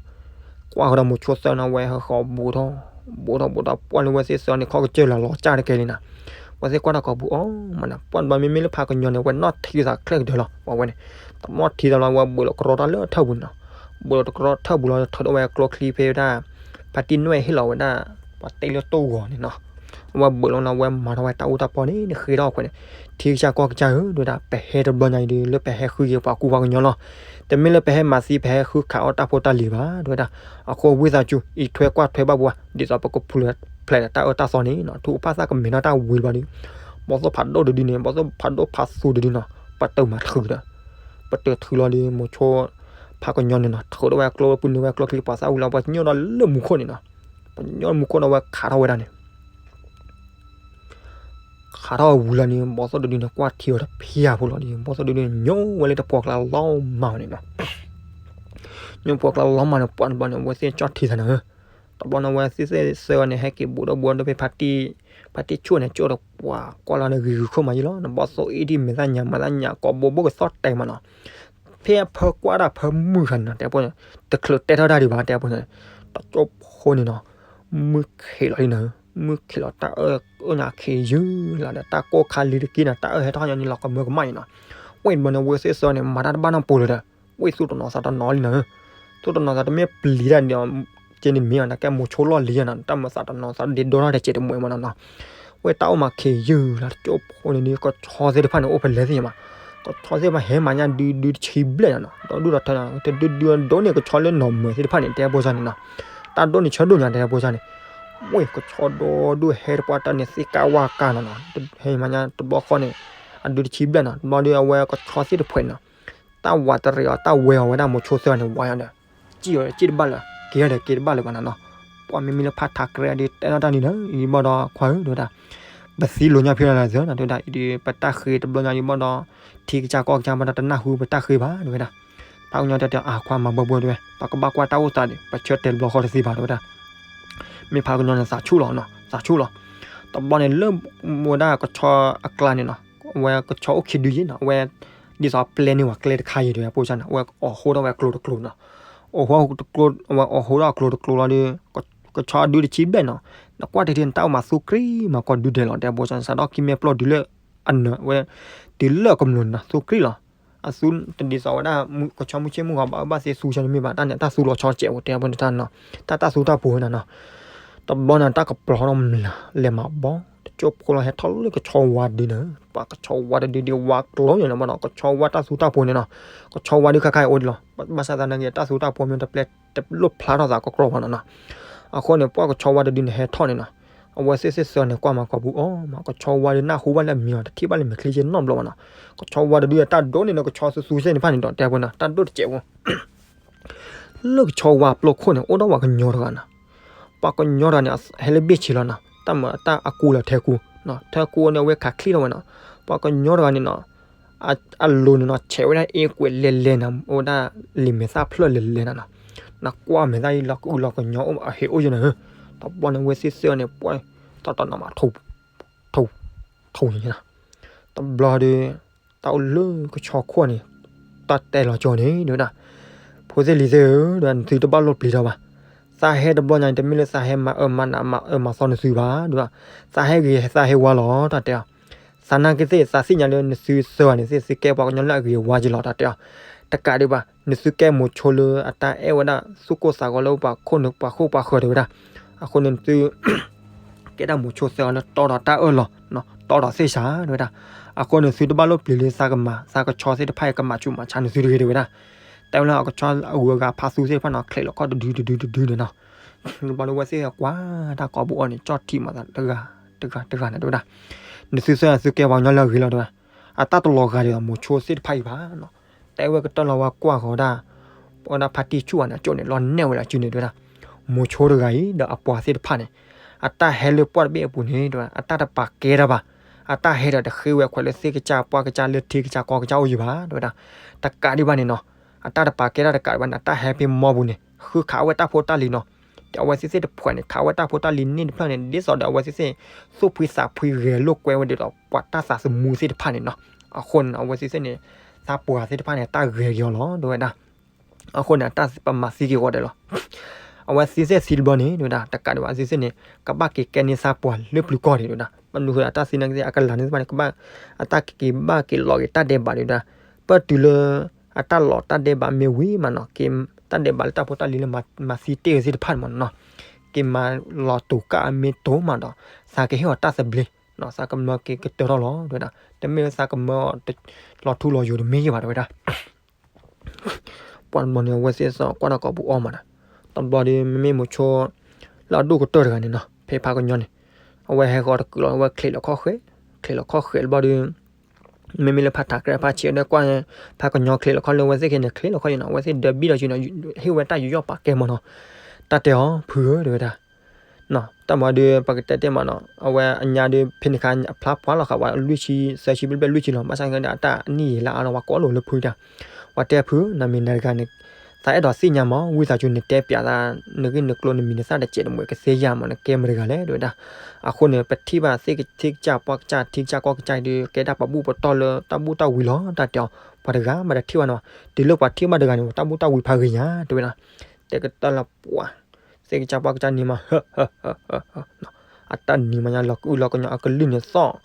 ကွၢ်ဃီၤဒီးမိၤဆိသၢဂၤန့ၣ် အဝဲဟဲဃီၤဘူးထီၣ် ဘူးထီၣ်ဘူးထီၣ် ပှၢ်လၢဝဲသ့ၣ်သၢဂၤန့ၣ် ခီၣ်ကစၢၢ်လၢလီၤကၢ်တကဲလံနီၤ. ဝဲသ့ၣ်ကွၢ်တၢ်ကိးပူၤ အိ မၤန့ၣ် ပှၢ်တဘျီမ့မ့ၢ်လၢဖးကညီန့ၣ် ဝဲနီၣ်ထံသးချၢၣ်ကတၢၢ်လီၤ ပှၤဝဲန့ၣ်, တနီၣ်ထံသးလီၤ ဝဲဘူးလီၤကရီတၢ်လၢထၢၣ်ပူၤန့ၣ်နီၤ. ဘူးလီၤတကရီထၢၣ်ပူၤလီၤ ထုးထီၣ်ဝဲကျိချံဖဲဝဲဒၣ် ဖါတံၢ်နွဲၣ်ဟ့ၣ်လီၤဝဲဒၣ် ပှၤတဲလၢတိၢ်ဂီၤန့ၣ်နီၤ. အဝဲဘူးလီၤနီၤ ဝဲမၤထီၣ်ဝဲတၢ်အူတၢ်ပီန့ၣ် နဃ့ထီၣ်အခွဲးန့ၣ်, ထံကစၢ်ကီၢ်ကစၢ်ဧၢ ဒ်ဝဲဒၣ် ပဟဲတဘျီညါအံၤဒီး လၢပဟဲဃုက့ၤပှၤကူပှၤကညီလီၤ. တမ့ၢ်လၢပဟဲမၤသံ ပဟဲဃုခးအီၣ်တၢ်ဖိတၢ်လံၤဘၣ် ဒ်ဝဲဒၣ်. အဃိဝံသးစူၤ အံးထွဲကွၢ်ထွဲဘၣ်ပှၤ ဒ်သိးပကဖျဲးတၢ်အၢတၢ်သီန့ၣ်နီၤ. ထုးဖးသၣ်ကမဲာ်ထီၣ်တၢ်ဝံၤတဘျီဒီး ဘီသိၣ်ဖးဒိၣ်တဒုန့ၣ် ဘီသိၣ်ဖးဒိၣ်ဖးသူတဒုနီၤ ပတုာ်မၤထုးဒီး ပတုာ်ထုးလီၤဒီး မိၤဆိဖးကညီန့ၣ်နီၤ ထုးထီၣ်ဝဲကျိပူၤန့ၢ်ဝဲကျိချံ ပှၤသၣ်ဝံၤလီၤ ပှၤညိၣ်ဒီးလၢမူခိၣ်န့ၣ်နီၤ. ပှၤညိၣ်မူခိၣ်ဒီးဝဲခးထီၣ်ဝဲဒၣ်န့ၣ် ခးထီၣ်ဝံၤလီၤန့ၣ် ဘီသိၣ်တဒုန့ၣ်ကွၢ်ထံအီၤတဖျါဖိလီၤဒီး ဘီသိၣ်တဒုန့ၣ် ညိဝဲလၢတပှီၢ်ကျါလီၤမၢ်န့ၣ်နီၤ. ညိပှီၢ်ကျါလီၤမၢ်န့ၣ် ပှၢ်တဘျီန့ၣ် အဝဲသ့ၣ်ကၠီၣ်ထံသးန့ၣ်ဧၢ. တဘျီန့ၣ် အဝဲသ့ၣ်သၢဂၤန့ၣ် ဟဲက့ၤဘူးဒီးဘူးဒီးဖဲဖါတံၢ် ဖါတံၢ်ဆူၣ်န့ၣ် ကၠိဒီးပှၤကွၢ်လီၤန့ၣ် ဂ့ၤဂ့ၤခိၣ်မးယံလီၤ. နဘီသိၣ်အ့ၣ်ဒံးမဲာ်သၣ်ညါ မၤသၣ်ညါ ကိးဘိဘိကသီၣ်တဲမးနီၤ. ဖဲအဖၢကွၢ်တၢ်ဖၢမုၢ်ဂၤန့ၣ်နီၤ တဲဖိန့ၣ် တချုးတဲထီၣ်တၢ်ဒံးဘၣ် တဲဖိန့ၣ် တကၠိဖိန့ၣ်နီၤ မုၢ်ခံးလီၤလံနီၤ. မုၢ်ခံးလီၤ တၢ်အၢၣ်ညါခံးယုၢ်လီၤဒီး တၢ်ကိၢ်ခါလံတက့ၢ်နီၤ တၢ်အၢၣ်ဟဲထီၣ်ညါန့ၣ် လီၤကမၢကမၣ်အံၤနီၤ. ဝဲတဘျီန့ၣ် ဝဲသ့ၣ်သၢန့ၣ် မၤတၢ်တဘၣ်နီတပူၤလၢၤဒီး ဝဲသူၣ်တနီၤသးတနီၤလံနီၤ. သူၣ်တနီၤသးတမ့ၢ်ပျံၤတၢ်ဒီး ကဲန့ၣ်မ့ၢ်အီၤ နကဲမိၤဆိလီၢ်လံၤနီၤ တၢ်မၤသးတနီၤသးဒ့ဒိထီၣ်တစဲးတမှဲၤမးနီၤနီၤ. ဝဲတၢ်အိၣ်မးခံးယုၢ်လီၤ တကၠိဖိန့ၣ်ဒီး ကဆီသ့ၣ်တဖၣ်န့ၣ် အိၣ်ဖဲလဲၣ်သ့ၣ်ညါမး ကဆီသ့ၣ်တဖၣ်ဟဲမၤညါဒုဒုတဆံဘျဲၣ်နီၤနီၤ ဒီဒူၣ်ဒီထၢနီၤ တဒုဒုအဒိၣ်န့ၢ်ကဆီလၢနီၢ်မၢၤသ့ၣ်တဖၣ်န့ၣ် တဲဖိစၢ်န့ၣ်နီၤ. တၢ်ဒိၣ်န့ၢ်ဆၢဒိၣ်ညါ တဲဖိစၢ်န့ၣ် ဝဲကဆီဒီဒူၣ်ဟဲတပှၢ်တၢ်န့ၣ် သ့ၣ်ကၢ်ဝၣ်ကၢ်နီၤနီၤ ဟဲမၤညါတဘျီဃီန့ၣ် အဒုတဆံဘျဲၣ်နီၤ တဘျီဒီးအဝဲကဆီသ့ၣ်တဖၣ်န့ၣ်နီၤ တၢ်ဝးတရံးအီၤ တၢ်ဝဲအီၤဝဲဒၣ်မိၤဆိသၢန့ၣ် ဝါယၤဒီး စံၣ်အီၤစံၣ်တဘၣ်လၢၤ က့ၤအီၤဒီးက့ၤတဘၣ်လၢၤဘၣ်နီၤနီၤ. ပှၤမ့မ့ၢ်လၢဖါထးကြဲးဒီး တဲထီၣ်တၢ်န့ၣ်ဒီး ယဘၣ်ဒီးခွါဧၢ တဲဝဲဒၣ် ပသံလိာ်ညါဖဲလၢ်လၢ်သၢနီၤ တဲဝဲဒၣ် အံၤဒီးပတၢ်ဃ့တဘျီညါ ယဘၣ်ဒီး ထံကစၢ်ကီၢ်ကစၢ်ဘၣ်ဒီးတနၢ်ဟူပတၢ်ဃ့ဘၣ် တဲဝဲဒၣ်. ဖါကညီတဲတဲ အါ ခွါမၤဘၢဘၢတဲဝဲ ပကဘၣ်ကွၢ်တၢ်အိၣ်သးဒီး ပဆၢတဲာ်တဘျီဃီတသ့ဘၣ် တဲဝဲဒၣ်. မ့ၢ်ဖါကညီန့ၣ် သးဆူၣ်လီၤနီၤ သးဆူၣ်လီၤ. တဘျီန့ၣ်လၢ ဝဲဒၣ်ကဆီအကျါန့ၣ်နီၤ အဝဲကဆီအိၣ်ခံဒုယဲၢ်နီၤ အဝဲ ဒ်သိးပျဲန့ၢ်ဝဲကျဲတခါအံၤဒီး ဖိစၢ်န့ၣ် အဝဲအိးဟိထီၣ်ဝဲကျိတကျိနီၤ. အိးဟိထီၣ်ကျိ အဝဲအိးဟိထီၣ်ကျိတကျိလီၤဒီး ကဆီဒုတဆံဘျဲၣ်နီၤ. နကွၢ်တထံၣ်န့ၣ် တၢ်အိၣ်မးသူကြံမးကီၢ်ဒုဒဲးလီၤ တဲဖိစၢ်န့ၣ် စးထီၣ်ခံမဲာ်ပျီဒုလၢ အနၢၤဝဲ တုၤလၢအကမျၢၢ်န့ၣ်နီၤ သူကြံလီၤ. အသူတဒ်သိးဝဲဒၣ် ကဆီမုၢ်ဆ့ၣ်မုၢ်ဂီၤဘၣ်အၢဘၣ်သ့သူဆၢန့ၣ်မ့ၢ်ဘၣ် တၢ်န့ၣ်တၢ်သူလီၤဆီတစဲးအိၣ် တဲဖိန့ၣ်တၢ်နီၤ တၢ်တၢ်သူတၢ်ပူၤဝဲနီၤနီၤ. တဘျီန့ၣ် တၢ်ကပျီထီၣ်မလၤ လဲၤမၤဘီ တကၠိဖိလီၤ ဟဲထီၣ်လၢကဆီဝါတဒုန့ၣ် ပှၤကဆီဝါတဒုဒ်ဝါကျိၤန့ၣ်လီၤမးနီၤ ကဆီဝါတၢ်သူတၢ်ပူၤန့ၣ်နီၤ. ကဆီဝါဒုခါခါအံၤအိၣ်ဒံးလီၤ ဘၣ်ဆၣ်သနာ်က့ တၢ်သူတၢ်ပူၤမ့ၢ်တပျဲ တလိၣ်ဖျါထီၣ်သးကကြီဘၣ်နီၤနီၤ. အဃိန့ၣ် ပှၤကဆီဝါတဒုန့ၣ်ဟဲထီၣ်န့ၣ်နီၤ အဝဲသ့ၣ်သ့ၣ်သၢန့ၣ် ကွၢ်မၤကီၢ်ပူၤအီၤမး ကဆီဝါဒုနၢ်ဟူဘၣ်လၢအမံၤအီၤ တထံၣ်ဘၣ်လၢမဲာ်ချံက့နီတဘျီဘၣ်နီၤ. ကဆီဝါတဒုအတၢ်ဒိၣ်န့ၣ်ဒီး ကဆီသူသူစဲန့ၣ်တဖၣ်န့ၣ်ဒီး တဲဖိန့ၣ် တၢ်ဒိၣ်တစဲးဖိ လၢကဆီဝါပျိခိၣ်န့ၣ် အိၣ်ဒီးပှၤကညီတဂၤနီၤ. ပှၤကညီတဂၤန့ၣ် ဟဲလၢဘ့ၣ်ဆ့လီၤနီၤ တၢ်မၤတၢ်အကူလၢထဲကူ ထဲကူန့ၣ် အဝဲခးချံထီၣ်ဝဲနီၤ. ပှၤကညီတဂၤန့ၣ်နီၤ အလိၤန့ၣ်နီၤ ဆဲးဝဲဒၣ်အ့ကွဲးလဲၤလဲၤနီၤ အိၣ်ဝဲဒၣ်လံာ်မဲာ်သၣ်ဖျၢၣ်လဲၤလဲၤနီၤနီၤ. နကွၢ်မဲာ်သၣ်အံၤလီၤကအုလီၤကညီအိၣ်အဟ့ၣ်အိၣ်ယဲၢ်န့ၣ်ဧၢ. တဘျီန့ၣ် ဝဲသ့ၣ်သၢန့ၣ် ပှၤ တၢ်တနီၤမး ထိၣ် ထိၣ် ထိၣ်န့ၣ်နီၤ. တဘျီဒီး တၢ်အိၣ်လၢကဆီခိၣ်န့ၣ် တၢ်တဲလီၤကၠီန့ၣ် ဒ်ဝဲဒၣ် ဖု ဖိသ့ၣ်လံၤသ့ၣ်ဧၢ, ဒီးနသုတဘၣ်လိၣ်ပျံၤထီၣ်ဘၣ်. သးဟဲတဘျီညါန့ၣ် တမ့ၢ်လၢသးဟဲမၤအၢမၤနးမၤအၢမၤသီနသုဘၣ်, ဒီးသးဟဲဂ့ၤသးဟဲဝါလီၤ တၢ်တဲအီၤ. သးနာ်က့သ့ၣ် သးသ့ၣ်ညါလၢနသုသၢဂၤန့ၣ်သ့ၣ် သုကဲပှၤကညီလၢအဂ့ၤအဝါက့ၤလီၤ တၢ်တဲအီၤ. တကးဒံးဘၣ် နသုကဲမိၤဆိလၢအတၢ်အဲၣ်ဝဲဒၣ်သူၣ်ကိၢ်သးဂီၤလၢပှၤခိၣ်နူာ်ပှၤဃိၣ်ပှၤဃၢၤတဝဲဒၣ်. အဃိန့ၣ်သု ကဲဒၣ်မိၤဆိသၢဂၤလၢတီဒီးတၢ်အၢၣ်လီၤ, တီဒီးသ့ၣ်စးတဝဲဒၣ်. အဃိန့ၣ်သုတဘၣ်လိၣ်ပျံၤလၢသးကမၤ သးကဆီသ့ၣ်တဖၣ်အံၤကမၤဆူးမၤဆါနသုတဂ့ၤတဝဲဒၣ်. တဲဝဲလၢအကဆီအဂုၤအဂၤဖးသူသ့ၣ်တဖၣ်န့ၣ် ချဲးလီၤခီၣ်တဒုတဒုတဒုန့ၣ်နီၤ. ဘျီဒီးအဝဲသ့ၣ်ကွၢ်တၢ်ကိးပူၤအီၤန့ၣ် ကၠီၣ်ထံးမၤသးတဂၤတဂၤတဂၤန့ၣ်တဝဲဒၣ်. နသုသၢဂၤသုကဲပှၤကညီလၢအဂ့ၤလီၤတဝဲ. အတၢ်တလီၤဂာ်ဒံးဒီးမိၤဆိသ့ၣ်တဖၣ်အံၤဘၣ်နီၤ. တဲဝဲကတၢၢ်လီၤဝဲကွၢ်ဃီၤဒၣ် ပဝဲဒၣ်ဖါတံၢ်ဆူၣ်အန့ၣ် အကၠိၣ်န့ၣ် လီၤနဲၣ်ဝဲလၢအစုန့ၣ်တဝဲဒၣ်. မိၤဆိတဂၤအံၤ ဒီးအပှၤသ့ၣ်တဖၣ်န့ၣ် အတၢ်ဟဲလၢပှၢ်တဘ့ၣ်အပူၤန့ၣ် တဝဲ အတၢ်တပာ်ကဲတၢ်ဘၣ်. အတၢ်ဟဲဒီးတဃ့ဝဲခွဲးလၢသ့ၣ်ကစၢ်ပှၢ်ကစၢ်လၢထံကစၢ်ကီၢ်ကစၢ်အိၣ်ယံၤဘၣ် တဝဲဒၣ်. တကးဒံးဘၣ်န့ၣ်နီၤ, အတၢ်တပာ်ကဲတၢ်တကးဒံးဘၣ်န့ၣ် အတၢ်ဟဲဖဲမီပူၤန့ၣ် ဃုခးဝဲတၢ်ဖိတၢ်လံၤနီၤ. ဒီးအဝဲသ့ၣ်သ့ၣ်တဖှဲးန့ၣ် ခးဝဲတၢ်ဖိတၢ်လံၤန့ၣ်တဖျၢၣ်န့ၣ် ဒ်သိးဒီးအဝဲသ့ၣ်သ့ၣ် သူၣ်ဖှံသးဖှံဂဲၤလိာ်ကွဲဝဲဒ်သိး ပှၤတၢ်သးသမူသ့ၣ်တဖၣ်န့ၣ်နီၤ. အဃိန့ၣ် အဝဲသ့ၣ်သ့ၣ်န့ၣ် သးပှၢ်သ့ၣ်တဖၣ်န့ၣ် တၢ်ဂဲၤက့ၤအီၤလီၤ တဝဲဒၣ်. အဃိန့ၣ် အတၢ်ပမၤသံက့ၤဂီၤဒဲးလီၤ. အဝဲသ့ၣ်သ့ၣ်သံတဘျီန့ၣ် တဝဲဒၣ် တကးဒံးဘၣ်အဝဲသ့ၣ်သ့ၣ်န့ၣ် ကဘၣ်က့ၤကဲန့ၢ်သးပှၢ်လၢပျုၤကီၢ်ဒံး တဝဲဒၣ်. ဘၣ်မနုၤဃိအတၢ်သံနာ်က့သ့ၣ် အကလၤန့ၣ်သ့ၣ်တဖၣ်န့ၣ် ကဘၣ် အတၢ်ကက့ၤဘၣ်က့ၤလီၤက့ၤတၢ်ဒဲးဘးဒံး တဝဲဒၣ်. ပၢၢ်တုၤလၢ အတၢ်လီၤတၢ်ဒဲးဘးမ့ၢ်ဝံၤမးနီၤ က့ၤ တၢ်ဒဲးဘးလၢတၢ်ဖိတၢ်လံၤလၢမၤသံတ့ၢ်ဝဲသ့ၣ်တဖၣ်န့ၣ်မးနီၤ က့ၤမၤလီၤတူာ်ကၣ်အမ့ၢ်တိၢ်မးဒီး သးကဟ့ၣ်အီၤတၢ်သဘျ့, သးကမၢက့ၤကတၢၢ်ထီၣ်လီၤ တဝဲဒၣ်. တမ့ၢ်လၢသးကမၢအီၤ လီၤထူလီၤယိာ်တမ့ၢ်ယဘၣ် တဝဲဒၣ်. ပှၤတဘျီန့ၣ် အဝဲသ့ၣ်သ့ၣ်ကွၢ်တၢ်ကိးပူၤအီၤမးနီၤ. တဘျီဒီး မ့မ့ၢ်မိၤဆိ လၢအဒိၣ်ကတၢၢ်တဂၤန့ၣ်နီၤ ဖဲဖးကညီန့ၣ် အဝဲဟဲဃီၤတကုာ်လီၤ အဝဲချံးလီၤခီၣ်ဃဲၤ, ချံးလီၤခီၣ်ဃဲၤတဘျီဒီး မ့မ့ၢ်လၢဖးထးကြဲးဖးဆံးဒီးကွၢ် ဖးကညီချံးလီၤခီၣ်လၢအဝဲသ့ၣ်ခဲန့ၣ် ချံးလီၤခီၣ်ယံၤနီၤ အဝဲသ့ၣ်ဒၢးဘံၣ်ဒီးစုနီၤ ဟ့ၣ်ဝဲတၢ်ယူးယီၣ်ပာ်ကဲမးနီၤ. တၢ်တဲအီၤ ဖုဧၢ တဝဲဒၣ်. တၢ်မၤဒီး ပကတဲတ့ၢ်မးနီၤ အဝဲအညါဒီး ဖဲန့ၣ်ခါအဖျါပှၢ်လီၤဃာ်ဝဲလွံၢ်ဆံ သၢဆံဘျဲၣ်ဘျဲၣ်လွံၢ်ဆံလီၤ. ဘၣ်ဆၣ်န့ၣ်ဒီး အတၢ်အနံၣ်ယံာ်လါအါလီၤ ပှၤကိးလိာ်လၢဖုတၢ်. ပှၤတဲဖု နမံၤနၤတဂၤန့ၣ် သးအဲၣ်ဒိးသ့ၣ်ညါမး ဝံသးစူၤနတဲပျးသး နဂ့ၢ်နကျိၤနမံၤနသၣ်တစဲးတမှဲးကသ့ဧါမး နကဲမတၤတဂၤလဲၣ် တဝဲဒၣ်. အဃိန့ၣ် ပထံၣ်ဘၣ်သ့ၣ်ကစၢ်ပှၢ်ကစၢ် ထံကစၢ်ကီၢ်ကစၢ်ဒီး ကဲဒၣ်ပှၤဘူၣ်ပတီၢ်လၢတၢ်ဘူၣ်တၢ်ဝံၤလီၤ တၢ်တဲအီၤ. ပှၤတဂၤမးတထံၣ်ဘၣ်န့ၣ်ဘၣ်. တုၤလၢပှၤထံၣ်ဘၣ်တဂၤန့ၣ် တၢ်ဘူၣ်တၢ်ဝံၤဖးဂ့ၤညါ တဝဲဒၣ်. တဲကတၢၢ်လီၤပှၤ သ့ၣ်ကစၢ်ပှၢ်ကစၢ်န့ၣ်မး အတၢ်နံၤမးညါ လီၤကအုၣ်လီၤကညီ အကလုၢ်န့ၣ်သီၣ်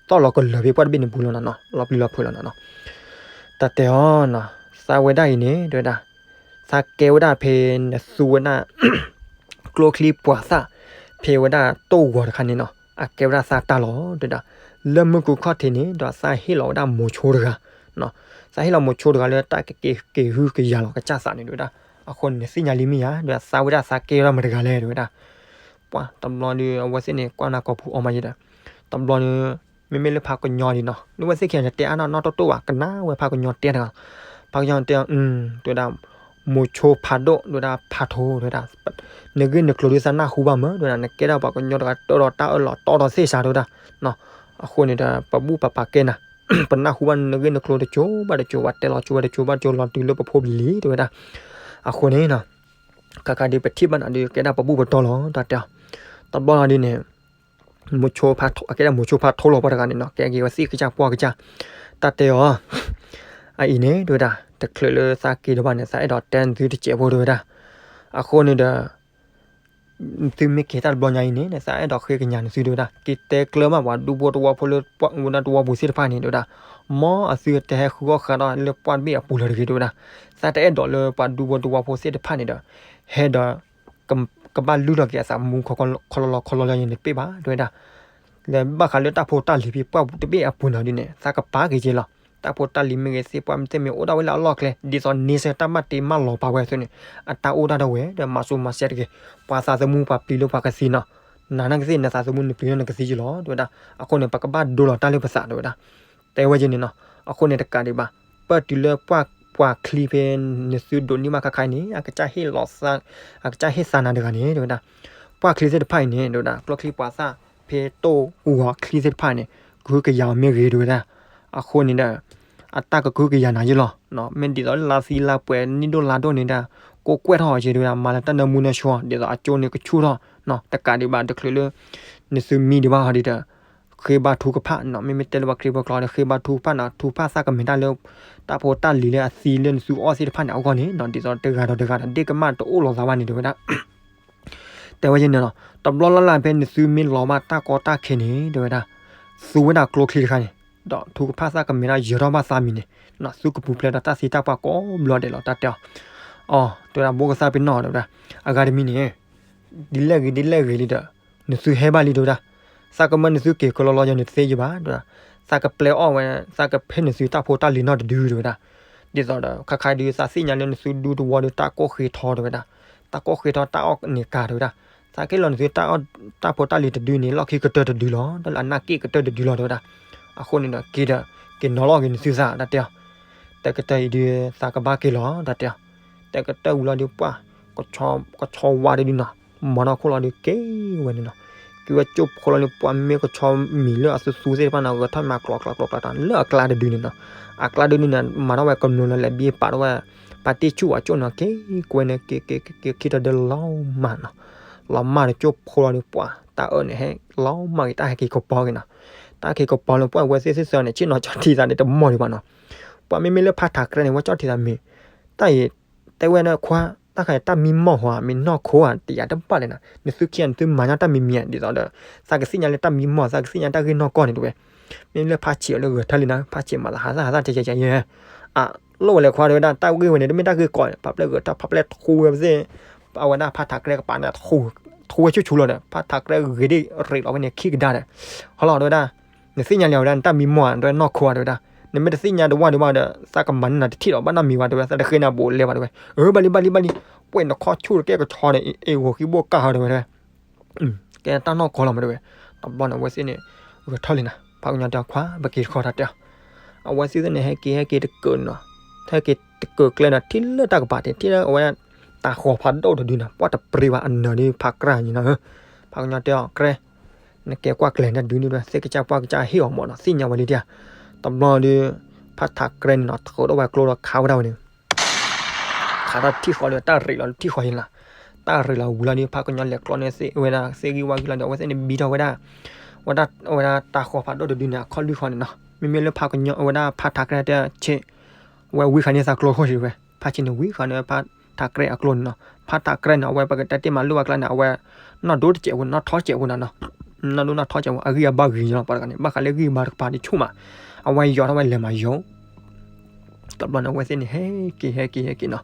သီၣ်လီၤကလၢာ်ဖဲပှၢ်တဘ့ၣ်န့ၣ်ပူၤလီၤနီၤ လီၤပျံၤလီၤဖုးလီၤနီၤ. တၢ်တဲအီၤနီၤ သးဝဲဒၣ်အံၤန့ၣ် တဝဲဒၣ် သးကဲဝဲဒၣ်ဖဲနသူဝဲဒၣ် ကျိချံပှၤသၣ် ဖဲဝဲဒၣ်တိၢ်ဂီၤတခါန့ၣ်နီၤ အကဲဝဲဒၣ်သးတၢ်လီၤ တဝဲဒၣ်. လၢမုၢ်ကူခီၣ်ထံးန့ၣ် ဒီးသးဟ့ၣ်လီၤဝဲဒၣ်မိၤဆိတဂၤ သးဟ့ၣ်လီၤမိၤဆိတဂၤလၢတၢ်ကက့ၤ က့ၤဟုကယာ်လီၤကစၢ်သးန့ၣ် တဝဲဒၣ်. အဃိန့ၣ် နသ့ၣ်ညါလံမ့ၢ်ဧါ ဒီးသးဝဲဒၣ်သးကဲထီၣ်မတဂၤလဲၣ် တဝဲဒၣ်. ပှၤတဘျီဒီး အဝဲသ့ၣ်န့ၣ် ကွၢ်နၢ်ကိာ်ပူၤအီၤမးယဲဒီး တဘျီဒီး မ့မ့ၢ်လၢဖးကညီဒံးနီၤ လၢဝဲသ့ၣ်ခံဂၤန့ၣ် တဲအါနီၢ်နီၢ်တိၢ်တိၢ်ဘၣ် ကနၣ်ဝဲဖးကညီတဲတဂၤ ဖးကညီတဲအီၤ တဝဲဒၣ် မိၤဆိဖးဒိၣ် တဝဲဒၣ် ဖးထိ တဝဲဒၣ် နဂ့ၢ်နကျိၤဒုးသးနၢ်ဟူဘၣ်မး တဝဲဒၣ် နကဲဒၣ်ပှၤကညီတဂၤ တၢ်ဒီးတၢ်အၢၣ်လီၤ တီဒီးသ့ၣ်စး တဝဲဒၣ်. အဃိန့ၣ်ဒီး ပဘူၣ်ပပာ်ကဲနၤ ပနၢ်ဟူဘၣ်နဂ့ၢ်နကျိၤတစိၤဘၣ်တစိၤ ပှၤတဲလီၤစိၤဝဲတစိၤဘၣ်တစိၤ လီၤတုၤလၢပဖိပလံၤလံ တဝဲဒၣ်. အဃိန့ၣ်နီၤ ခါခါဒုးပထံၣ်ဘၣ်နၤဒုး ကဲဒၣ်ပဘူၣ်ပတီၢ်လီၤ တၢ်တဲအီၤ. တဘျီလီၤဒုးန့ၣ် မိၤဆိဖးထိ အကဲဒၣ်မိၤဆိဖးထိလီၤပှၤတဂၤန့ၣ်နီၤ ကဲက့ၤဝဲသ့ၣ်ကစၢ်ပှၢ်ကစၢ် တၢ်တဲအီၤ အအံၤန့ၣ် တဝဲဒၣ် တချုးလၢသးက့ၤဒီးဘၣ်န့ၣ် သးအဲၣ်ဒိးတဲနသုတစဲးဖိ တဝဲဒၣ်. အဃိန့ၣ်ဒီး သုမ့ၢ်က့ၤတၢ်တဘျီညါအံၤန့ၣ် သးအဲၣ်ဒိးဃ့ကညးနသု တဝဲဒၣ် က့ၤတဲကျၢၤမးပှၤဒူဖိသဝီဖိလၢ ဝဲဒၣ်သဝီပူၤသ့ၣ်တဖၣ်န့ၣ် တဝဲဒၣ် မ်အသုတဟဲဃုအီၣ်ဃာ်ဒီးလၢပှၢ်တဘ့ၣ်အပူၤလၢၤတဂ့ၤ တဝဲဒၣ်. သးတအဲၣ်ဒိးလၢပှၤဒူဖိသဝီဖိသ့ၣ်တဖၣ်န့ၣ်ဒီး ဟဲဒီး ကဘၣ်လုၢ်ထီၣ်က့ၤအသးမူခီခီလီၤလီၤယဲန့ၣ်တဘၣ် တဝဲဒၣ်. လၢဘၣ်ဃးလၢတၢ်ဖိတၢ်လံၤဖဲပှၢ်တဘ့ၣ်အပူၤန့ၣ်ဒ်န့ၣ် သးကပာ်က့ၤက့ၤလီၤ. တၢ်ဖိတၢ်လံၤမ့ၢ်ဂ့ၤ သ့ၣ်ပှၢ်မ့ၢ်သ့ၣ်မ့ၢ်အိၣ်ဒၣ်ဝဲလၢအလီၢ်ကျဲ ဒ်သိးန့ဆၢၣ်တၢ်မၤတ့ၢ်မၤလီၤပာ်ဝဲအသိးန့ၣ် အတၢ်အိၣ်ဒၣ်ထီၣ်ဝဲ ဒီးမၤစူၤမၤစဲတဂ့ၤ ပှၤသးသမူပှၤပျံၤလၢပှၤကသံနီၤ နၤနာ်က့သ့ၣ် နသးသမူနပျံၤလၢနကသံက့ၤလီၤ တဝဲဒၣ်. အဃိန့ၣ် ပကဘၣ်ဒိလီၤတၢ်လၢပသး တဝဲဒၣ်. တဲဝဲက့ၤန့ၣ်နီၤ အဃိန့ၣ်တကးဒံးဘၣ် ပၢၢ်တုၤလၢပှၢ်ပှၤချံဖဲ နသုဒိးန့ၢ်ဘၣ်ခါခါအံၤန့ၣ် အကစၢ်ဟ့ၣ်လီၤသး အကစၢ်ဟ့ၣ်သးနၤတဂၤန့ၣ် တဝဲဒၣ်. ပှၢ်ချံသ့ၣ်တဖၣ်အံၤန့ၣ် တဝဲဒၣ် ကျိချံပှၤသၣ် ဖဲတိၢ်ဂီၤချံသ့ၣ်တဖၣ်န့ၣ် ကဟုကယာ်အီၤမ့ၢ်ဂ့ၤ တဝဲဒၣ်. အဃိန့ၣ်ဒီး အတၢ်ကကဟုကယာ်နၤယ့ၣ်လီၤ. မ့ၢ်ဒ်သိးလၢလါသံလါပှဲၤနံၣ်ဒိၣ်လါဒိၣ်န့ၣ်ဒီး ကိးကွဲၢ်ထီၣ်အီၤက့ၤ တဝဲဒၣ် မၤလၢတၢ်နၢမူနၢဆှီ ဒ်သိးအကၠိန့ၣ်ကဆူၣ်ထီၣ် တကးဒံးဘၣ် တချုးလၢ နသုမံဒံးဘၣ်ဟီဒ်ဒီး ဃ့ဘါထုကဖၣ်နီၤ, မ့မ့ၢ်တဲလၢပှၤခရံာ်ဖိကျိာ်ဒီး ဃ့ဘါထုကဖၣ်နီၤ, ထုကဖၣ်သးကမဲာ်တၢ်လၢ တၢ်ဖိတၢ်လံၤလၢအသံလၢနသုအီၣ်သ့ၣ်တဖၣ်န့ၣ် အဂီၢ်န့ၣ်နီၤ, ဒ်သိးတဂၤဒီးတဂၤဒီး ဒ့ၣ်ကမၣ်တအိၣ်လီၤသးဘၣ်န့ၣ် တဲဝဲဒၣ် တဲဝဲယဲန့ၣ်နီၤ, တဘျီလၢ်လၢ်ဖဲနသုမ့ၢ်လီၤဘၣ်တၢ်ကီတၢ်ခဲန့ၣ် တဲဝဲဒၣ်, သူဝဲဒၣ်ကျိချံတခါန့ၣ်, ဒီးထုကဖၣ်သးကမဲာ်တၢ်ယၢၤထီၣ်ဘၣ်သးမံၤန့ၣ်, သုကပူၤဖျဲးဒီးတၢ်သံတၢ်ပှၢ်ကိးဘျီဒဲးလီၤ တၢ်တဲအီၤ, အီၤ တဲဝဲဒၣ် ဘိကစၢ်ပ့ၤနီၣ် တဲဝဲဒၣ်, အဂၤတမံၤန့ၣ် ဒ်လဲၣ်ဂ့ၤဒ်လဲၣ်ဂ့ၤလံဒီး နသုဟဲဘၣ်လံ တဲဝဲဒၣ်, သးကမၢနသုက့ၤကလီလီယဲန့ၣ်တသ့ယဘၣ် တဲဝဲဒၣ်, သးကပျဲအီၣ်ဝဲ သးကဖဲနသုတၢ်ဖိတၢ်လံၤနီတဒု တဲဝဲဒၣ်, ဒ်သိးဒီး ခါခါဒုးသးသ့ၣ်ညါလၢနသုဒူတဝီဒီးတၢ်ကိၢ်ဃ့ထီ တဲဝဲဒၣ်, တၢ်ကိၢ်ဃ့ထီတၢ်အီၣ်န့ၣ်ကၤ တဲဝဲဒၣ်, သးက့ၣ်လီၤနသုတၢ်ဖိတၢ်လံၤတဒုန့ၣ် လီၢ်ခံကတၢၢ်တဒုလီၤ, တၢ်လၢအနၢ်က့ၣ်ကတၢၢ်တဒုလီၤ တဲဝဲဒၣ်, အဃိန့ၣ်ဒီးက့ၤဒီး က့ၤနီၤလီၤက့ၤနသုသး တၢ်တဲအီၤ, တဲကတၢၢ်အံၤဒုး သးကဘၣ်က့ၤလီၤ တၢ်တဲအီၤ, တဲကတၢၢ်ဝံၤလီၤဒုးပှၢ် ကဆီဝါတဒုနီၤ, မၤနီၢ်ခိၣ်လီၤဒုးက့ၤဝဲန့ၣ်နီၤ, က့ၤဝဲကၠိဖိလီၤဒုးပှၢ် မ့ၢ်ကဆီမံၤလၢအသူသူသ့ၣ်တဖၣ်နီၤ ဂဲၤထီၣ်မၤကျိးကျိးကျိးကျိးတၢ်လၢအကျါတဒုန့ၣ်နီၤ, အကျါတဒုန့ၣ် မၤထီၣ်ဝဲကမျၢၢ်လၢလဲၤဘံပာ်ထီၣ်ဝဲ ပာ်တ့ၢ်ဆူၣ်အကၠိၣ်နီၤ က့ၤကွဲန့ၣ် က့ၤက့ၤက့ၤခံထီၣ်ဒဲလီၤမၢ်နီၤ, လီၤမၢ်ဒီးကၠိဖိလီၤဒုးပှၢ် တၢ်အၢန့ၣ်ဟဲလီၤမၢ်က့ၤ တၢ်ဟဲက့ၤကပီၤက့ၤနီၤ, တၢ်ဟဲက့ၤကပီၤလၢပှၢ် အဝဲသ့ၣ်သ့ၣ်သၢန့ၣ် ဆ့ၣ်နီၤကၠီထံသးန့ၣ် တမီၢ်ဒံးဘၣ်နီၤ, ပှၤမ့မ့ၢ်လၢဖးထးကြဲန့ၣ် ဝဲကၠီထံသးမ့ၢ် တၢ်အံၤ တဲဝဲဒၣ်ခွါ တၢ်ခါန့ၣ် တၢ်မံမီၢ်ဟီ မ့ၢ်နီၢ်ခိဧါ တယာ်တဘၣ်လဲၣ်နီၤ, နသုခံဂၤန့ၣ် သုမၤညီတၢ်မံမံၤဧါ ဒ်သိးဒီး သးကသ့ၣ်ညါလၢတၢ်မံမီၢ် သးကသ့ၣ်ညါတၢ်ဂ့ၢ်နီၢ်ကီၢ်န့ၣ် တဲဝဲ, မ့မ့ၢ်လၢဖးဆံးအီၤလၢဂဲၤထၢၣ်လံနီၤ ဖးဆံးမၤသးဟးသၣ်ဟးသၣ် တဲတဲတဲယဲ အလိၣ်ဝဲလဲၣ်ခွါ တဲဝဲဒၣ် တၢ်ဂ့ၢ်ဝဲန့ၣ် တမ့ၢ်တၢ်ဂ့ၢ်ကီးန့ၣ် ပှၤပျဲဂဲၤထၢၣ် ပှၤပျဲထူဝဲသ့ၣ် အဝဲဒၣ်ဖးထးကြဲကပၤန့ၣ် ထူဝဲဆူၣ်ဆူၣ်လီၤဒီး ဖးထးကြဲဂ့ၤဒ်ရ့းလီၤဝဲန့ၣ်ခံကဒါဒီး ဟီလီၤ တဲဝဲဒၣ် နသ့ၣ်ညါလံ တဲဝဲဒၣ် နတၢ်မံမီၢ်ဧါ တဲဝဲနီၢ်ခိဧါ တဲဝဲဒၣ် နမ့ၢ်တသ့ၣ်ညါတဝၢ်ဒံးဘၣ်ဒီး သးကမၤန့ၢ်နၤတထံၣ်လီၤ ဘၣ်နီတမံၤဘၣ် တဲဝဲ သးတဃ့နၤဘူးလဲၤဘၣ် တဲဝဲ အၢ ဘၣ်လံ ဘၣ်လံ ဘၣ်လံ ပှဲၤနခီဆူၣ်တကဲကဆီဒီး အ့ၣ်ဂီၤဃံဘိၣ်ကၢ်ဟီ တဲဝဲ တဲဝဲ ကဲတၢ်နီၢ်ကီၢ်လီၤမး တဲဝဲ တဘျီန့ၣ် အဝဲသ့ၣ်န့ၣ် ဂဲၤထၢၣ်လံနီၤ ဖးကညီတဲအီၤ ခွါ ပက့ၤတခီ တၢ်တဲအီၤ အဝဲသ့ၣ်န့ၣ် ဟဲက့ၤ ဟဲက့ၤတကၢၢ်နီၤ ဟဲက့ၤတကၢၢ်ကျဲဒီး ထံၣ်လၢတၢ်ကပၤ တဲ ထံၣ်လၢအဝဲဒၣ် တၤဃီၤဖးဒိၣ်တဒုနီၤ ပှၢ်တပြ့ဘၣ် အနၢၤဒ်ဖးကြၢ်န့ၣ်နီၤ ဖးကညီတဲအီၤ ကြဲ နကဲကွၢ်ကျဲၤန့ၣ်ဒုန့ၣ် သ့ၣ်ကစၢ်ပှၢ်ကစၢ်ဟ့ၣ်အီၤမးနီၤ သ့ၣ်ညါဝဲလံတၢ် တဘျီဒီး ဖးထးကြဲန့ၣ်နီၤ ထုးထီၣ်ဝဲကျိဒီးခးဝဲဒၣ်ဝဲန့ၣ် ခးထီၣ်ထံၣ်ဃီဒီး တၢ်ရ့းလီၤထံၣ်ဃီယံၤလီၤ တၢ်ရ့းလီၤဝံၤလီၤဒီး ဖးကညီလဲၤကျီန့ၣ်သ့ၣ်ဝဲဒၣ် သ့ၣ်ဂံၢ်ဝၣ်ဂံၢ်လီၤဒီး အဝဲသ့ၣ်န့ၣ်ဘံထီၣ်ဝဲဒၣ် ဝဲဒၣ် အဝဲဒၣ်တၤဃီၤဖးဒိၣ်တဒုန့ၣ် အခီၣ်လွံၢ်ဃီန့ၣ်နီၤ မ့မ့ၢ်လၢဖးကညီ အဝဲဒၣ်ဖးထးကြဲတဲဆ့ ဝဲဝံဃာ်န့ၢ်သးကျိခိၣ်စံးဝဲ ဖးဆ့န့ၣ်ဝံဃာ်န့ၢ်ဖးထးကြဲအကျိန့ၣ်နီၤ ဖးထးကြဲန့ၣ် အဝဲပကတဲတ့ၢ်မးလၢဝဲကျါန့ၣ် အဝဲ နီၢ်ဒိတစဲးဖိ နီၢ်ထီစဲးဖိနီၤ နီၢ်ဒိနီၢ်ထီစဲးဖိ အဂံၢ်အဘါဂ့ၤလီၤ ပှၤတဂၤန့ၣ် ဘၣ်ဃးလၢဂံၢ်ဘါတကပၤတဆိၣ်မး အဝဲယီၤထီၣ်ဝဲလဲၤမးယိၤ တဘျီန့ၣ် အဝဲသ့ၣ်န့ၣ် ဟဲက့ၤ ဟဲက့ၤ ဟဲက့ၤနီၤ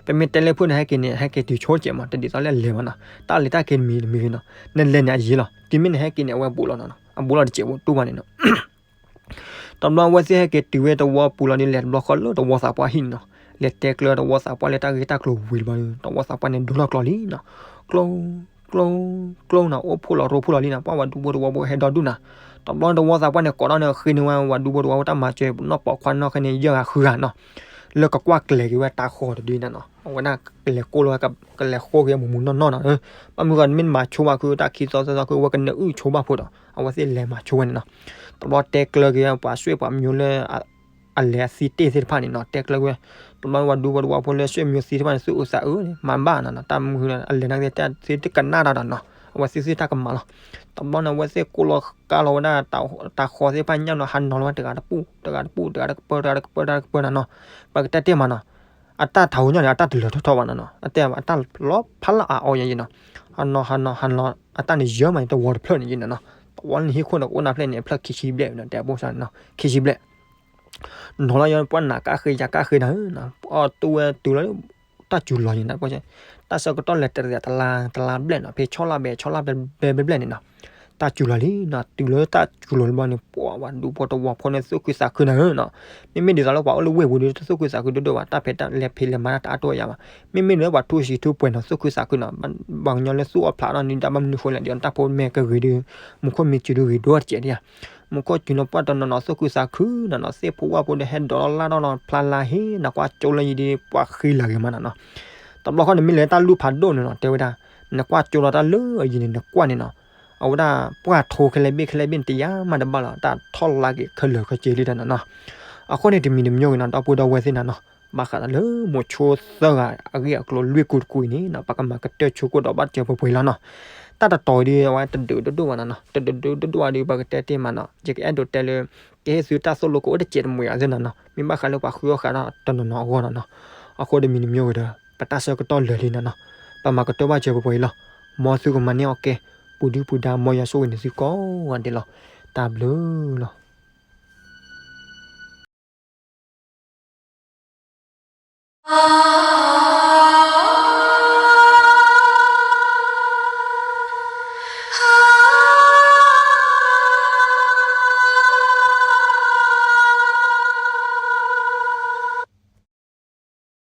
ပမ့ၢ်တဲလၢဖုန့ၣ် ဟဲက့ၤန့ၣ် ဟဲက့ၤတုၤဆိကဲးမး တဒ်သိးလၢအလဲၤမးနီၤ တၢ်လဲၤတၢ်က့ၤတမံၤတမံၤဂ့ၤနီၤ နလဲၤန့ၣ်အယံၤလီၤ တုၤမ့ၢ်နဟဲက့ၤန့ၣ် အဝဲဘူးလီၤနီၤ အဘူးလီၤတစဲးဖိတူၢ်ဘၣ်န့ၣ်နီၤ တဘျီအဝဲသ့ၣ်ဟဲက့ၤတုၤဝဲတဝီပူၤလီၤဒီး လဲၤတဘျီဃီလၢတဝီသးပှၢ်ဟံၣ်န့ၣ်နီၤ လဲၤတဲကျၢတဝီသးပှၢ်လၢတၢ်ဂ့ၢ်တၢ်ကျိၤဝံၤတဘျီဒီး တဝီသးပှၢ်န့ၣ်ဒိၣ်ထီၣ်ကျီလံနီၤ ကျိ ကျိ ကျိနီၤ အိၣ်ဖှိၣ်လီၤရိဖှိၣ်လီၤလံနီၤ ပှၢ်ဝၤဒူဖိတဝီဖိဟဲဒီဒူၣ်နီၤ တဘျီတဝီသးပှၢ်န့ၣ် ကိးထီၣ်န့ၣ် ဃ့န့ၢ်ဝဲဝၤဒူဖိတဝီဖိတၢ်မၤစၢၤ နီၢ်ပိာ်ခွါနီၢ်ဃဲန့ၣ် ယဲၢ်ဂၤဃုဂၤနီၤ လၢကကွၢ်ကျဲၤက့ၤဝဲတၤဃီၤတဒုန့ၣ်နီၤ အဝဲဒၣ်ကလဲၤကိၢ်လီၤဝဲ ကလဲၤဃိက့ၤမူးမူးနီၢ်နီၢ်နီၤ ဘၣ်မနုၤဃိ မ့ၢ်မၤဆိဘၣ်ခု တၢ်ခံသီသၢသီခု အဝဲကနၢအုၣ်ဆိဘၣ်ဖိဒီး အဝဲသ့ၣ်လဲၤမၤဆိဝဲန့ၣ်နီၤ တဘျီတဲကျၢက့ၤဝဲ ပှၤဆွေပှၤမၠိလၢ အလဲၤအသံတ့ၢ်သ့ၣ်တဖၣ်န့ၣ်နီၤ တဲကျၢဝဲ တဘျီဝၤဒူဖိတဝီဖိလၢဆွေမၠိသံတဖၣ်န့ၣ် သူၣ်အုးသးအုးန့ၣ် မၤဘၣ်နီၤ တၢ်မုာ်နီၤ အလဲၤနာ်က့ၤသ့ၣ်တကနၣ်တၢ်ဒီးနီၤ အဝဲသ့ၣ်သ့ၣ်တၢ်ကမၤလီၤ တဘျီန့ၣ် အဝဲသ့ၣ်ကိၢ်လီၤကါလီၤဝဲဒၣ် တၤဃီၤသ့ၣ်တဖၣ်ညၣ်နီၤ ဟးနီၤလီၤဝဲတဂၤတပူၤ တဂၤတပူၤ တဂၤတကပၢၢ် တဂၤတကပၢၢ် တဂၤတကပၢၢ်တၢ်နီၤ ပကတဲတ့ၢ်မးနီၤ အတၢ်ထးဟူညါန့ၣ် အတၢ်တလၢၤထီၣ်ထီၣ်ဘၣ်နီၤနီၤ အတဲအတၢ်လီၤဖးလၢအအီယံၤနီၤ ဟးနီၤ ဟးနီၤ ဟးနီၤ အတၢ်န့ၣ်ယၢၤမးန့ၣ် တဝီတဖျၢၣ်န့ၣ်ယံၤနီၤနီၤ တဝီလၢနဟံၣ်ခိၣ်န့ၣ် အိၣ်နၤဖျၢၣ်န့ၣ် ဖျၢၣ်ခံဆံဘျဲၣ်နီၤ တဲအပိၢ်စၢ်န့ၣ်နီၤ ခံဆံဘျဲၣ် နီၤလီၤယံၤ ပှၤနၤကါဃ့ယၤကါဃ့နၤဧၢနီၤ ပှၤတူၢ်ဝဲတုၤလီၤ တၢ်စူၤလီၤယံၤနီၤ ပှၤ တၢ်ဆၢကတီၢ်လဲၤတရံးတလါ တလါဘျဲၣ်နီၤ ဖဲဆီလါဘဲ ဆီလါဘဲ ဘဲဘျဲၣ်န့ၣ်နီၤ တၢ်စူၤလီၤလံနီၤ တုၤလၢတၢ်စူၤလီၤလံဘျီန့ၣ် ပှၤဝၤဒူဖိတဝီဖိန့ၣ် သူၣ်ခုသးခုနၤဧၢနီၤ မ့မ့ၢ်ဒ်သိးလၢပှၤအိၣ်လၢဝ့ၢ်ပူၤဒီး သူၣ်ခုသးခုဒိၣ်ဒိၣ်ဘၣ် တၢ်ဖံးတၢ်လဲၤဖံးလဲၤမၤတၢ်တအါတီၢ်ယၤဘၣ် မ့မ့ၢ်ဒ်သိးပှၤထူၣ်စံးထူၣ်ပှဲၤနီၤ သူၣ်ခုသးခုနီၤ ပှၤကညီလၢသူၣ်အီၣ်ဖျးထီၣ်န့ၣ် တၢ်ဘၣ်မနုၤဃိလဲၣ် ဒ်သိးတၢ်ဖိမ့ၢ်ကဂ့ၤဒီး မူခိၣ်မ့ၢ်စူၤဒီးဂ့ၤဒိၣ်တစဲးဒံးဧါ မူခိၣ်စူၤနီၤ ပှၤတနီၤနီၤ သူၣ်ခုသးခုနီၤနီၤ သ့ၣ်ဖိဝၣ်ဖိဒီးဟဲဒိးထီၣ်လၢ်ထီၣ်လီၤ ဖျါလါဟ့ နကွၢ်ကၠိလၢယံၤဒီး ပှၤဃ့လၢာ်ဂ့ၤမးနီၤနီၤ တဘျီဃီန့ၣ် မ့ၢ်လဲၤတၢ်လူၢ်ဖးဒိၣ်န့ၣ်နီၤ တဲဝဲဒၣ် နကွၢ်ကၠိလီၤတၢ်လၢအယံၤန့ၣ် နကွၢ်န့ၣ်နီၤ အဝဲဒၣ်ပှၢ်ထိခဲလၢာ်ဘ့ၣ်ခဲလၢာ်ဘ့ၣ်န့ၣ် တယာ်မးတဘၣ်လီၤ တၢ်ထီၣ်လါက့ၤခဲလၢာ်ခဲဆ့လံတၢ်နီၤနီၤ အဃိန့ၣ် တမံၤတမံၤဂ့ၤနီၤ ဒီပုၢ်ဒီဝဲၢ်သ့ၣ်နီၤနီၤ ဘၣ်ဃးဒီးလၢမိၤဆိသၢဂၤအဂ့ၢ်အကျိၤလွံၢ်ကူတကူအံၤန့ၣ်နီၤ ပကမၤကတၢၢ်ဆိကမိၣ်ဒီးဘၣ်တၢ်ပှဲၤပှဲၤလီၤနီၤ တၢ်တတီၤဒုး အဝဲတဒုးဒိၣ်ဒိၣ်ဘၣ်နီၤနီၤ, တဒုးဒိၣ်ဒိၣ်ဘၣ်ဒုး ပကတဲတ့ၢ်မးနီၤ, ယကအဲၣ်ဒိးတဲလၢ ကဟ့ၣ်သုတၢ်သိၣ်လိကအိၣ်တစဲးတမှဲၤအဂ့ၢ်နီၤနီၤ, မ့ၢ်ဘၣ်ဃးလၢပှၤဃုအီၣ်ဃးဒီးတနီၤနီၤအဂီၢ်နီၤနီၤ, အဃိတမံၤတမံၤဝဲဒီး ပတၢ်ဆၢကတီၢ်လၢာ်လံနီၤနီၤ, ပမၤကတၢၢ်ဘၣ်စၢၤပှဲၤပှဲၤအံၤလီၤ, မ်သုကမၤန့ၢ်အီၣ်ကဲ ပူၤဒုပူၤဒါ မ်ယွၤဆိၣ်ဂ့ၤန့ၢ်သုကိးဂၤဒဲးလီၤ, တၢ်ဘျုးလီၤ.